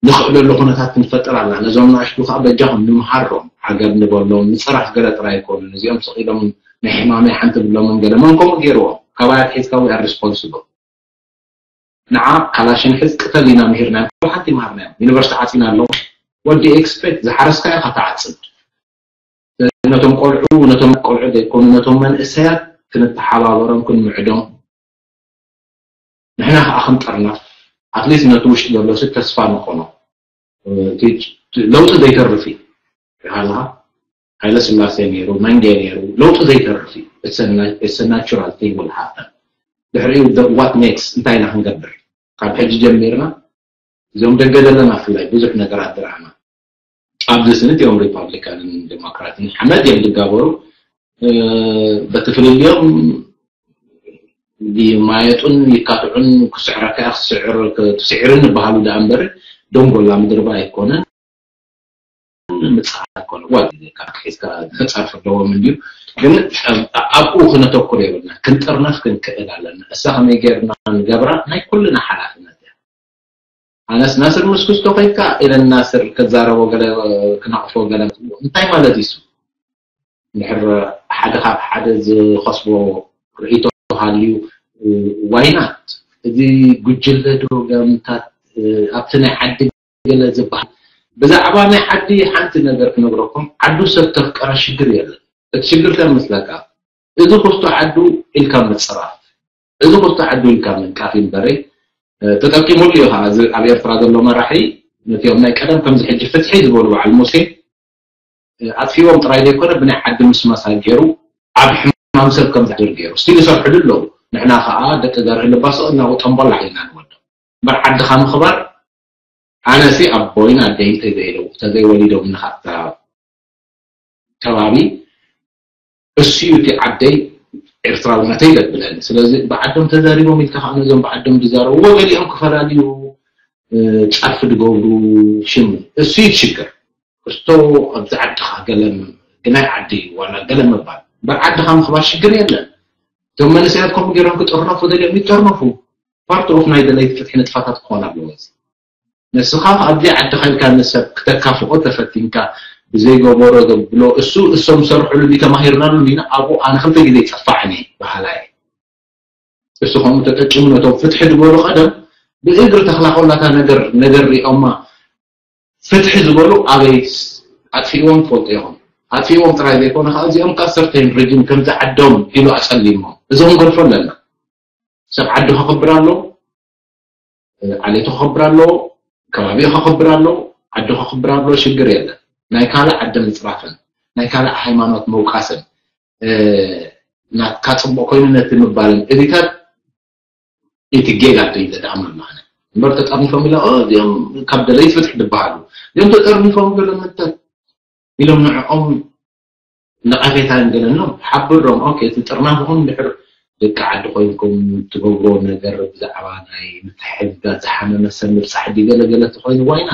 ንኽእለሉ ኩነታት ክንፈጥር ኣለና። ነዞም ንኣሽቱ ከዓ በጃኹም ንምሃሮም፣ ዓገብ ንበሎም። ንፀራፍ ገለ ጥራይ ኣይኮኑን እዚኦም፣ ስቕ ኢሎም ናይ ሕማመይ ሓንቲ ብሎምን ገለ መን ከምኡ ገይርዎም? ካባይ ኣትሒዝካ we are responsible። ንዓ ካላሽን ሕዝ ቅተል ኢና ምሂርናዮም፣ ሓንቲ ይምሃርናዮም። ዩኒቨርሲቲ ዓፂና ኣለዉ። What do you expect? ዝሓረስካ ኢኻ ትዓፅድ። ነቶም ቆልዑ፣ ነቶም ቆልዑ ዘይኮኑ፣ ነቶም መንእሰያት ክንተሓባበሮም ክንምዕዶም፣ ንሕና ከዓ ክንጥርነፍ፣ ኣትሊስት ነቲ ውሽጢ ዘሎ ሲ ተስፋ ንኾኖ። ለውጢ ዘይተርፍ እዩ። ሃላ ሃይለ ስላሴ ነይሩ፣ መንጌ ነይሩ፣ ለውጢ ዘይተርፍ እዩ። It's a natural thing will happen። ድሕሪኡ what next እንታይ ኢና ክንገብር? ካብ ሕጂ ጀሚርና እዞም ደገ ዘለና ብፍላይ ብዙሕ ነገራት ዝረኣና ኣብዚ ስኒ እቲኦም ሪፓብሊካንን ዴሞክራትን ሓመድ እዮም ዝጋበሩ። በቲ ፍልልዮም ይማየጡን ይካትዑን፣ ክስዕረካ እያ ክትስዕር ትስዕርን ይበሃሉ ደኣ እምበር ደንጎላ ምድርባ ኣይኮነን። ምጽዓር ኣይኮነ ዋ ሒዝካ ተጻርፍ ኣለዎም እንዲዩ። ግን ኣብኡ ክነተኩር የብልና። ክንጥርነፍ ክንክእል ኣለና። እሳ ከመይ ጌርና ንገብራ ናይ ኩልና ሓላፍነት እያ። ኣነስ ናስር ምስ ክስቶ ከይድካ ኢለን ናስር ክዛረቦ ገለ ክነቕፎ ገለ እንታይ ማለት እዩ? እንድሕር ሓደ ካብ ሓደ ዝኸስቦ ርእይቶ ሃልዩ ዋይናት እዚ ጉጅለ ዶ ገምታት ኣብቲ ናይ ዓዲ ገለ ዝበሃል ብዛዕባ ናይ ዓዲ ሓንቲ ነገር ክነግረኩም ዓዱ ሰብ ተፍቀረ ሽግር የለን። እቲ ሽግር እንታይ መስለካ? እዚ ክስቶ ዓዱ ኢልካ ምፅራፍ እዚ ክስቶ ዓዱ ኢልካ ምንቃፍ ይንበረይ ተጠቂሙሉ እዩ ከዓ ኣብ ኤርትራ ዘሎ መራሒ ነቲኦም ናይ ቀደም ከምዚ ሕጂ ፍትሒ ዝበሉ በዓል ሙሴ ኣጥፊዎም ጥራይ ዘይኮነ ብናይ ዓዲ ምስማሳ ገይሩ ኣብ ሕማም ሰብ ከም ዝሕድር ገይሩ ስቲል ይሰርሕሉ ኣለዉ። ንሕና ከዓ ደቂ ዘርህ ልባሶ እናው ጠንቦላ ሒዝና ንወዶ እምበር ዓድኻ ምኽባር ኣነሲ ኣቦይን ኣደይን ተዘይለው ተዘይወሊዶም ንኻታ ከባቢ እሱ እዩ እቲ ዓደይ ኤርትራውነተይ ዘብለኒ። ስለዚ ብዓዶም ተዛሪቦም ኢልካ ከዓ ነዞም ብዓዶም ዝዛረቡ ወገሊኦም ክፈላልዩ ጻርፊ ዝገብሩ ሽም እሱ እዩ ሽግር። ክስቶ ኣብዚ ዓድኻ ገለም ግናይ ዓዲ ዋላ ገለ ምባል እምበር ዓድኻ ምኽባር ሽግር የለን። እቶም መንእሰያት ከምኡ ገይሮም ክጥርነፉ ደልዮም ይጠርነፉ። ፓርት ኦፍ ናይ ደለይቲ ፍትሒ ንጥፋታት ክኾን ኣለዎ። እዚ ንስኻ ኣብዚ ዓድኻ ኢልካ ንሰብ ክተካፍኦ ተፈቲንካ ብዘይገበሮ ዘብሎ እሱ እሶም ዝሰርሕሉ እንዲ ተማሂርናሉ እንዲና ኣብኡ ኣነ ክልተ ግዜ ይፀፋዕኒ በሃላይ። እሱ ከምኡ ተጠቂሙ ነቶም ፍትሒ ዝበሉ ቀደም ብእግሪ ተኽላ ኮላታ ነገር ነገር ሪኦማ ፍትሒ ዝበሉ ኣበይ ኣጥፊእዎም ትፈልጡ ኢኹም። ኣጥፊእዎም ጥራይ ዘይኮነ ከዓ እዚኦም ካብ ሰርተይን ሪጅን ከምዚ ዓዶም ኢሉ ኣፀሊሞም እዞም ገድፎ ኣለና። ሰብ ዓዲ ከኽብር ኣለዎ፣ ዓሌቱ ከኽብር ኣለዎ፣ ከባቢኡ ከኽብር ኣለዎ፣ ዓዲ ከኽብር ኣለዎ፣ ሽግር የለን። ናይ ካልእ ዓዲ ምፅራፍን ናይ ካልእ ሃይማኖት ምውቃስን ናትካ ፅቡቅ ኮይኑ ነቲ ምባልን እዚታት እቲ ጌጋ ዶ ኢለ ድኣምን ኣነ እምበር ተጠርኒፎም ኢለ እዚኦም ካብ ደለይቲ ፍትሒ ዝበሃሉ እዚኦም ተጠርኒፎም ገለ መተት ኢሎም ንዕኦም ነቐፌታ ንገለኖም ሓብሮም ኦኬ እቲ ጥርናፍኹም ድሕር ደቂ ዓዲ ኮይንኩም ትገብሮ ነገር ብዛዕባ ናይ ምትሕግጋዝ ዝሓመመ ሰብ ምብፃሕ ድገለገለ ተኮይኑ ዋይና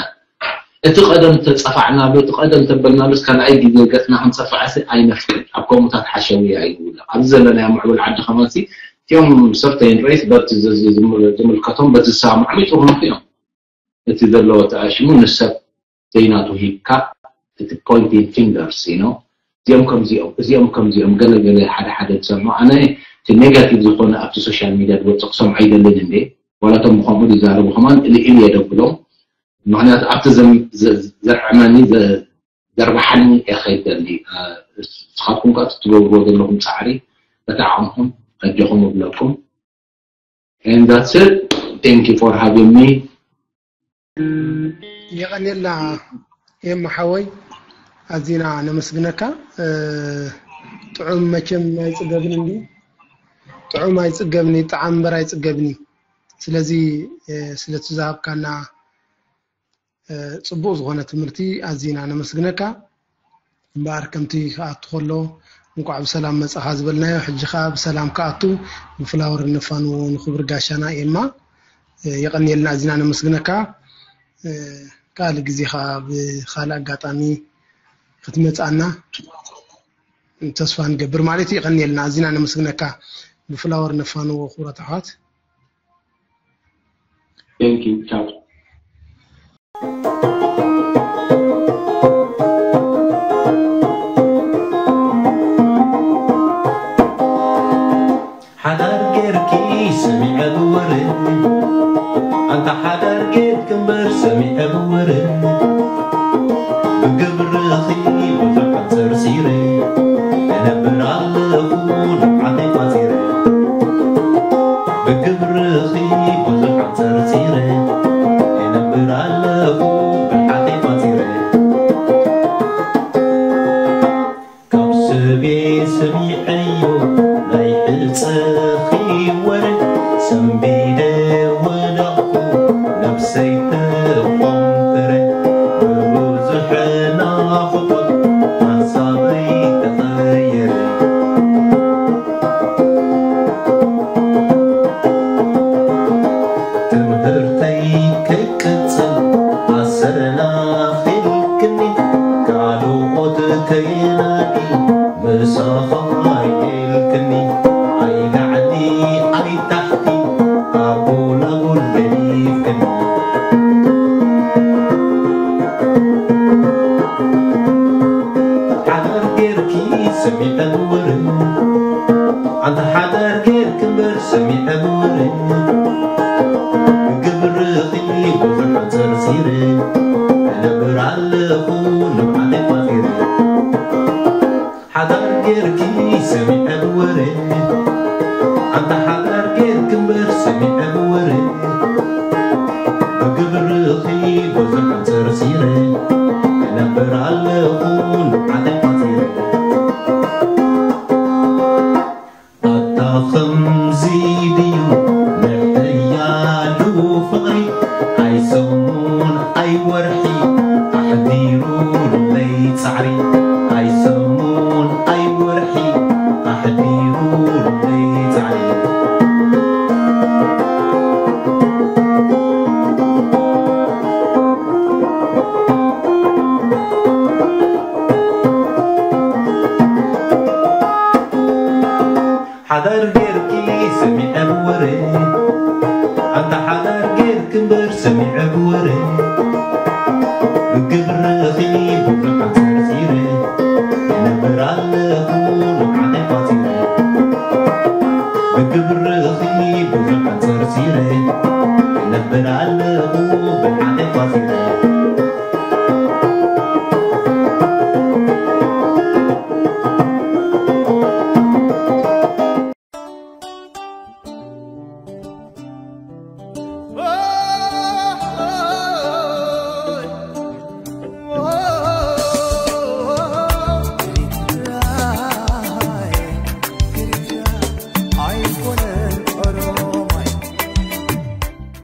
እቲ ቀደም ተፀፋዕናሉ እቲ ቀደም ተበልናሉስ ካልኣይ ግዜ ገፅና ክንፀፋዕሲ ኣይነፍቅድ ኣብ ከምኡታት ሓሸውያ እዩ ንብሎ ኣብዚ ዘለናዮ ምዕቡል ዓዲ ከማንሲ እቲኦም ሰርተይን ሬስ በቲ ዝምልከቶም በቲ ዝሰማምዖም ይጥርነፉ እዮም እቲ ዘለዎ ተኣሽሙ ንሰብ ዘይናቱ ሂብካ እቲ pointing fingers you know እዚኦም ከምዚኦም እዚኦም ከምዚኦም ገለ ገለ ሓደ ሓደ ዝሰምዑ ኣነ እቲ ኔጋቲቭ ዝኾነ ኣብቲ ሶሻል ሚድያ ዝወፅእ ክሰምዖ ኣይደልን እንዴ ዋላቶም ብከምኡ ዝዛረቡ ከማን እልእል እየ ደብሎም ምኽንያቱ ኣብቲ ዘም- ዘ- ዘርዕመኒ ዘ- ዘርብሓኒ እየ ከይደሊ። ንስኻትኩም ከኣ ትገብርዎ ዘለኹም ፃዕሪ በቲ ዓቕምኹም ኣጆኹም እብለኩም። And that's it. Thank you for having me. የቐንየልና ኤማ ሓወይ፣ ኣዚና ነመስግነካ። ጥዑም መቸም ኣይፅገብን እንዲ ጥዑም ኣይፅገብን እዩ፣ ጣዕም እምበር ኣይፅገብን እዩ። ስለዚ ስለቲ ዝሃብካና ፅቡቕ ዝኾነ ትምህርቲ ኣዚና ነመስግነካ። እምበኣር ከምቲ ክኣቱ ከሎ እንኳዕ ብሰላም መፃኻ ዝበልናዮ፣ ሕጂ ከዓ ብሰላም ክኣቱ ብፍላወር እነፋንዎ ንክቡር ጋሻና ኤማ። የቐንየልና ኣዚና ነመስግነካ። ካልእ ግዜ ከዓ ብካልእ ኣጋጣሚ ክትመፅኣና ተስፋ ንገብር ማለት እዩ። የቐንየልና ኣዚና ነመስግነካ። ብፍላወር ነፋንዎ ክቡራት ኣሕዋት። Thank you. Ciao. ሓዳር ጌርኪ ሰሚዐ ብወረ ኣንታ ሓዳር ጌርኪ እምበር ሰሚዐ ብወረ ብግብርኺ ብዙሕ ኣንጸርጺረ እነብር ኣለኹ ንብዓተይ ቋጺረ ብግብርኺ ብዙሕ ኣንጸርጺረ እነብር ኣለኹ ብልሓተይ ቋጺረ ካብ ሰብየ ሰሚዐዮ ናይ ሕጸኺ ወረ ሰንቢደ ወደቕኩ ነብሰይ ተኾምተረ ብብዙሕ ናፍቖት ሓሳበይ ተቐየረ ትምህርተይ ከይቅጽል ኣሰናኺልክኒ ካልኦት ከየናዲ ምሳኻ ኢልክኒ ኣይ ላዕሊ ኣይ ታሕቲ ኣጎላጉል ገዲፍክኒ ሓዳር ጌርኪ ሰሚዐ ብወረ ኣንታ ሓዳር ጌርኪ እምበር ሰሚዐ ብወረ ብግብርኺ ብዙሕ ኣንጸርጺረ እነብር ኣለኹ ንብዓተይ ቋጺረ ሓዳር ጌርኪ ሰሚዐ ብወረ ኣንታ ሓዳር ጌርኪ እምበር ሰሚዐ ብወረ ብግብርኺ ብዙሕ ኣንጸርጺረ እነብር ኣለኹ ንብዓተይ ቋጺረ ኣታ ኸምዚ ድዩ ምሕያሉ ፍቕሪ ኣይ ሰሙን ኣይ ወርሒ ኣሕዲሩለይ ጻዕሪ ኣይ ሰሙን ኣይ ወርሒ ኣሕዲሩለይ ጻዕሪ ሓዳር ጌርኪ ሰሚዐ ብወረ ኣንታ ሓዳር ጌርኪ እምበር ሰሚዐ ብወረ ብግብርኺ ብዙሕ ኣንጸርጺረ እነብር ኣለኹ ንብዓተይ ቋጺረ ብግብርኺ ብዙሕ ኣንጸርጺረ እነብር ኣለኹ ብልሓተይ ቋጺረ